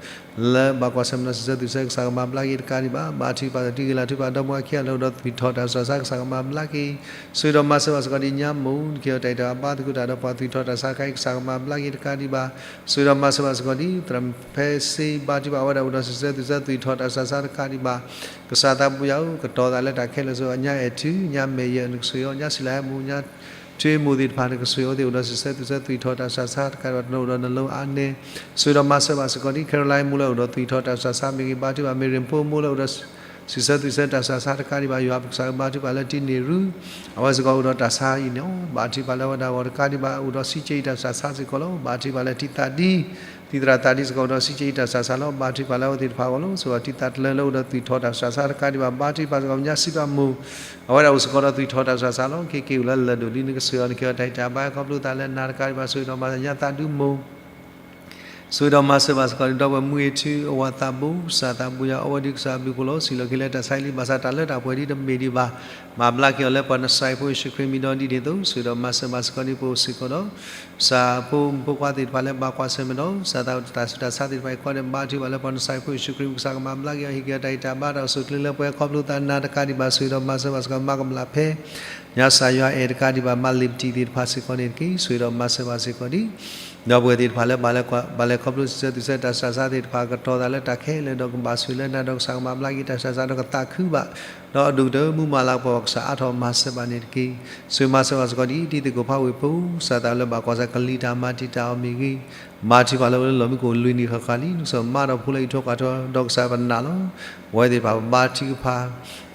လၢဘၣ်ကွၢ်ဆၢၣ်မဲာ်ဒီးစံးဆၢသူးဆၢကစၢ်ကမၤဘျါက့ၤတကးဒံးဘၣ်. ဘါထုကဖၣ်ဒီးတံၤဂ့ၤလၤထုကဖၣ်ဒီမါခံဂၤလၢာ် အိၣ်ဒီးသွံၣ်ထီၣ်တၢ်ဆူးတၢ်ဆါကစၢ်ကမၤဘျါက့ၤ ဆိၣ်ဂ့ၤဒီးမၤစၢၤဘၣ်စ့ၢ်ကီးဒ်ညါမ့ၢ် နက့ၤအီၤတၢ်ဂံၢ်တၢ်ဘါသကုၤတၢ်ဒီးပှၤသွံၣ်ထီၣ်တၢ်ဆါခါအံၤ ကစၢ်ကမၤဘျါက့ၤတကးဒံးဘၣ်. ဆိၣ်ဂ့ၤဒီးမၤစၢၤဘၣ်စ့ၢ်ကီးဒ် သရၣ်ဖဲစ့ဘါထုကဖၣ်ဝဲဒၣ်အိၣ်ဒီးစံးဆၢသူးဆၢသွံၣ်ထီၣ်တၢ်ဆူးတၢ်ဆါတကးဒံးဘၣ်. ကစၢ်သးပူၤယၤဧၢ ကတီၤသးလၢတၢ်ခဲလၢာ်ဆိ အညါအဲၣ်ထူ ညါမဲာ်ယဲၢ် နကဆိၣ်ဂ့ၤအီၤ ညါစံလၤဟဲမူ ညါ ထွ့မိၢ်သ့ၣ်တဖၣ် နကဆိၣ်ဂ့ၤအီၤသ့ၣ် အိၣ်ဒီးစံးဆၢသူးဆၢသွံၣ်ထီၣ်တၢ်ဆူးတၢ်ဆါတကးဒံးဘၣ် တနီၤအိၣ်ဒီးနလၢအါနဲ ဆိၣ်ဂ့ၤဒီးမၤစၢၤဘၣ်စ့ၢ်ကီးဒ် ခဲရလါမိၢ်လၢအိၣ်ဒီးသွံၣ်ထီၣ်တၢ်ဆူးတၢ်ဆါမ့ၢ်ဂ့ၤ ဘါထုကဖၣ် မ့ၢ်ရ့ၣ်ဖိမိၢ်လၢအိၣ်ဒီး စံးဆၢသူးဆၢတၢ်ဆူးတၢ်ဆါတကးဒံးဘၣ် ယွၤပကစၢ်ဧၢ ဘါထုကဖၣ်လၢတံၤန့ၢ်ရူ အဝဲစ့ၢ်ကီးအိၣ်ဒီးတၢ်ဆါအံၤန့ၣ် ဘါထုကဖၣ်လၢအဝဲဒၣ်အဂီၢ်တကးဒံးဘၣ် အိၣ်ဒီးစံကဲအံၤတၢ်ဆူးတၢ်ဆါစ့ၢ်ကီးလီၤ. ဘါထုကဖၣ်လၢတံၤသးဒ် သံသရၣ်သးဒံစ့ၢ်ကီးအိၣ်ဒီး စံကၠံတၢ်စှၤစှၤလီၤ. ဘါထုကဖၣ်လၢအဝဲသ့ၣ်တဖၣ်အဂီၢ်လီၤ. စ့ၢ်ကီးတံၤသးတလၢလၢအိၣ်ဒီးသွံၣ်ထီၣ်တၢ်စှၤစှၤတကးဒံးဘၣ် ဘါထုကဖၣ်စ့ၢ်ကီး ညါစံးဘၣ်မိၢ် အဝဲဒၣ်အိၣ်စ့ၢ်ကီးဒီးသွံၣ်ထီၣ်တၢ်စှၤစှၤလီၤ. က့ၤက့ၤအိၣ်လၢလၢၢ်ဒိၣ်လံ နကစၢ်ယွၤနက့ၤအီၤတၢ်အံၤတၢ်ဘါ ခီဖျိသးလၢနၤတကးဒံးဘၣ် ဆိၣ်ဂ့ၤဒီးမၤစၢၤ ညါသးဒူမိၢ် ဆိၣ်ဂ့ၤဒီးမၤစၢၤဘၣ်စ့ၢ်ကီး ဒီပုၢ်ဝဲၢ်မူဂ့ၤထူ အဝၤသးဘိ ကစၢ်သးဘိယွၤ အဝဲဒၣ်ကစၢ်အဘျုးအဖှိၣ်လီၤ. စံၣ်လီၤက့ၤလၢတၢ်ဆါဟံၣ်လံ ဘၣ်ဆၣ်တၢ်လၢတၢ်ပှဲၤဒ်တမ့ၢ်ဒံးဘၣ် မၤဘျါက့ၤအီၤလၢပှၤနစၢ်ဖိယ့ၣ်ၡူးခရံာ်မံၤဒီးဒ်န့ၣ်အသိး ဆိၣ်ဂ့ၤဒီးမၤစၢၤဘၣ်စ့ၢ်ကီး ဒ်ပအိၣ်စ့ၢ်ကီးဒီး ကစၢ်ဖိမုၣ်ဖိခွါသ့ၣ်တဖၣ်လၢဘၣ်ကွၢ်ဆၢၣ်မဲာ်ဒီး ကစၢ်သးတၢ်ဆူးတၢ်ဆါသ့ၣ်တဖၣ်အံၤ ကီးဒီးဘါထုကဖၣ်လၢပှၤနစၢ်ဖိယ့ၣ်ၡူးခရံာ် ကစၢ်ကမၤဘျါက့ၤအီၤ ဟ့ၣ်က့ၤအီၤတၢ်အံၤတၢ်ဘါ တၢ်အိၣ်ဆူၣ်အိၣ်ချ့လၢပှဲၤ ခီဖျိသးနၤတကးဒံးဘၣ် ဆိၣ်ဂ့ၤဒီးမၤစၢၤဘၣ်စ့ၢ်ကီး မၤကမၣ်ဖဲ ညါစၢ်ယွၤအဲၣ်တကးဒံးဘၣ် မၤလံာ်ပတံၢ်သ့ၣ်တဖၣ်စ့ၢ်ကီးန့ၣ်တက့ၢ်. ဆိၣ်ဂ့ၤဒီးမၤစၢၤဘၣ်စ့ၢ်ကီးဒ် ဒီပုၢ်ဝဲၢ်သ့ၣ်တဖၣ်လၢ ဘၣ်လဲၤခီဖျိစံးဆၢသူၣ်ဆၢတၢ်စှၤစှၤသ့ၣ်တဖၣ် ကတီၤသးလၢတၢ်ခဲလၢာ်ဒီးကဘၣ်ဆိၣ်လၢနၤဒီး ကစၢ်ကမၤဘျါက့ၤ တၢ်စှၤစှၤဒီးကသးခုဘၣ် ဒီးအဒိၣ်ကတၢၢ်မူမၤလၤကပီၤ ကစၢ်အါထီၣ်မၤစၢၤဘၣ်န့ၣ်တက့ၢ်. ဆိၣ်ဂ့ၤမၤစၢၤဘၣ်စ့ၢ်ကီးဒ် တံၤသကိးဖးဝ့ၢ်ဖိ ကစၢ်သးလၢဘၣ်ကွၢ်ဆၢၣ် ကလံၤတၢ်မၤတံာ်တာ်အီၤမ့ၢ်ဂ့ၤ ဘါထုကဖၣ်လၢအိၣ်လၢလီၢ်မံခိၣ်လွံၢ်နံၣ်ဃၣ်ဃၣ်လံ နကစၢ်မၤဒီးဖိလၢအံးထွဲကွၢ်ထွဲ ဒီးကစၢ်ပနာ်လီၤ. ပဝဲသ့ၣ်တဖၣ်ဘါထုကဖၣ်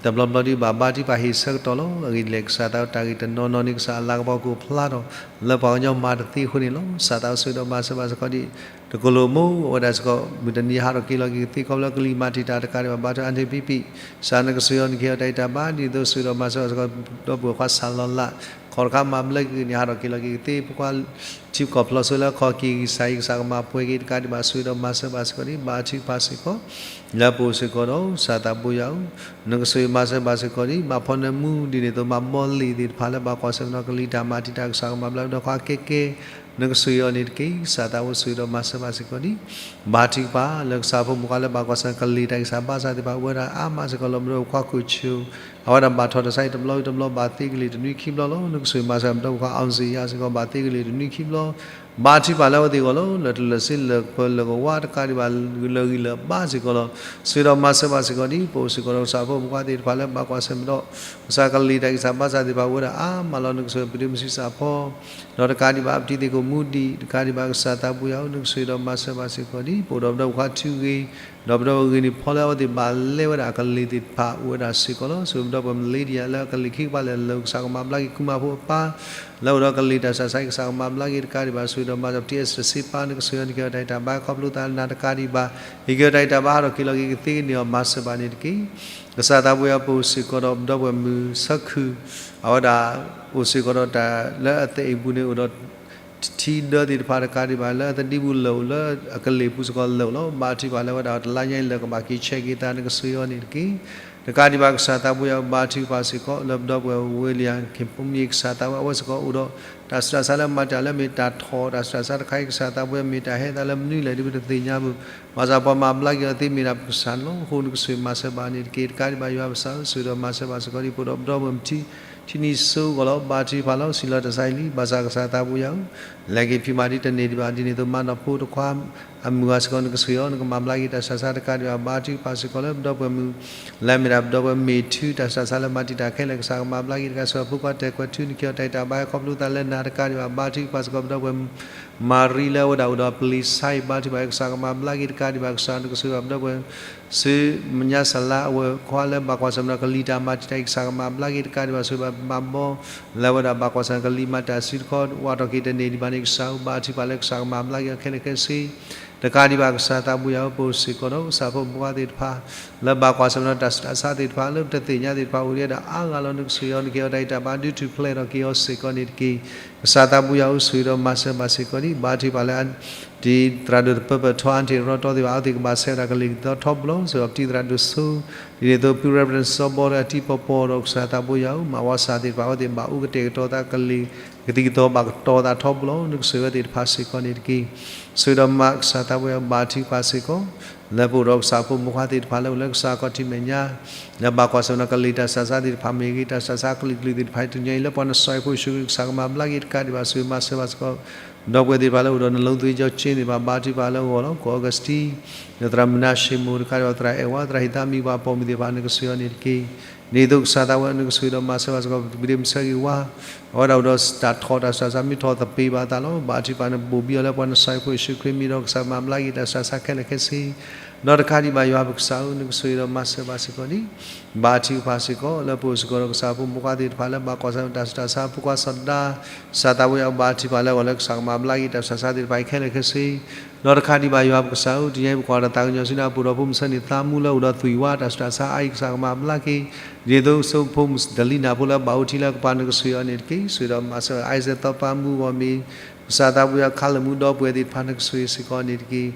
တဘျီဘျီဒ်ဘၣ်ဘါထုကဖၣ်ဟ့ၣ်ဆၢကတီၢ်လီၤ. အဂ့ၢ်ဒ်လဲၣ် ကစၢ်သးတၢ်ဂ့ၢ်တနီၤနီၤန့ၣ် ကစၢ်အလၤကပီၤကအိၣ်ဖျါထီၣ် လၢပှၤကညီမၤတသ့အဃိန့ၣ်လီၤ. ကစၢ်သးအိၣ်ဆိၣ်ဂ့ၤဒီးမၤစၢၤဘၣ်စ့ၢ်ကီးဒ် တကလိာ်မိၢ် အဝဲဒၣ်စ့ၢ်ကီး မုၢ်တနံၤဟးထီၣ်က့ၤလီၤက့ၤကသ့ ခီဖျိလၢကလံၤမၤတံာ်တာ်တကးဒံးဘၣ် ဘါထုကဖၣ်အါန့ၢ်ပံပံ ကစၢ်နကစၢ်ယွၤနက့ၤအီၤတၢ်အံၤတၢ်ဘါ ဒ်သိးဆိၣ်ဂ့ၤဒီးမၤစၢၤဘၣ်စ့ၢ်ကီး ဒီပုၢ်ဝဲၢ်ခွါစၢ်လီၤလး ခီၣ်တခါမၤဘျါက့ၤန့ၣ် ဟးထီၣ်က့ၤလီၤက့ၤကသ့ ဖိခွါ ထံကီၢ်ဖျိးစိလၢအခီၣ်က့ၤ ကစၢ်အံၤ ကစၢ်ကမၤပှဲၤက့ၤတကးဒံးဘၣ် ဆိၣ်ဂ့ၤဒီးမၤစၢၤဘၣ်စ့ၢ်ကီးဒ် ဘါထုကဖၣ်စ့ၢ်ကီး လၢပအိၣ်စ့ၢ်ကီးဒီး ကစၢ်သးဘိယွၤဧၢ နကဆိၣ်ဂ့ၤမၤစၢၤဘၣ်စ့ၢ်ကီးဒ် ဘၣ်ဖီနၢမူဒ်န့ၣ်အသိး ဘၣ်ဘီလံာ်သ့ၣ်တဖၣ်လၢဘၣ်ကွၢ်ဆၢၣ်မဲာ်ဒီး ကလံၤတၢ်မၤတံာ်တာ် ကစၢ်ကမၤဘျါက့ၤ ဒီးခွါကဲကဲ နကဆိၣ်ဂ့ၤအီၤန့ၣ်တက့ၢ်. ကစၢ်သးအိၣ်ဆိၣ်ဂ့ၤဒီးမၤစၢၤဘၣ်စ့ၢ်ကီးဒ် ဘါထုကဖၣ် လၢကစၢ်ဖိမုၣ်ခွါလၢဘၣ်ကွၢ်ဆၢၣ်မဲာ် ကလံၤတၢ်ဂံၢ်စၢ်ဘါစၢ်သ့ၣ်တဖၣ် အိၣ်ဝဲဒၣ်အါမးစ့ၢ်ကီးလီၤ. ပဒီပုၢ်ဝဲၢ်ခွါခိၣ်ဆူၣ် အဝဲဒၣ်ဘၣ်ထီၣ်တၢ်ဆါအံၤတဘျီဝံၤတဘျီ ဘၣ်သ့ကလံၤတနွံခံဘျီလီၤ. နကဆိၣ်ဂ့ၤမၤစၢၤ ပဒီပုၢ်ဝဲၢ်ခွါ အောင်ဇေယျ စ့ၢ်ကီး ဘၣ်သ့ကလံၤတနွံခံဘျီ ဘါထုကဖၣ်လၢအဝဲသ့ၣ်အဂီၢ်လီၤ. လၢတလၢာ်စ့လၢာ်ပၢၤလၢာ်ကဝါတကးဒံးဘၣ် လၢာ်ဂံၢ်လၢာ်ဘါစ့ၢ်ကီးလီၤ. ဆိၣ်ဂ့ၤဒီးမၤစၢၤဘၣ်စ့ၢ်ကီးဒ် ပအိၣ်စ့ၢ်ကီးဒီး ကစၢ်ဖိမုၣ်ခွါသ့ၣ်တဖၣ်လၢဘၣ်ကွၢ်ဆၢၣ်မဲာ်ဒီး ကစၢ်ကလံၤတၢ်ဂံၢ်စၢ်ဘါစၢ်သ့ၣ်တဖၣ် အိၣ်ဝဲဒၣ်အါမးလီၤ. နကဆိၣ်ဂ့ၤပဒ့မုၢ်ဆံးစၢ်ဖီ ဒီးတကးဒံးဘၣ် ပတံၤသကိးမူဒံး တကးဒံးဘၣ် ကစၢ်သးဘိယွၤဧၢ နကဆိၣ်ဂ့ၤဒီးမၤစၢၤဘၣ်စ့ၢ်ကီးဒ် ပအိၣ်ဒီးပဒီပုၢ်ဝဲၢ်ခွါထူဂ့ၤ ဒီးပဒီပုၢ်ဝဲၢ်ဂ့ၤန့ၣ် ဖီလၢအဝဲသ့ၣ်ဘၣ်လဲဝဲဒၣ်အကလံၤသ့ၣ်တဖၣ် အိၣ်ဝဲဒၣ်စ့ၢ်ကီးလီၤ. ဆိၣ်ဂ့ၤပဒီပုၢ်ဝဲၢ် Lydia လၢအကလံၤခံကပၤလဲၣ်လၢ ကစၢ်ကမၤဘျါက့ၤ ကူမၤဖိအပၢ် လၢအိၣ်ဒီးကလံၤတၢ်စှၤစှၤ ကစၢ်ကမၤဘျါက့ၤတကးဒံးဘၣ် ဆိၣ်ဂ့ၤဒီးမၤစၢၤ ပတံၤအ့စတၢၢ်စ့ပၢ် နကဆိၣ်ဂ့ၤအီၤ နက့ၤအီၤတၢ်အံၤတၢ်ဘါ ခီဖျိသးနၤတကးဒံးဘၣ် ဟ့ၣ်က့ၤအီၤတၢ်အံၤတၢ်ဘါ ဟးထီၣ်က့ၤလီၤက့ၤကသ့န့ၢ်အီၤ မၤစၢၤဘၣ်န့ၣ်တက့ၢ်. ကစၢ်သးဘိယွၤ ပအိၣ်စ့ၢ်ကီးဒီး ပဒီပုၢ်ဝဲၢ်မုၣ်ဆၢခုၣ် အဝဲဒၣ်အိၣ်စ့ၢ်ကီးဒီးတၢ်လၢအသးအိၣ်ပူၤန့ၣ် အိၣ်ဒီး ထံဒၢသ့ၣ်တဖၣ်တကးဒံးဘၣ် လၢအသဒံပူၤလၢာ်အိၣ် လၢအကလံၤပူၤစ့ၢ်ကီးလၢာ်လီၤ. ဘါထုကဖၣ်လၢအဝဲဒၣ်တလါညါအံၤလၢာ်ကဘၣ်က့ၤဆဲးက့ၤသး နကဆိၣ်ဂ့ၤအီၤန့ၣ်တက့ၢ်. တကးဒံးဘၣ် ကစၢ်သးဘိယွၤ ဘါထုကဖၣ်စ့ၢ်ကီး လၢပဒီပုၢ်ဝဲၢ် William ခ့ၣ်ဖိမ့ၢ် ကစၢ်သးဘိယွၤ အဝဲစ့ၢ်ကီးအိၣ်ဒီး တၢ်ဆူးတၢ်ဆါလၢမၤတၢ်လၢမ့ၢ်တၢ်ထီၣ် တၢ်ဆူးတၢ်ဆါတခါအံၤ ကစၢ်သးဘိယွၤ မ့ၢ်တၢ်ဟဲသးလၢမနုၤလဲၣ် ဒ်ပတသ့ၣ်ညါဘၣ်. ဘၣ်ဆၣ်ပှၤမၤဘျါက့ၤအီၤသ့မ့ၢ်ဒၣ်ပကစၢ်န့ၣ်လီၤ. အဃိနကဆိၣ်ဂ့ၤမၤစၢၤဘၣ်န့ၣ်တက့ၢ်. တကးဒံးဘၣ် ယွၤပကစၢ်ဧၢ ဆိၣ်ဂ့ၤဒီးမၤစၢၤဘၣ်စ့ၢ်ကီးဒ် ပအိၣ်ဒီးပဒီပုၢ်ဝဲၢ်မုၣ်ထံ ထံနံၤစိအဂီၢ်လီၤ. ဘါထုကဖၣ်လီၤ စံၣ်လီၤတၢ်ဆါအံၤလံ ဘၣ်ဆၣ်ကစၢ်သးဘိယွၤဧၢ လဲၤက့ၤဖံးမၤဒ်တန့ၢ်ဒံးဘၣ် ဒ်န့ၣ်အသိး မၤနီၢ်ဖိတခွါ အမုၢ်ဂၤစ့ၢ်ကီး နကဆိၣ်ဂ့ၤအီၤ နကမၤဘျါက့ၤတၢ်ဆူးတၢ်ဆါတကးဒံးဘၣ် ဘါထုကဖၣ်စ့ၢ်ကီးလၢပဒီပုၢ်ဝဲၢ်မုၣ် လၢမ့ၢ်ဒၣ်ပဒီပုၢ်ဝဲၢ်မ့ၢ်ထူ တၢ်ဆူးတၢ်ဆါလၢမၤတံာ်တာ်ခဲလၢာ် ကစၢ်ကမၤဘျါက့ၤတကး ဆိၣ်ဂ့ၤဖိခွါတဲာ်ကွဲးထူ နက့ၤအီၤတၢ်အံၤတၢ်ဘါ ခီဖျိသးလၢနၤတကးဒံးဘၣ် ဘါထုကဖၣ်စ့ၢ်ကီး ပဒီပုၢ်ဝဲၢ် မၤရံလၢအဝဲဒၣ်အိၣ်ဒီးပလံၤဆါအံၤ ဘါထုကဖၣ် ကစၢ်ကမၤဘျါက့ၤတကးဒံးဘၣ် ကစၢ်နကဆိၣ်ဂ့ၤဘၣ်ပဒီပုၢ်ဝဲၢ် ဆူမဲာ်ညါစလါအဝဲခွါလၢဘၣ်ကွၢ်ဆၢၣ်မဲာ်ဒီးကလံၤတၢ်မၤတံာ်တာ်အံၤ ကစၢ်ကမၤဘျါက့ၤတကးဒံးဘၣ် ဆိၣ်ဂ့ၤဘၣ်မၤဘီ လၢအဝဲဒၣ်ဘၣ်ကွၢ်ဆၢၣ်မဲာ်ကလံၤမၤတၢ်စုတခီ ဝးထီၣ်က့ၤတန့ၢ်ဒံးဘၣ်န့ၣ် ကစၢ်ဧၢ ဘါထုကဖၣ်လၢကစၢ်ကမၤဘျါက့ၤအီၤခဲလၢာ်ခဲဆ့ တကးဒံးဘၣ် ကစၢ်သးဘိယွၤဧၢ ပအိၣ်စ့ၢ်ကီးဒီး ကစၢ်ဖိမုၣ်ဖိခွါသ့ၣ်တဖၣ် လၢဘၣ်ကွၢ်ဆၢၣ်မဲာ်ဒီးတၢ်ဆူးတၢ်ဆါသ့ၣ်တဖၣ် လၢပတသ့ၣ်ညါသ့ၣ်တဖၣ် အိၣ်ဒံးဒီးအါဂၤလီၤ နကဆိၣ်ဂ့ၤအီၤ နက့ၤအီၤတၢ်အံၤတၢ်ဘါ ဒုးထူၣ်ဖျဲးထီၣ်က့ၤအီၤစ့ၢ်ကီးန့ၣ်တက့ၢ်. ကစၢ်သးဘိယွၤဧၢ ဆိၣ်ဂ့ၤဒီးမၤစၢၤဘၣ်စ့ၢ်ကီးဒ် ဘါထုကဖၣ်လၢ တံၤသရၣ်ဒိၣ်တပၢၢ်ပၢၢ်ထီ အါတ့ၢ်ရီတီသ့ၣ်တဖၣ် အဝဲသ့ၣ်ကဘၣ်ဆဲးဝဲဒၣ်ကလံၤကသီထီဘိလီၤ. ဆိၣ်ဂ့ၤအီၤပတံၤသရၣ်ဒိၣ်စိ ဒ်န့ၣ်အသိး ဖု Reverend စီၤဘီလၢအတံၤပီၤပီၤဒီး ကစၢ်သးဘိယွၤဧၢ မၤဝဲစၢ်သ့ၣ်တဖၣ် အဝဲသ့ၣ်ဘၣ်အိၣ်ကတဲာ်ကတီၤသးကလံၤ ကသံၣ်ကသီဘၣ်ကတီၤသးထီဘိလီၤ. နကဆိၣ်ဂ့ၤအဝဲသ့ၣ်တဖၣ်စ့ၢ်ကီးန့ၣ်တက့ၢ်. ဆိၣ်ဂ့ၤဒီးမၤ ကစၢ်သးဘိယွၤ ဘါထုကဖၣ်စ့ၢ်ကီး လၢပအိၣ်ဒီးကစၢ်ဖိမုၣ်ဖိခွါသ့ၣ်တဖၣ်လၢအိၣ်လၢကစၢ်ခီၣ်ထံးမဲာ်ညါ လၢဘၣ်ကွၢ်ဆၢၣ်မဲာ်ဒီးကလံၤတၢ်ဆူးတၢ်ဆါသ့ၣ်တဖၣ်မ့ၢ်ဂ့ၤ တၢ်ဆူးတၢ်ဆါကလံၤကလုာ်သ့ၣ်တဖၣ် တနံၤအံၤလၢပှၤနစၢ်ဖိယ့ၣ်ၡူးခရံာ် ကစၢ်ကမၤဘျါက့ၤတကးဒံးဘၣ် ဆိၣ်ဂ့ၤမၤစၢၤဘၣ်စ့ၢ်ကီး ဒီပုၢ်ဝဲၢ်သ့ၣ်တဖၣ်လၢအိၣ်ဒီး နလိသ့ ကၠီကၠ့ သ့ၣ်တဖၣ် ဘါထုကဖၣ်လၢအဂီၢ်လီၤ. ကီၢ်အီကူးစတံ ဒီးသရၣ်မုၢ်နၤၡ့ၣ်မိၣ်တကးဒံးဘၣ် သရၣ်အဲၣ်ဝါ သရၣ်ဟ့ၣ်သးမံၤ ပှၤပိာ်မုၣ်သ့ၣ်တဖၣ် နကဆိၣ်ဂ့ၤအီၤန့ၣ်တက့ၢ်. ဒ်သိးကစၢ်သးဘိယွၤ နကဆိၣ်ဂ့ၤဒီးမၤစၢၤဘၣ်စ့ၢ်ကီး ပဒ့မုၣ်ဆၢဂ့ၤဝါ အဝဲဒၣ်အိၣ်ဒီးတၢ်ထီၣ်တၢ်ဆူးတၢ်ဆါ မ့ၢ်ထီၣ်သပ့ၤဘၣ်အသးလီၤ. ဘါထုကဖၣ်န့ၣ် ဘိၣ်ဘံအီၤလၢပှၤနစၢ်ဖိယ့ၣ်ၡူးခရံာ်မံၤဒီး ကစၢ်မၤဘျါက့ၤတၢ်ဆူးတၢ်ဆါခဲလၢာ်ခဲဆ့ ဒီးတကးဒံးဘၣ် ယွၤပကစၢ်ဧၢ နကဆိၣ်ဂ့ၤဒီးမၤစၢၤဘၣ်စ့ၢ်ကီးဒ် ဘါထုကဖၣ်စ့ၢ်ကီး လၢပအိၣ်စ့ၢ်ကီးဒီးကစၢ်ဖိမုၣ်ဖိခွါသ့ၣ်တဖၣ်လၢဘၣ်ကွၢ်ဆၢၣ်မဲာ်တၢ်ဆူးတၢ်ဆါ ဖိခွါစီၤဒါ ကစၢ်သးဘိယွၤ ဘါထုကဖၣ်လၢအဂီၢ်လၢကစၢ်ကမၤဘျါက့ၤတၢ်ဆူးတၢ်ဆါသ့ၣ်တဖၣ်အံၤခဲလၢာ်ခဲဆ့ ဒီးတကးဒံးဘၣ်ယွၤပကစၢ်ဧၢ, တနံၤအံၤပကွၢ်ဒီးသးကညီၤဆူနၤ ပအိၣ်ဒီးဖိမုၣ်ဆၢန့ၣ် သးမူလၢအိၣ်ဒီးသွံၣ်ဝါတၢ်ဆူးတၢ်ဆါအါအံၤ ကစၢ်ကမၤဘျါက့ၤ, ဒ်သိးကဆိဖိမုၣ်ဒလံနၤဖိလၢဘၣ်အိၣ်ထံလၢကပၤနကဆိၣ်ဂ့ၤအီၤန့ၣ်တက့ၢ်. ဆိၣ်ဂ့ၤဒီးမၤစၢၤ Isaac သီပၤမူဂီၢ်မ့ၢ် ကစၢ်သးပူၤယွၤခးလၢာ်မူဒီပုၢ်ဝဲၢ်သ့ၣ်တဖၣ်နကဆိၣ်ဂ့ၤစ့ၢ်ကီးန့ၣ်တက့ၢ်.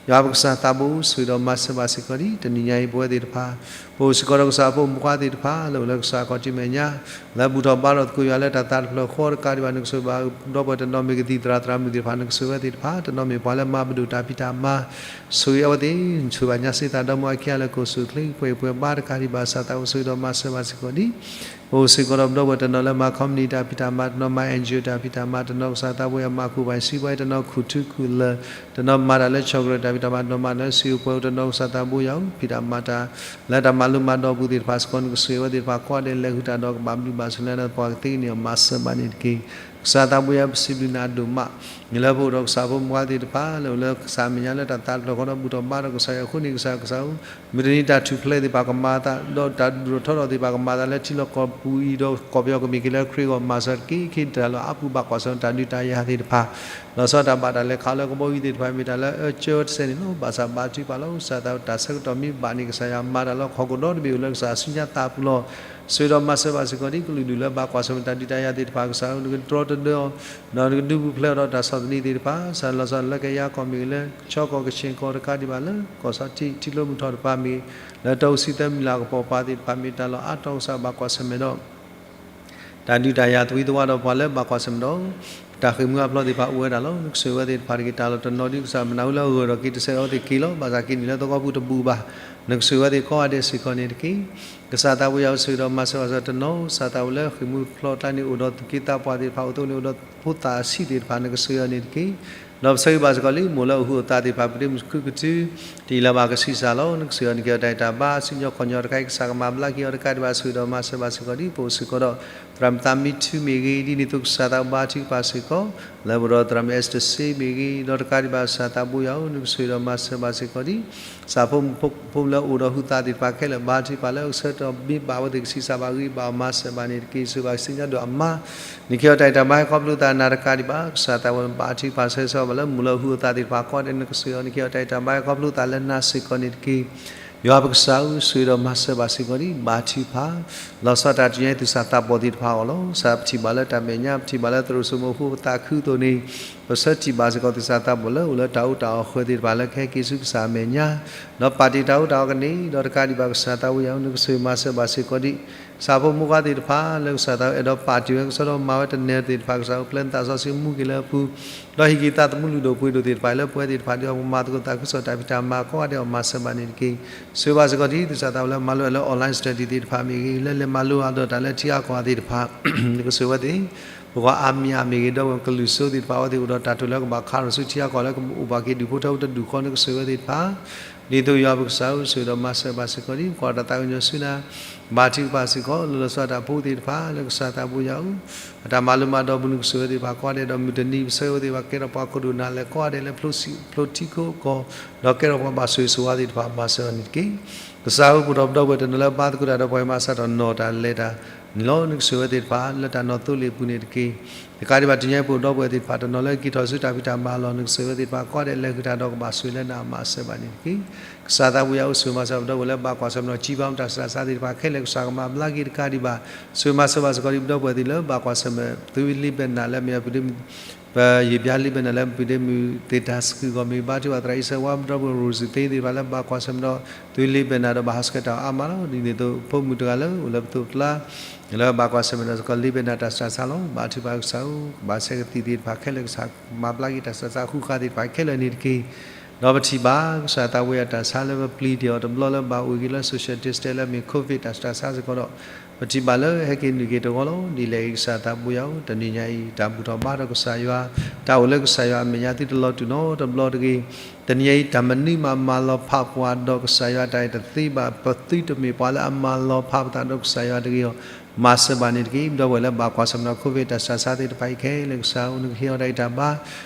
ယွၤပကစၢ်သးဘိ ဆိၣ်ဂ့ၤဒီးမၤစၢၤဘၣ်စ့ၢ်ကီးဒံး တနံၤညါအံၤပဝဲသ့ၣ်တဖၣ် ပအိၣ်စ့ၢ်ကီးဒီးကစၢ်ဖိမုၣ်ဖိခွါသ့ၣ်တဖၣ် လၢအိၣ်လၢကစၢ်ခီၣ်ထံးမဲာ်ညါ လၢဘူၣ်ထီၣ်ဘါထီၣ်သကိးယွၤလၢတၢ်သးတဖျၢၣ်ဃီတကးဒံးဘၣ် နကဆိၣ်ဂ့ၤဘၣ် ဒီပုၢ်ဝဲၢ်တနီၤမ့ၢ်ကသံၣ်သရၣ်သရၣ်မုၣ်သ့ၣ်တဖၣ် နကဆိၣ်ဂ့ၤဝဲသ့ၣ်တဖၣ် တနီၤမ့ၢ်ပှၤလၢမၤပဒိၣ်တၢ်ဖံးတၢ်မၤ ဆိၣ်ဂ့ၤအဝဲသ့ၣ် ဆိၣ်ဂ့ၤဘၣ်ညါစ့ၢ်သးဒီမါအခံဂၤလၢကအိၣ်ဆူၣ်အိၣ်ချ့ ပှဲၤပှဲၤဘါတကးဒံးဘၣ် ကစၢ်သးဘိ ဆိၣ်ဂ့ၤဒီးမၤစၢၤဘၣ်စ့ၢ်ကီးဒံး ပအိၣ်စ့ၢ်ကီးဒီးပဒီပုၢ်ဝဲၢ်တနီၤလၢမၤ company တၢ်ဖံးတၢ်မၤ တနီၤမၤ NGO တၢ်ဖံးတၢ်မၤ တနီၤကစၢ်သးဘိယွၤမၤခူၣ်ပှၤစံးပှၤ တနီၤခူၣ်ထူခူၣ်လၢာ် တနီၤမၤတၢ်လၢဆီၣ်ကရၢၢ်တၢ်ဖံးတၢ်မၤ တနီၤမၤတၢ်လၢစံာ်အိၣ်ပှဲၤအိၣ် တနီၤကစၢ်သးဘိယွၤဧၢ ဖံးတၢ်မၤတၢ်လၢတၢ်မၤလိမၤဒိးပူၤသ့ၣ်တဖၣ်စ့ၢ်ကီး နကဆိၣ်ဂ့ၤဝဲသ့ၣ်တဖၣ်ကိးဂၤဒဲး လဲၤဃုာ်တၢ်ဒီးကဘၣ်ဘျုးဘၣ်ဆိၣ်လၢနပှၤကသ့န့ၣ် မၤစၢၤဘၣ်န့ၣ်တက့ၢ်. ကစၢ်သးဘိယွၤပစံးဘျုးနၤဒိၣ်မး မ့ၢ်လၢပအိၣ်ဒီးကစၢ်ဖိမုၣ်ဖိခွါသ့ၣ်တဖၣ် လၢအိၣ်လၢကစၢ်အမဲာ်ညါလၢတၢ်သးတဖျၢၣ်ဃီဒီးဘူၣ်ထီၣ်ဘါထီၣ်ကစၢ်ယွၤအဃိန့ၣ် ကစၢ်ကစၢ်ဧၢ မုၢ်တနံၤတၢ်ထူၣ်ဖျဲးသ့ၣ်တဖၣ်ကမၤအသး ဒီးတၢ်ဒိၣ်ထီၣ်ထီထီၣ်သ့ၣ်တဖၣ်ကမၤအသးလၢထံလီၢ်ကီၢ်ပူၤအံၤဒီးကီၢ်ပယီၤကမ့ၢ်က့ၤလၢခရံာ်အဂီၢ် မၤစၢၤတက့ၢ်. ခ့တၢ်လီၢ်အါပူၤဘၣ်ကွၢ်ဆၢၣ်တၢ်ဒုးတၢ်ယၤသ့ၣ်တဖၣ် လီၤဆီတၢ်ဘၣ်တၢ်လဲၤခးလၢကဘီယူၤသ့ၣ်တဖၣ် မ့ၢ်တၢ်လၢအအၢကၢဝဲတစဲးန့ၣ်လီၤ. ဘၣ်ဆၣ်ဘါထုကဖၣ်လီၤ ကစၢ်သးဘိ တၢ်ဆၢကတီၢ်မ့ၢ်ဘၣ်န့ၣ် ကစၢ်ယွၤမၤတၢ်လၢဟီၣ်ခိၣ်ဒီတဘ့ၣ်အိၣ်လၢကစၢ်အစုညါသးပူၤလီၤ. ဆိၣ်ဂ့ၤဒီးမၤစၢၤဘၣ်စ့ၢ်ကီးဒ်ကလုာ်ဒူၣ်လၢဘၣ်ကွၢ်ဆၢၣ်မဲာ်တၢ်ဒုးတၢ်ယၤသ့ၣ်တဖၣ် ကစၢ်ဧၢ နကတြီတဒၢအီၤ ဒီးနကဒုးပူၤဖျဲးအီၤဒီးတၢ်ဆီၣ်သနံးသ့ၣ်တဖၣ် ကစၢ်လီၤဆီလၢကယၤကီၢ်မ့ၢ်ဂ့ၤ လၢကဆီကီၢ်ကဆ့ၣ်ကီၢ်တကးဒံးဘၣ် လၢကီၢ်ဆီထံးထံကျိမုၢ်ထီၣ်တဖၣ်မ့ၢ်ဂ့ၤ လၢတၢ်အိၣ်ဆံးသၢမံၤလၢ်ကပီၤပၤသ့ၣ်တဖၣ်မ့ၢ် တၢ်လီၢ်အါတီၤ ကစၢ်ဘၣ်ကွၢ်ဆၢၣ်မဲာ်ဒီး တၢ်ဒုးတၢ်ယၤသဝံသဝါဒီးပှၤလၢဘၣ်ကွၢ်ဆၢၣ်မဲာ်ဒီး တၢ်ဃ့ၢ်မှံဟးဖျိးသ့ၣ်တဖၣ်အိၣ်ဝဲဒၣ်လီၤ. နကဆိၣ်ဂ့ၤဝဲသ့ၣ်တဖၣ်တက့ၢ်. တၢ်လီၢ်တနီၤဒ်ကစၢ်မနုၤလၢအဂၢၢ်ဒီးက့ၤတစဲးအီၤသ့ၣ်က့ၤလီၤ. ဘၣ်ဆၣ်က့ၤနုာ်လၢသဝီပူၤတဘူၣ်ဘၣ်. နကဆိၣ်ဂ့ၤဝဲသ့ၣ်ကိးဂၤဒဲးစ့ၢ်ကီးန့ၣ်တက့ၢ်. ကစၢ်သးဘိယွၤဧၢ ဆိၣ်ဂ့ၤဒီးမၤစၢၤဘၣ်စ့ၢ်ကီးတနီၤ ကစၢ်သးဘိလၢဃ့ၢ်မှံဟးဖျိးအကျါန့ၣ် အိၣ်ဒီးသူၣ်က့သးပှၢ်သ့ၣ်တဖၣ် အိၣ်သးန့ၣ် အိၣ်ဒီးဖိသၣ်အဆံးသ့ၣ်တဖၣ် နကဆိၣ်ဂ့ၤအီၤန့ၣ်တက့ၢ်. ဒီးပဆၢဂ့ၤဘၣ်စ့ၢ်ကီးလံ မိၢ်လၢအဟုးအသးသ့ၣ်တဖၣ် ပဒ့မုၣ်ခုကထု တအံၤလၢၤဘၣ်ကဆံးစၢ်လီၤ. နကဆိၣ်ဂ့ၤအီၤန့ၣ် ကဲထီၣ်တၢ်အံၤတၢ်ဘါ စံၣ်ညီၣ်ခီၣ်ညီၣ်တခါအံၤ ကစၢ်ကမၤဘျါက့ၤအီၤတကးဒံးဘၣ် ဆိၣ်ဂ့ၤဒီးမၤစၢၤဘၣ်စ့ၢ်ကီးဒ် ပအိၣ်စ့ၢ်ကီးဒီး သရၣ်မုၣ်သးမံထူမ့ၢ်ဂ့ၤ ဒ်န့ၣ်အသိးကစၢ်သးဘိဘါထုကဖၣ်စ့ၢ်ကီး လၢပအိၣ်ဒီးသရၣ်မုၣ်အဲစတၢၢ်စ့မ့ၢ်ဂ့ၤ ဒီးတကးဒံးဘၣ်ကစၢ်သးဘိယွၤဧၢ နကဆိၣ်ဂ့ၤဒီးမၤစၢၤဘၣ်စ့ၢ်ကီးဒ် ကစၢ်ဖိမုၣ်ဖိလၢအိၣ်ဒီးဟုသးသ့ၣ်တဖၣ်ခဲလၢာ် ဘါထုကဖၣ်လၢအဆၢကတီၢ်မ့ၢ်ဘၣ်ဝဲသ့ၣ် ကဆံးစၢ်ဘၣ်ဂ့ၤဘၣ်အီၤ မၤစၢၤဘၣ်န့ၣ်တက့ၢ်. ဆိၣ်ဂ့ၤဘၣ်ကစၢ်ညါဒိၣ်အမါ နကဟ့ၣ်အီၤတၢ်အံၤတၢ်ဘါ ဟဲခီဖျိသးနၤတကးဒံးဘၣ် ကစၢ်သးဘိဘါထုကဖၣ် ဆၢဂ့ၤဆၢဝါဘၣ်လၢမိၢ်လၢအဟုးအသးသ့ၣ်တဖၣ်ကိးဂၤဒဲး နကဆိၣ်ဂ့ၤအီၤ နကဟ့ၣ်အီၤတၢ်အံၤတၢ်ဘါ ဟဲခီဖျိသးလၢနၤစ့ၢ်ကီးန့ၣ်တက့ၢ်. ယွၤပကစၢ်ဧၢ ဆိၣ်ဂ့ၤဒီးမၤစၢၤဘၣ်စ့ၢ်ကီးဒ် ဘါထုကဖၣ် လီၤဆီတၢ်တယံၤသူၣ်စၢ်သးဘီၣ်သ့ၣ်တဖၣ်အဂီၢ်လီၤ. ကစၢ်ပထံၣ်ဘၣ်လၢတၢ်မဲာ်ညါ ပထံၣ်ဘၣ်လၢသရိာ်စိမိၤဖိပသးခုအသိးန့ၣ် ပဆၢထံၣ်ဘၣ်စ့ၢ်ကီးသူၣ်စၢ်သးဘီၣ်လၢအိၣ်လၢတၢ်အူတၢ်အီၣ်ဃၢၤသ့ၣ်တဖၣ်လၢကဟဲက့ၤဆူကစၢ်အမဲာ်ညါ ဒီးပာ်တ့ၢ်တၢ်အူတၢ်အီကန့ၣ် ဒီးတကးဒံးဘၣ်ကစၢ်သးဘိယွၤဧၢ နကဆိၣ်ဂ့ၤမၤစၢၤဘၣ်စ့ၢ်ကီးဒ် ကစၢ်ဖိမုၣ်ဖိခွါသ့ၣ်တဖၣ် လၢကစၢ်သးဘိအဲၣ်ဒိးပာ်တ့ၢ်ဝဲကစီဒီးမၤဝဲတနဲၣ်သ့ၣ်တဖၣ် ကစၢ်ဧၢ ပျဲနသးစီဆှံမူက့ၤလၢအပူၤ ဒီးဟ့ၣ်က့ၤသးသမူလုၢ်ဒိၣ်ပှ့ၤဒိၣ်သ့ၣ်တဖၣ်လၢပဝဲသ့ၣ်တဖၣ်ဒ်အီၤ ပမၤသကိးသးခုကစီၣ်တၢ်ဖံးတၢ်မၤကိးဂၤဒဲးအီၤ မၤစၢၤဘၣ်န့ၣ်တက့ၢ်. ဆိၣ်ဂ့ၤဘၣ်စ့ၢ်ကီးဒ် သူၣ်စၢ်သးဘိလၢမၤလိအီၤလၢ online study သ့ၣ်တဖၣ်မ့ၢ်ဂ့ၤ လၢလဲၤမၤလိအီၤဒီးတၢ်လၢထံအါကီၢ်သ့ၣ်တဖၣ် နကဆိၣ်ဂ့ၤဝဲသ့ၣ် ပကွၢ်အါမံၤအါမ့ၢ်ဂ့ၤ ဒီးကလုာ်စိသ့ၣ်တဖၣ်အဝဲသ့ၣ်အိၣ်ဒီးတၢ်တိာ်လၢကဘၣ်ခးထီၣ်ဆူထံအါကီၢ်လၢကအိၣ်ဘၣ်က့ၤဒူၣ်ဖိထၢဖိတဒူၣ်ဃီ နကဆိၣ်ဂ့ၤဝဲသ့ၣ်တဖၣ် ဒ်သိးယွၤပကစၢ်ဧၢ ဆိၣ်ဂ့ၤဒီးမၤစၢၤဘၣ်စ့ၢ်ကီးဒ် ပကွၢ်တၢ်သးကညီၤဆူနၤ ဘါထုကဖၣ်စ့ၢ်ကီး လီၤလီၤဆီဆီတၢ်ဖိသ့ၣ်တဖၣ် လၢကစၢ်သးဘိယွၤဧၢ အတၢ်မၤလိမၤဒိးပူၤ နကဆိၣ်ဂ့ၤဝဲသ့ၣ်တဖၣ်ကိးဂၤဒဲး ဒီးမုၢ်တနံၤပဆၢဂ့ၤဝဲသ့ၣ်တဖၣ် ကဲထီၣ်ပှၤခိၣ်ဒိၣ်နၤလၢာ်ကိးဂၤဒဲး လၢဖျိထံခိၣ်ကီၢ် ဒီးကဲထီၣ်ပှၤဘၣ်ဆိၣ်ဂ့ၤဆိၣ်ဝါသ့ၣ်တဖၣ် မၤစၢၤအီၤန့ၣ်တက့ၢ်. ကစၢ်ဧၢ ပအိၣ်ဒီးပဒီပုၢ်ဝဲၢ်တနီၤလၢဘါသကိးတၢ်ဒီးပှၤမၤစၢၤတၢ်နီၢ်တၢ်လဲၤတၢ်န့ၣ်လီၤ. နကဆိၣ်ဂ့ၤဝဲသ့ၣ်တဖၣ် လၢတၢ်နီၢ်သိလ့ၣ်အပူၤန့ၣ်တက့ၢ်. တကးဒံးဘၣ်တနံၤအံၤ ပအိၣ်ဒီပုၢ်ဝဲၢ်သ့ၣ်တဖၣ်တနီၤလၢက့ၤထီၣ်ဆူတၢ်ဖံးတၢ်မၤအလီၢ် နကဆိၣ်ဂ့ၤဝဲသ့ၣ်တဖၣ်ကိးဂၤဒဲး လဲၤဃုာ်တၢ်ဒီးကဘၣ်ဆိၣ်ဂ့ၤလၢနၤ မၤစၢၤဘၣ်န့ၣ်တက့ၢ်. ကစၢ်သးဘိယွၤဧၢ ဆိၣ်ဂ့ၤမၤစၢၤပဒီပုၢ်ဝဲၢ်လၢဘၣ်ကွၢ်ဆၢၣ်မဲာ်ဒီး ကံဘါမူတၢ်ဆူးတၢ်ဆါသ့ၣ်တဖၣ်ခဲလၢာ် ကစၢ်ကမၤဘျါက့ၤတကးဒံးဘၣ် ဆိၣ်ဂ့ၤမၤစၢၤဘၣ်စ့ၢ်ကီးဒ်ပဒီပုၢ်ဝဲၢ်သ့ၣ်လၢဘၣ်ကွၢ်ဆၢၣ်မဲာ် သုးလ့ဘဲနၢ်လၢမ့ၢ်အပူၤဒ့မုၣ် ပယံာ်ဘျါလ့ဘဲနၢ်လၢ ပူၤဒ့မုၣ်သ့ၣ်တၢ်စကုၢ်ဂီၢ်မ့ၢ်ဘါထုကဖၣ်သရၣ်အံၤ ဆၢဝါပဒီပုၢ်ဝဲၢ် Rosie သ့ၣ်တဖၣ်လၢဘၣ်ကွၢ်ဆၢၣ်မဲာ်ဒီး သုးလ့ဘဲနၢ်ဒီးဘၣ်ဟးဆှဲးတၢ်အီၤအါမးလီၤ. ဒ်န့ၣ်အသိး ဖိမုၣ်တဂၤလၢအိၣ်လၢပသိးပကျါ လၢဘၣ်ကွၢ်ဆၢၣ်မဲာ်ဒီးစ့ၢ်ကီးလ့ဘဲနၢ်တၢ်စူးတၢ်ဆါလီၤ. ဘါထုကဖၣ်ကစၢ်ဧၢ ကဘၣ်ဆဲးကသံၣ်သ့ၣ်တဖၣ်ခဲလၢာ် ကစၢ်မၤဘျါက့ၤတၢ်စူးတၢ်ဆါဃူဃါသ့ၣ်တဖၣ်ခဲလၢာ်န့ၣ်တက့ၢ်. ဒီးပထံၣ်ဘၣ် ကစၢ်သးဘိယွၤတၢ်ဆါလၢပပျံၤတ့ၢ်အီၤတဘျီလၢဘၣ်အိၣ်က့ၤလၢ social distance လၢမ့ၢ် COVID တၢ်စူးတၢ်ဆါစ့ၢ်ကီးဒီး ပထံၣ်ဘၣ်လၢဟဲက့ၤနုာ်က့ၤတဂီၤလီၤ. ဒ်လဲၣ်ဂ့ၤ ကစၢ်သးဘိယွၤဧၢ တနံၤညါအံၤ တၢ်ဘူၣ်ထီၣ်ဘါထီၣ်ကစၢ်ယွၤ တၢ်အိၣ်လၢကစၢ်ယွၤအမဲာ်ညါသုတလီၤတူာ်နီတဘျီတဂ့ၤ. တနံၤညါအံၤ တၢ်မနုၤမးမၤလီၤဖးပှၤဒီးကစၢ်ယွၤတၢ်အံၤတသ့ဘၣ် ပသုတမ့ၢ်ပှၤလၢအမၤလီၤဖးပသးဒီးကစၢ်ယွၤတဂ့ၤအီၤ မၤစၢၤဘၣ်န့ၣ်တက့ၢ်. ပဒီပုၢ်ဝဲၢ်လၢဘၣ်ကွၢ်ဆၢၣ်မဲာ်ဒီး COVID တၢ်စူးတၢ်ဆါသ့ၣ်တဖၣ်အံၤခဲလၢာ် ကစၢ်ဧၢ နကဟ့ၣ်အီၤတၢ်အံၤတၢ်ဘါ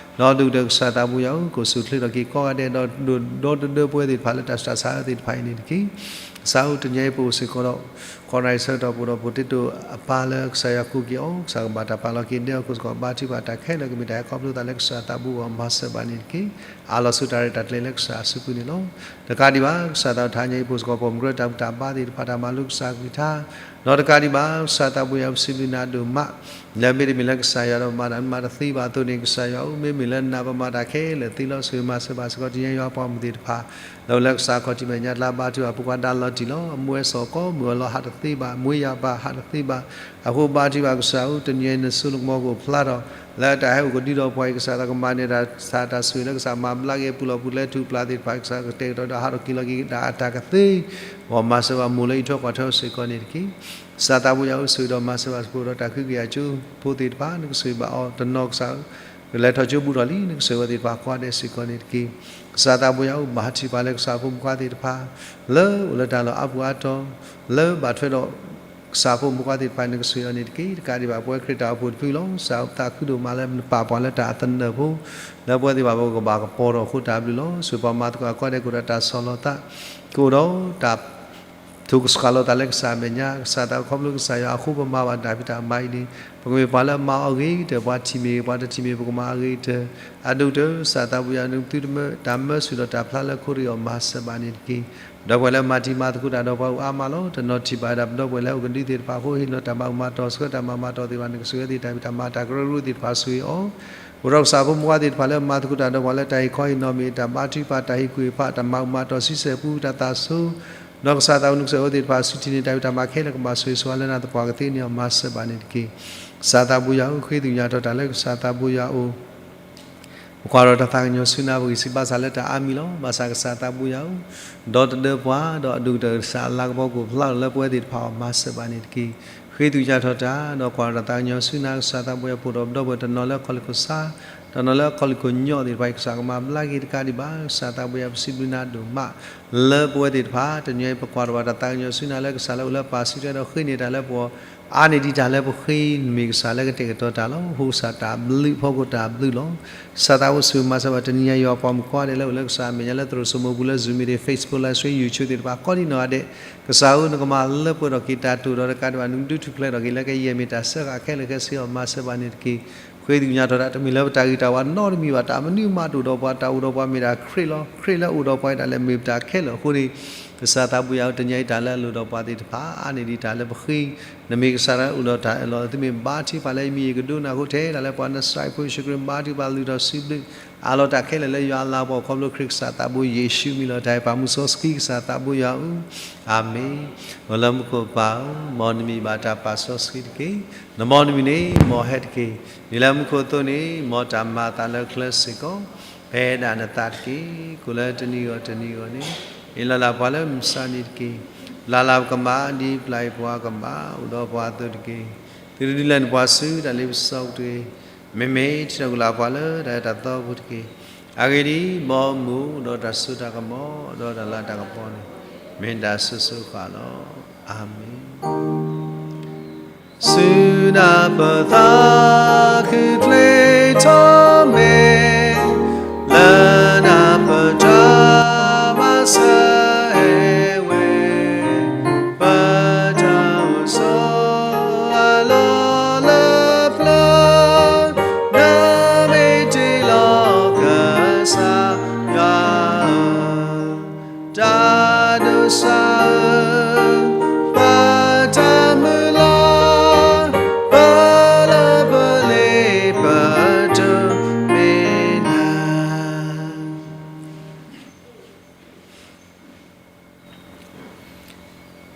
ဒီးဒုၣ်ဒီးကစၢ်သးဘိယွၤဧၢ ကအိၣ်ဆူၣ်အိၣ်ချ့ထီၣ်က့ၤကိးဂၤဒဲး ဒီးဒိၣ်ဒီတဒၢပဝဲသ့ၣ်တဖၣ်လၢတၢ်စူးတၢ်ဆါသ့ၣ်တဖၣ်အံၤန့ၣ်တက့ၢ်. ကစၢ်ဧၢ တနံၤအံၤပအိၣ်စ့ၢ်ကီးဒီး ဃိးနၣ်ရံၣ်ဆၢကတီၢ်ပူၤဒီး ပူၤတ့တိာ်အပၢ်လၢကစၢ်ယွၤကူးက့ၤအီၤ, ကစၢ်ကဘၣ်တၢ်ပာ်လီၤက့ၤဒဲအီၤအဃိစ့ၢ်ကီး ဘါထုကဖၣ်တၢ်ခဲလၢာ် ကမ့ၢ်တၢ်ဟဲခီဖျိသးလၢကစၢ်သးဘိအဂီၢ် မၤစၢၤဘၣ်န့ၣ်တက့ၢ်. အၢၣ်လီၤဆူတၢ်ရဲၣ်တၢ်ကျဲၤလၢကစၢ်အစုပူၤန့ၣ်လီၤ. တကးဒံးဘၣ် ကစၢ်သးဘိယွၤ တဟါညါအံၤဖိစ့ၢ်ကီး ပမ့ၢ်ကြၢးတၢ်ဘူၣ်တၢ်ဘါသ့ၣ်တဖၣ် တၢ်မၤလိကစၢ်ကလုၢ်ကထါ, ဒီးတကးဒံးဘၣ် ကစၢ်သးဘိယွၤ ပစံးဘျုးနၤဒိၣ်မး လၢမ့တမ့ၢ်လၢကစၢ်ယွၤဒီးပမၤတၢ်မၤတသ့ဘၣ်အသိးန့ၣ် ကစၢ်ယွၤဧၢ, မ့မ့ၢ်လၢနၤပမၤတၢ်ခဲလၢာ်သ့လီၤ. ဆိၣ်ဂ့ၤမၤစၢၤဘၣ်စ့ၢ်ကီး တနံၤညါယွၤပှၤမုၢ်သ့ၣ်တဖၣ် လၢအိၣ်လၢကစၢ်ခီၣ်ထံးမဲာ်ညါ တလါဘါထုကဖၣ် ပကွၢ်ဒါလီၤတံၢ်လီၤ. အမူဝဲစီၤကီး မုၢ်အလီၤဟးတသ့ဘၣ်, မွေးရာပါ ဟးတသ့ဘၣ်. အဃိဘါထုကဖၣ်ကစၢ်ဧၢ, တနံၤညါအံၤ နစိနကမီၤကအိၣ်ဖျါထီၣ် လၢတၢ်ဟဲအိၣ်ကဒုဒီးပှၤအံၤ ကစၢ်သးကမၤန့ၢ်တၢ်ဆးတၢ်ဆိၣ်ဂ့ၤ လၢကစၢ်မၤဘျါက့ၤ ပူၤလီၢ်ပူၤလဲၤထူၣ်ပျၢ်သ့ၣ်တဖၣ် ကစၢ်ကတဲာ်ကတီၤဒီးဟးထီၣ်က့ၤလီၤက့ၤဒၣ်အတၢ်ကသ့ မ်မၤစၢၤဘၣ်မိၢ်လၢအံးထွဲကွၢ်ထွဲအီၤစ့ၢ်ကီးန့ၣ်တက့ၢ်. ကစၢ်သးဘိယွၤဧၢ, ဆိၣ်ဂ့ၤဒီးမၤစၢၤဘၣ်စ့ၢ်ကီးဒီးတၢ်ဃ့ကညးကၠိဖိသ့ၣ်တဖၣ် နကဆိၣ်ဂ့ၤဘၣ်အီၤတနီၤကစၢ်ဧၢ, ကလဲၤထီၣ်ကၠိဘူးထီၣ်လံ နကဆိၣ်ဂ့ၤဝဲသ့ၣ်တဖၣ်ကိးဂၤဒဲးစ့ၢ်ကီးန့ၣ်တက့ၢ်. ကစၢ်သးဘိယွၤဧၢ, ဘၣ်ထံၣ်ပှၤလၢကစၢ်ဖိမုၣ်ဖိခွါသ့ၣ်တဖၣ် လၢအိၣ်လၢတၢ်လီၢ်အါပူၤအါတီၤ လၢဘၣ်ထွဲဒီး ကစၢ်ဖိမုၣ်ဖိခွါသ့ၣ်တဖၣ် နကဆိၣ်ဂ့ၤအီၤန့ၣ်တက့ၢ်. တကးဒံးဘၣ် ပဝဲခရံာ်တၢ်အိၣ်ဖှိၣ်တဖုလီၤ. ကစၢ်သးခုဒိၣ်မးလၢနပာ်ပှၤလၢတၢ်အသနၢၣ်ဖိ လၢပဝဲသ့ၣ်တဖၣ်ပကဘၣ်ကပီၤထီၣ်အဃိတၢ်ဘျုးလီၤ. ဆိၣ်ပှၤမၤသကိးကိးဂၤဒဲး ကအိၣ်ဒီးတၢ်ဆီၣ်လီၤသး ကအိၣ်ဒီးတၢ် ထုးကဆှၣ်လီၤသးလၢကစၢ်အမဲာ်ညါ, ကစၢ်သးခီဖျိကစၢ်ယွၤအဃိ ပမၤဘၣ်တၢ်ဖံးတၢ်မၤအံၤန့ၣ် ပကမ့ၢ်ပှၤလၢအမၤအီၤအဂ့ၤကတၢၢ်, ပှၤတထံၣ်မ့ၢ်ဂ့ၤ ပှၤတထံၣ်မ့ၢ် ပကမၤအဂ့ၤကတၢၢ်. အဒိၣ်ကတၢၢ် ကစၢ်သးဘိယွၤ နသုတမၢတၢ်မၢဆူၣ်ဒီးတၢ်ဖျါလၢခိရံအီၤ မၤစၢၤဘၣ်န့ၣ်တက့ၢ်. ဒီပုၢ်ဝဲၢ်လၢမၤတံၤမၤသကိးတၢ်ဒီးပှၤအိၣ်အါမးလီၤ. တနီၤထံၣ်ဘၣ်ဝဲဒၣ် ပဒီပုၢ်ဝဲၢ်လၢအအိၣ်ကဒုသ့ၣ်တဖၣ်အဃိ ဟ့ၣ်လီၤတၢ်မၤအုၣ်မၤတီၢ် ဆှၢတၢ်မၤမၤတီၢ်သ့ၣ်တဖၣ် နကဆိၣ်ဂ့ၤသ့ၣ်တၢ်ဖံးတၢ်မၤ တၢ်ကရၢကရိသ့ၣ်တဖၣ်ဆိၣ်ဂ့ၤအီၤ အိၣ်ဒီးကစၢ်ဖိမုၣ်ဖိခွါသ့ၣ်တဖၣ်လၢမၤသကိးတၢ်ဒီးပှၤလၢတၢ်ဟ့ၣ်ခီဟ့ၣ်နီၤမ့ၢ်တၢ်ဘါထုကဖၣ် တၢ်ဟ့ၣ်ကူၣ်ဟ့ၣ်ဖး တၢ်မၤအုၣ်မၤတီၢ် ဆံဆဲၣ်ပူ တၢ်သးဆိ ဒီးကစၢ်သးဘိယွၤ နကဆိၣ်ဂ့ၤအဝဲသ့ၣ်တဖၣ် စုထံၣ်န့ၢ်တၢ်ဖံးတၢ်မၤခဲလၢာ် ကဘၣ်ဆိၣ်ဂ့ၤဆိၣ်ဝါလၢနၤသပှၢ်ကသ့န့ၣ် မၤစၢၤဘၣ်န့ၣ်တက့ၢ်. ကစၢ်သးဘိယွၤဧၢ, ဃ့သညးထီၣ်တၢ်လၢကစၢ်သးဘိယွၤအအိၣ် ပကွၢ်ဒီးတၢ်သးကညီၤဆူနၤ ပဂံၢ်စၢ်ဘါစၢ်လၢတၢ်အါမံၤလီၤ. ဘၣ်ဆၣ်ကစၢ်သးဘိယွၤဧၢ, ဒီတဒၢပှၤ ဒီးအဒိၣ်ကတၢၢ်ကစၢ်အလၤကပီၤ ကအိၣ်ဖျါထီၣ်လၢပဝဲသ့ၣ်တဖၣ်အဂီၢ် မၤစၢၤဘၣ်န့ၣ်တက့ၢ်. ဃ့သညးထီၣ်တၢ် ဒီးကွၢ်ဒီးတၢ်သးကညီၤဆူနၤ ကစၢ်သးဘိယွၤ ပအိၣ်ဒီးပဒီပုၢ်ဝဲၢ်တနီၤလၢအခီၣ်လ့ၢ်ခိၣ်ဆါ, တနီၤလၢအခီၣ်လ့ၢ်ခိၣ်ညီသ့ၣ်တဖၣ် ကစၢ်ကမၤဘျါက့ၤတကးဒံးဘၣ် ကစၢ်သးဘိယွၤ ပစံးဘျုးနၤဒိၣ်မး လၢပဝဲသ့ၣ်တဖၣ် တနံၤအံၤ ပကွၢ်ထီၣ်ဘၣ်တၢ်သးကညီၤဆူနၤလၢကစၢ်လၢအိၣ်လၢပၢ်စုထွဲဒီးဃ့န့ၢ်တၢ်လၢပဂီၢ် အါန့ၢ်ဒံးတၢ်လၢပဃ့ နမ့ၢ်ကစၢ်လၢကတဲာ်ကတီၤတၢ်လီၤ. အဃိကစၢ်တၢ်ဘျုးဖီခိၣ်တၢ်ဘျုးလီၤ. ကစၢ်သးဘိယွၤ ဆိၣ်ဂ့ၤမၤစၢၤဘၣ် တနံၤညါယွၤပှၤမုၣ်ခွါဒဲးလၢအိၣ်လၢကစၢ်အမဲာ်ညါလၢသရိာ်စိမိၤပူၤလၢ Zoom meeting, Facebook live stream, YouTube သ့ၣ်တဖၣ် ကိးဒံးနီၢ်ဂၤဒဲး, ကစၢ်ဧၢ နကမၤလၢပှဲၤထီၣ်က့ၤတၢ်တိာ်ဒီးတကးဒံးဘၣ် နကဒုးထူၣ်ဖျဲးထီၣ်က့ၤလၢကယဲၢ်မ့ၢ်တၢ်စၢဃာ်ခဲလၢာ်ခဲဆ့အဂီၢ် မၤစၢၤဘၣ်န့ၣ်တက့ၢ်. ဃ့သညးထီၣ်တၢ် တမ့ၢ်လၢပတၢ်ဂ့ၤတၢ်ဝါနီတမံၤဘၣ်, တၢ်မနုၤမးတအိၣ်ဒီးပှၤ, တၢ်အိၣ်ဒီးပှၤမ့ၢ်ဒၣ်ခရံာ်လီၤ. ခရံာ်လၢအိၣ်ဒီးပှၤဒၣ်လဲာ်မ့ၢ်ပတၢ်ခဲလၢာ်အဃိန့ၣ်, ကစၢ်သးဘိယွၤဧၢ တနံၤအံၤတၢ်လၢအလိၣ်ဒီးပှၤသ့ၣ်တဖၣ် အါန့ၢ်ဒံးတၢ်လၢပဃ့, နမ့ၢ်ကစၢ်လၢအိၣ်ဒီးတၢ်အၢၣ်လီၤအသး မ့ၢ်ဘါထုကဖၣ်လၢယမံၤယကဒိကနၣ်အဃိ ထဲဒၣ်လၢပှၤနစၤရ့းဖိယ့ၣ်ၡူးခရံာ် ဘါထုကဖၣ် လုၢ်ထီၣ်စံးဘျုး အးလီၤတၢ်ခဲလၢာ်လၢယွၤအလၤကပီၤ ခီဖျိခရံာ်ကစၢ်သးဘိယ့ၣ်ၡူးအမံၤလီၤ. တၢ်အဲၣ်ပၢ်မုၢ်စီဆှံကစၢ်သးဘိယွၤဧၢ, အၤမ့ၣ်. အိၣ်လၢမူခိၣ်ပၢ်ဧၢ, မ်နမံၤဘၣ်တၢ်ပာ်စီဆှံတက့ၢ်. နမ်နမံၤန့ၣ် မ်ဟဲတက့ၢ်. ဒ်လၢမူခိၣ်အသိးန့ၣ် မ်တၢ်မၤအသးလၢချၢစ့ၢ်ကီး ဖဲဒၣ်နသးတက့ၢ်. ကိးလၢတနံၤဂီၢ်တနံၤဂီၢ်န့ၣ် ဟ့ၣ်လီၤလၢ်ပှၤလၢမုၢ်မဆါတနံၤတက့ၢ်. ပျၢ်လၢ်ပကမၢ် ဒ်ပျၢ်အီၤပှၤကမၢ် အိၣ်ဒီးပှၤအသိးတက့ၢ်. သုတဒုးလဲၤနပှၤဆူတၢ်လ့ပစီတဂ့ၤ. မ့မ့ၢ်ထံၣ်ထီၣ်ကလၢ်ပှၤလၢတၢ်အၢတၢ်သီအပူၤတက့ၢ်. အဂ့ၢ်ဒ်အံၤ, မ်မုၢ်ဒီးတၢ်စိတၢ်ကမီၤ ဒီးတၢ်လၤတၢ်ကပီၤန့ၣ် မ့ၢ်တၢ်စိၤစိၤဃၣ်ဃၣ်လီၤ. အၤမ့ၣ်. ဆူနၢ်ပၢၢ်သးခုချ့ထီၣ်မဲာ်, လၢနၢ်ပၢၢ်တၢ်မၤစၢၤဟဲဝဲ, ပတၢ်အိၣ်ဆိးအလီၢ်လၢပျၢၤ, နမ့ၢ်တ့ၢ်လီၤကစၢ်ယွၤဧၢ, တၢ်ဒိးစၢ်ဧၢ, ပတၢ်မုၢ်လၢ်, ပလၢပလ့ပတိၢ်မ့ၢ်နၤ.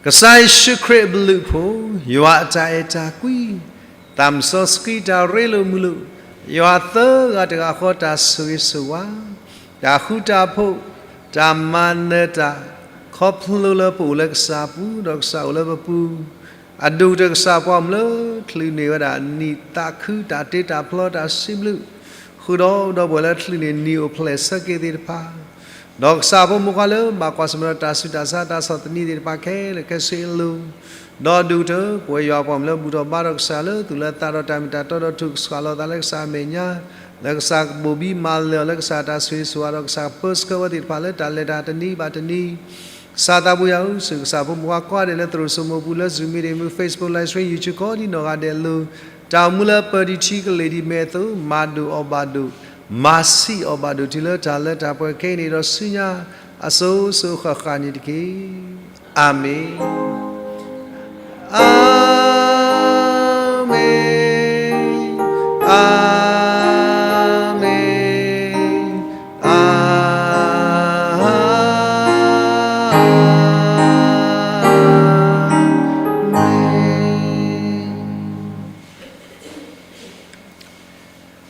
ကစၢ်ယ့ၣ်ၡူးခရံာ်အဘျုးအဖှိၣ်, ယွၤအတၢ်အဲၣ်တၢ်ကွံ, သးစီဆှံတၢ်ရ့လိာ်မုာ်လိာ်, ယွၤသၢဂၤတဂၤဃီတၢ်ဆိၣ်ဂ့ၤဆိၣ်ဝါ, တၢ်ဃူတၢ်ဖိး, တၢ်မၤနၢၤတၢ်, ခီဖျိလၢပအိၣ်လၢကစၢ်အပူၤ ဒီးကစၢ်အိၣ်လၢပပူၤ, အဒိၣ်ကတၢၢ်ကစၢ်ပှၤမုၢ်လၢချုးန့ၢ်ဝဲဒၣ်နံၣ်သးခုတၢ်တ့တၢ်ဖျီတၢ်စံးဘျုး, ဃုာ်ဒီးဒီပုၢ်ဝဲၢ်လၢချုးန့ၢ်နံၣ်အိၣ်ဖျဲၣ်ဆၢက့ၤသ့ၣ်တဖၣ် ဒီးကစၢ်ဖိမုၣ်ဖိခွါလၢဘၣ်ကွၢ်ဆၢၣ်မဲာ်ဒီးတၢ်ဆူးတၢ်ဆါတၢ်ဆီၣ်သနံးသ့ၣ်တဖၣ်ခဲလၢာ်ခဲဆ့အလိၤ, ဒီးဒိၣ်ကတၢၢ် ပဝဲယွၤအပှၤမုၢ်လၢဘူၣ်ထီၣ်ဘါထီၣ်ကစၢ်လၢသူၣ်လၢသးဒီးတၢ်မ့ၢ်တၢ်တီဒီး ထုးကဆှၣ်လီၤသးလၢကစၢ်အမဲာ်ညါ, လၢကစၢ်ကဘိၣ်ဘံမၤလၢာ်အီၤလၢကစၢ်တၢ်ဆိၣ်ဂ့ၤဆိၣ်ဝါဒီး ကစၢ်ကပၢဆှၢဝဲသ့ၣ်တဖၣ်လၢတၢ်လဲၤတၢ်တနံၤဘၣ်တနံၤ, ကစၢ်သးဘိယွၤဧၢ, ဆိၣ်ဂ့ၤကစၢ်ဖိမုၣ်ဖိခွါကိးဂၤဒဲးလၢသရိာ်စိမိၤပူၤလၢ Zoom meeting မ့ၢ်ဂ့ၤ Facebook live stream, YouTube ကိးဒံနီၢ်ဂၤဒဲးလၢ တၢ်အိၣ်မူလၢပၢၢ်ဒံးထံကလ့ၢ်ဒံးမဲာ်အသိး မၤဒိၣ်အီၣ်ဘၣ်ဒိၣ်, မၤဆံးအီၣ်ဘၣ်ဒိၣ်တုၤလၢတၢ်လၢတၢ်ပှဲၤခဲအံၤန့ၣ်ဒီးဆူညါအစိၤစိၤဃၣ်ဃၣ်န့ၣ်တက့ၢ်. အၤမ့ၣ်. အၤမ့ၣ်, အၤမ့ၣ်, အၤမ့ၣ်.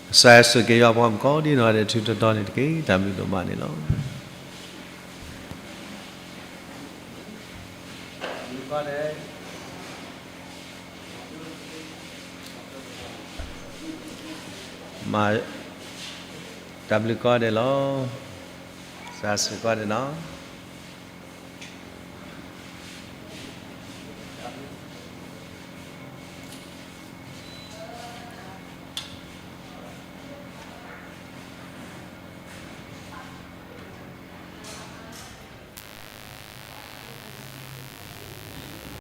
ကစၢ်ယွၤဆိၣ်ဂ့ၤယွၤပှၤမုၣ်ကိးဒံနီၢ်ဂၤဒဲး ထူးထူးတီၤတီၤန့ၣ်တက့ၢ်. တၢ်ဘျုးဒိၣ်မးန့ၣ်လီၤ. မၤတၢ်ဘျုးကိးဂၤဒဲးလီၤ. ကစၢ်ဆိၣ်ဂ့ၤကိးဂၤဒဲးနီၤ.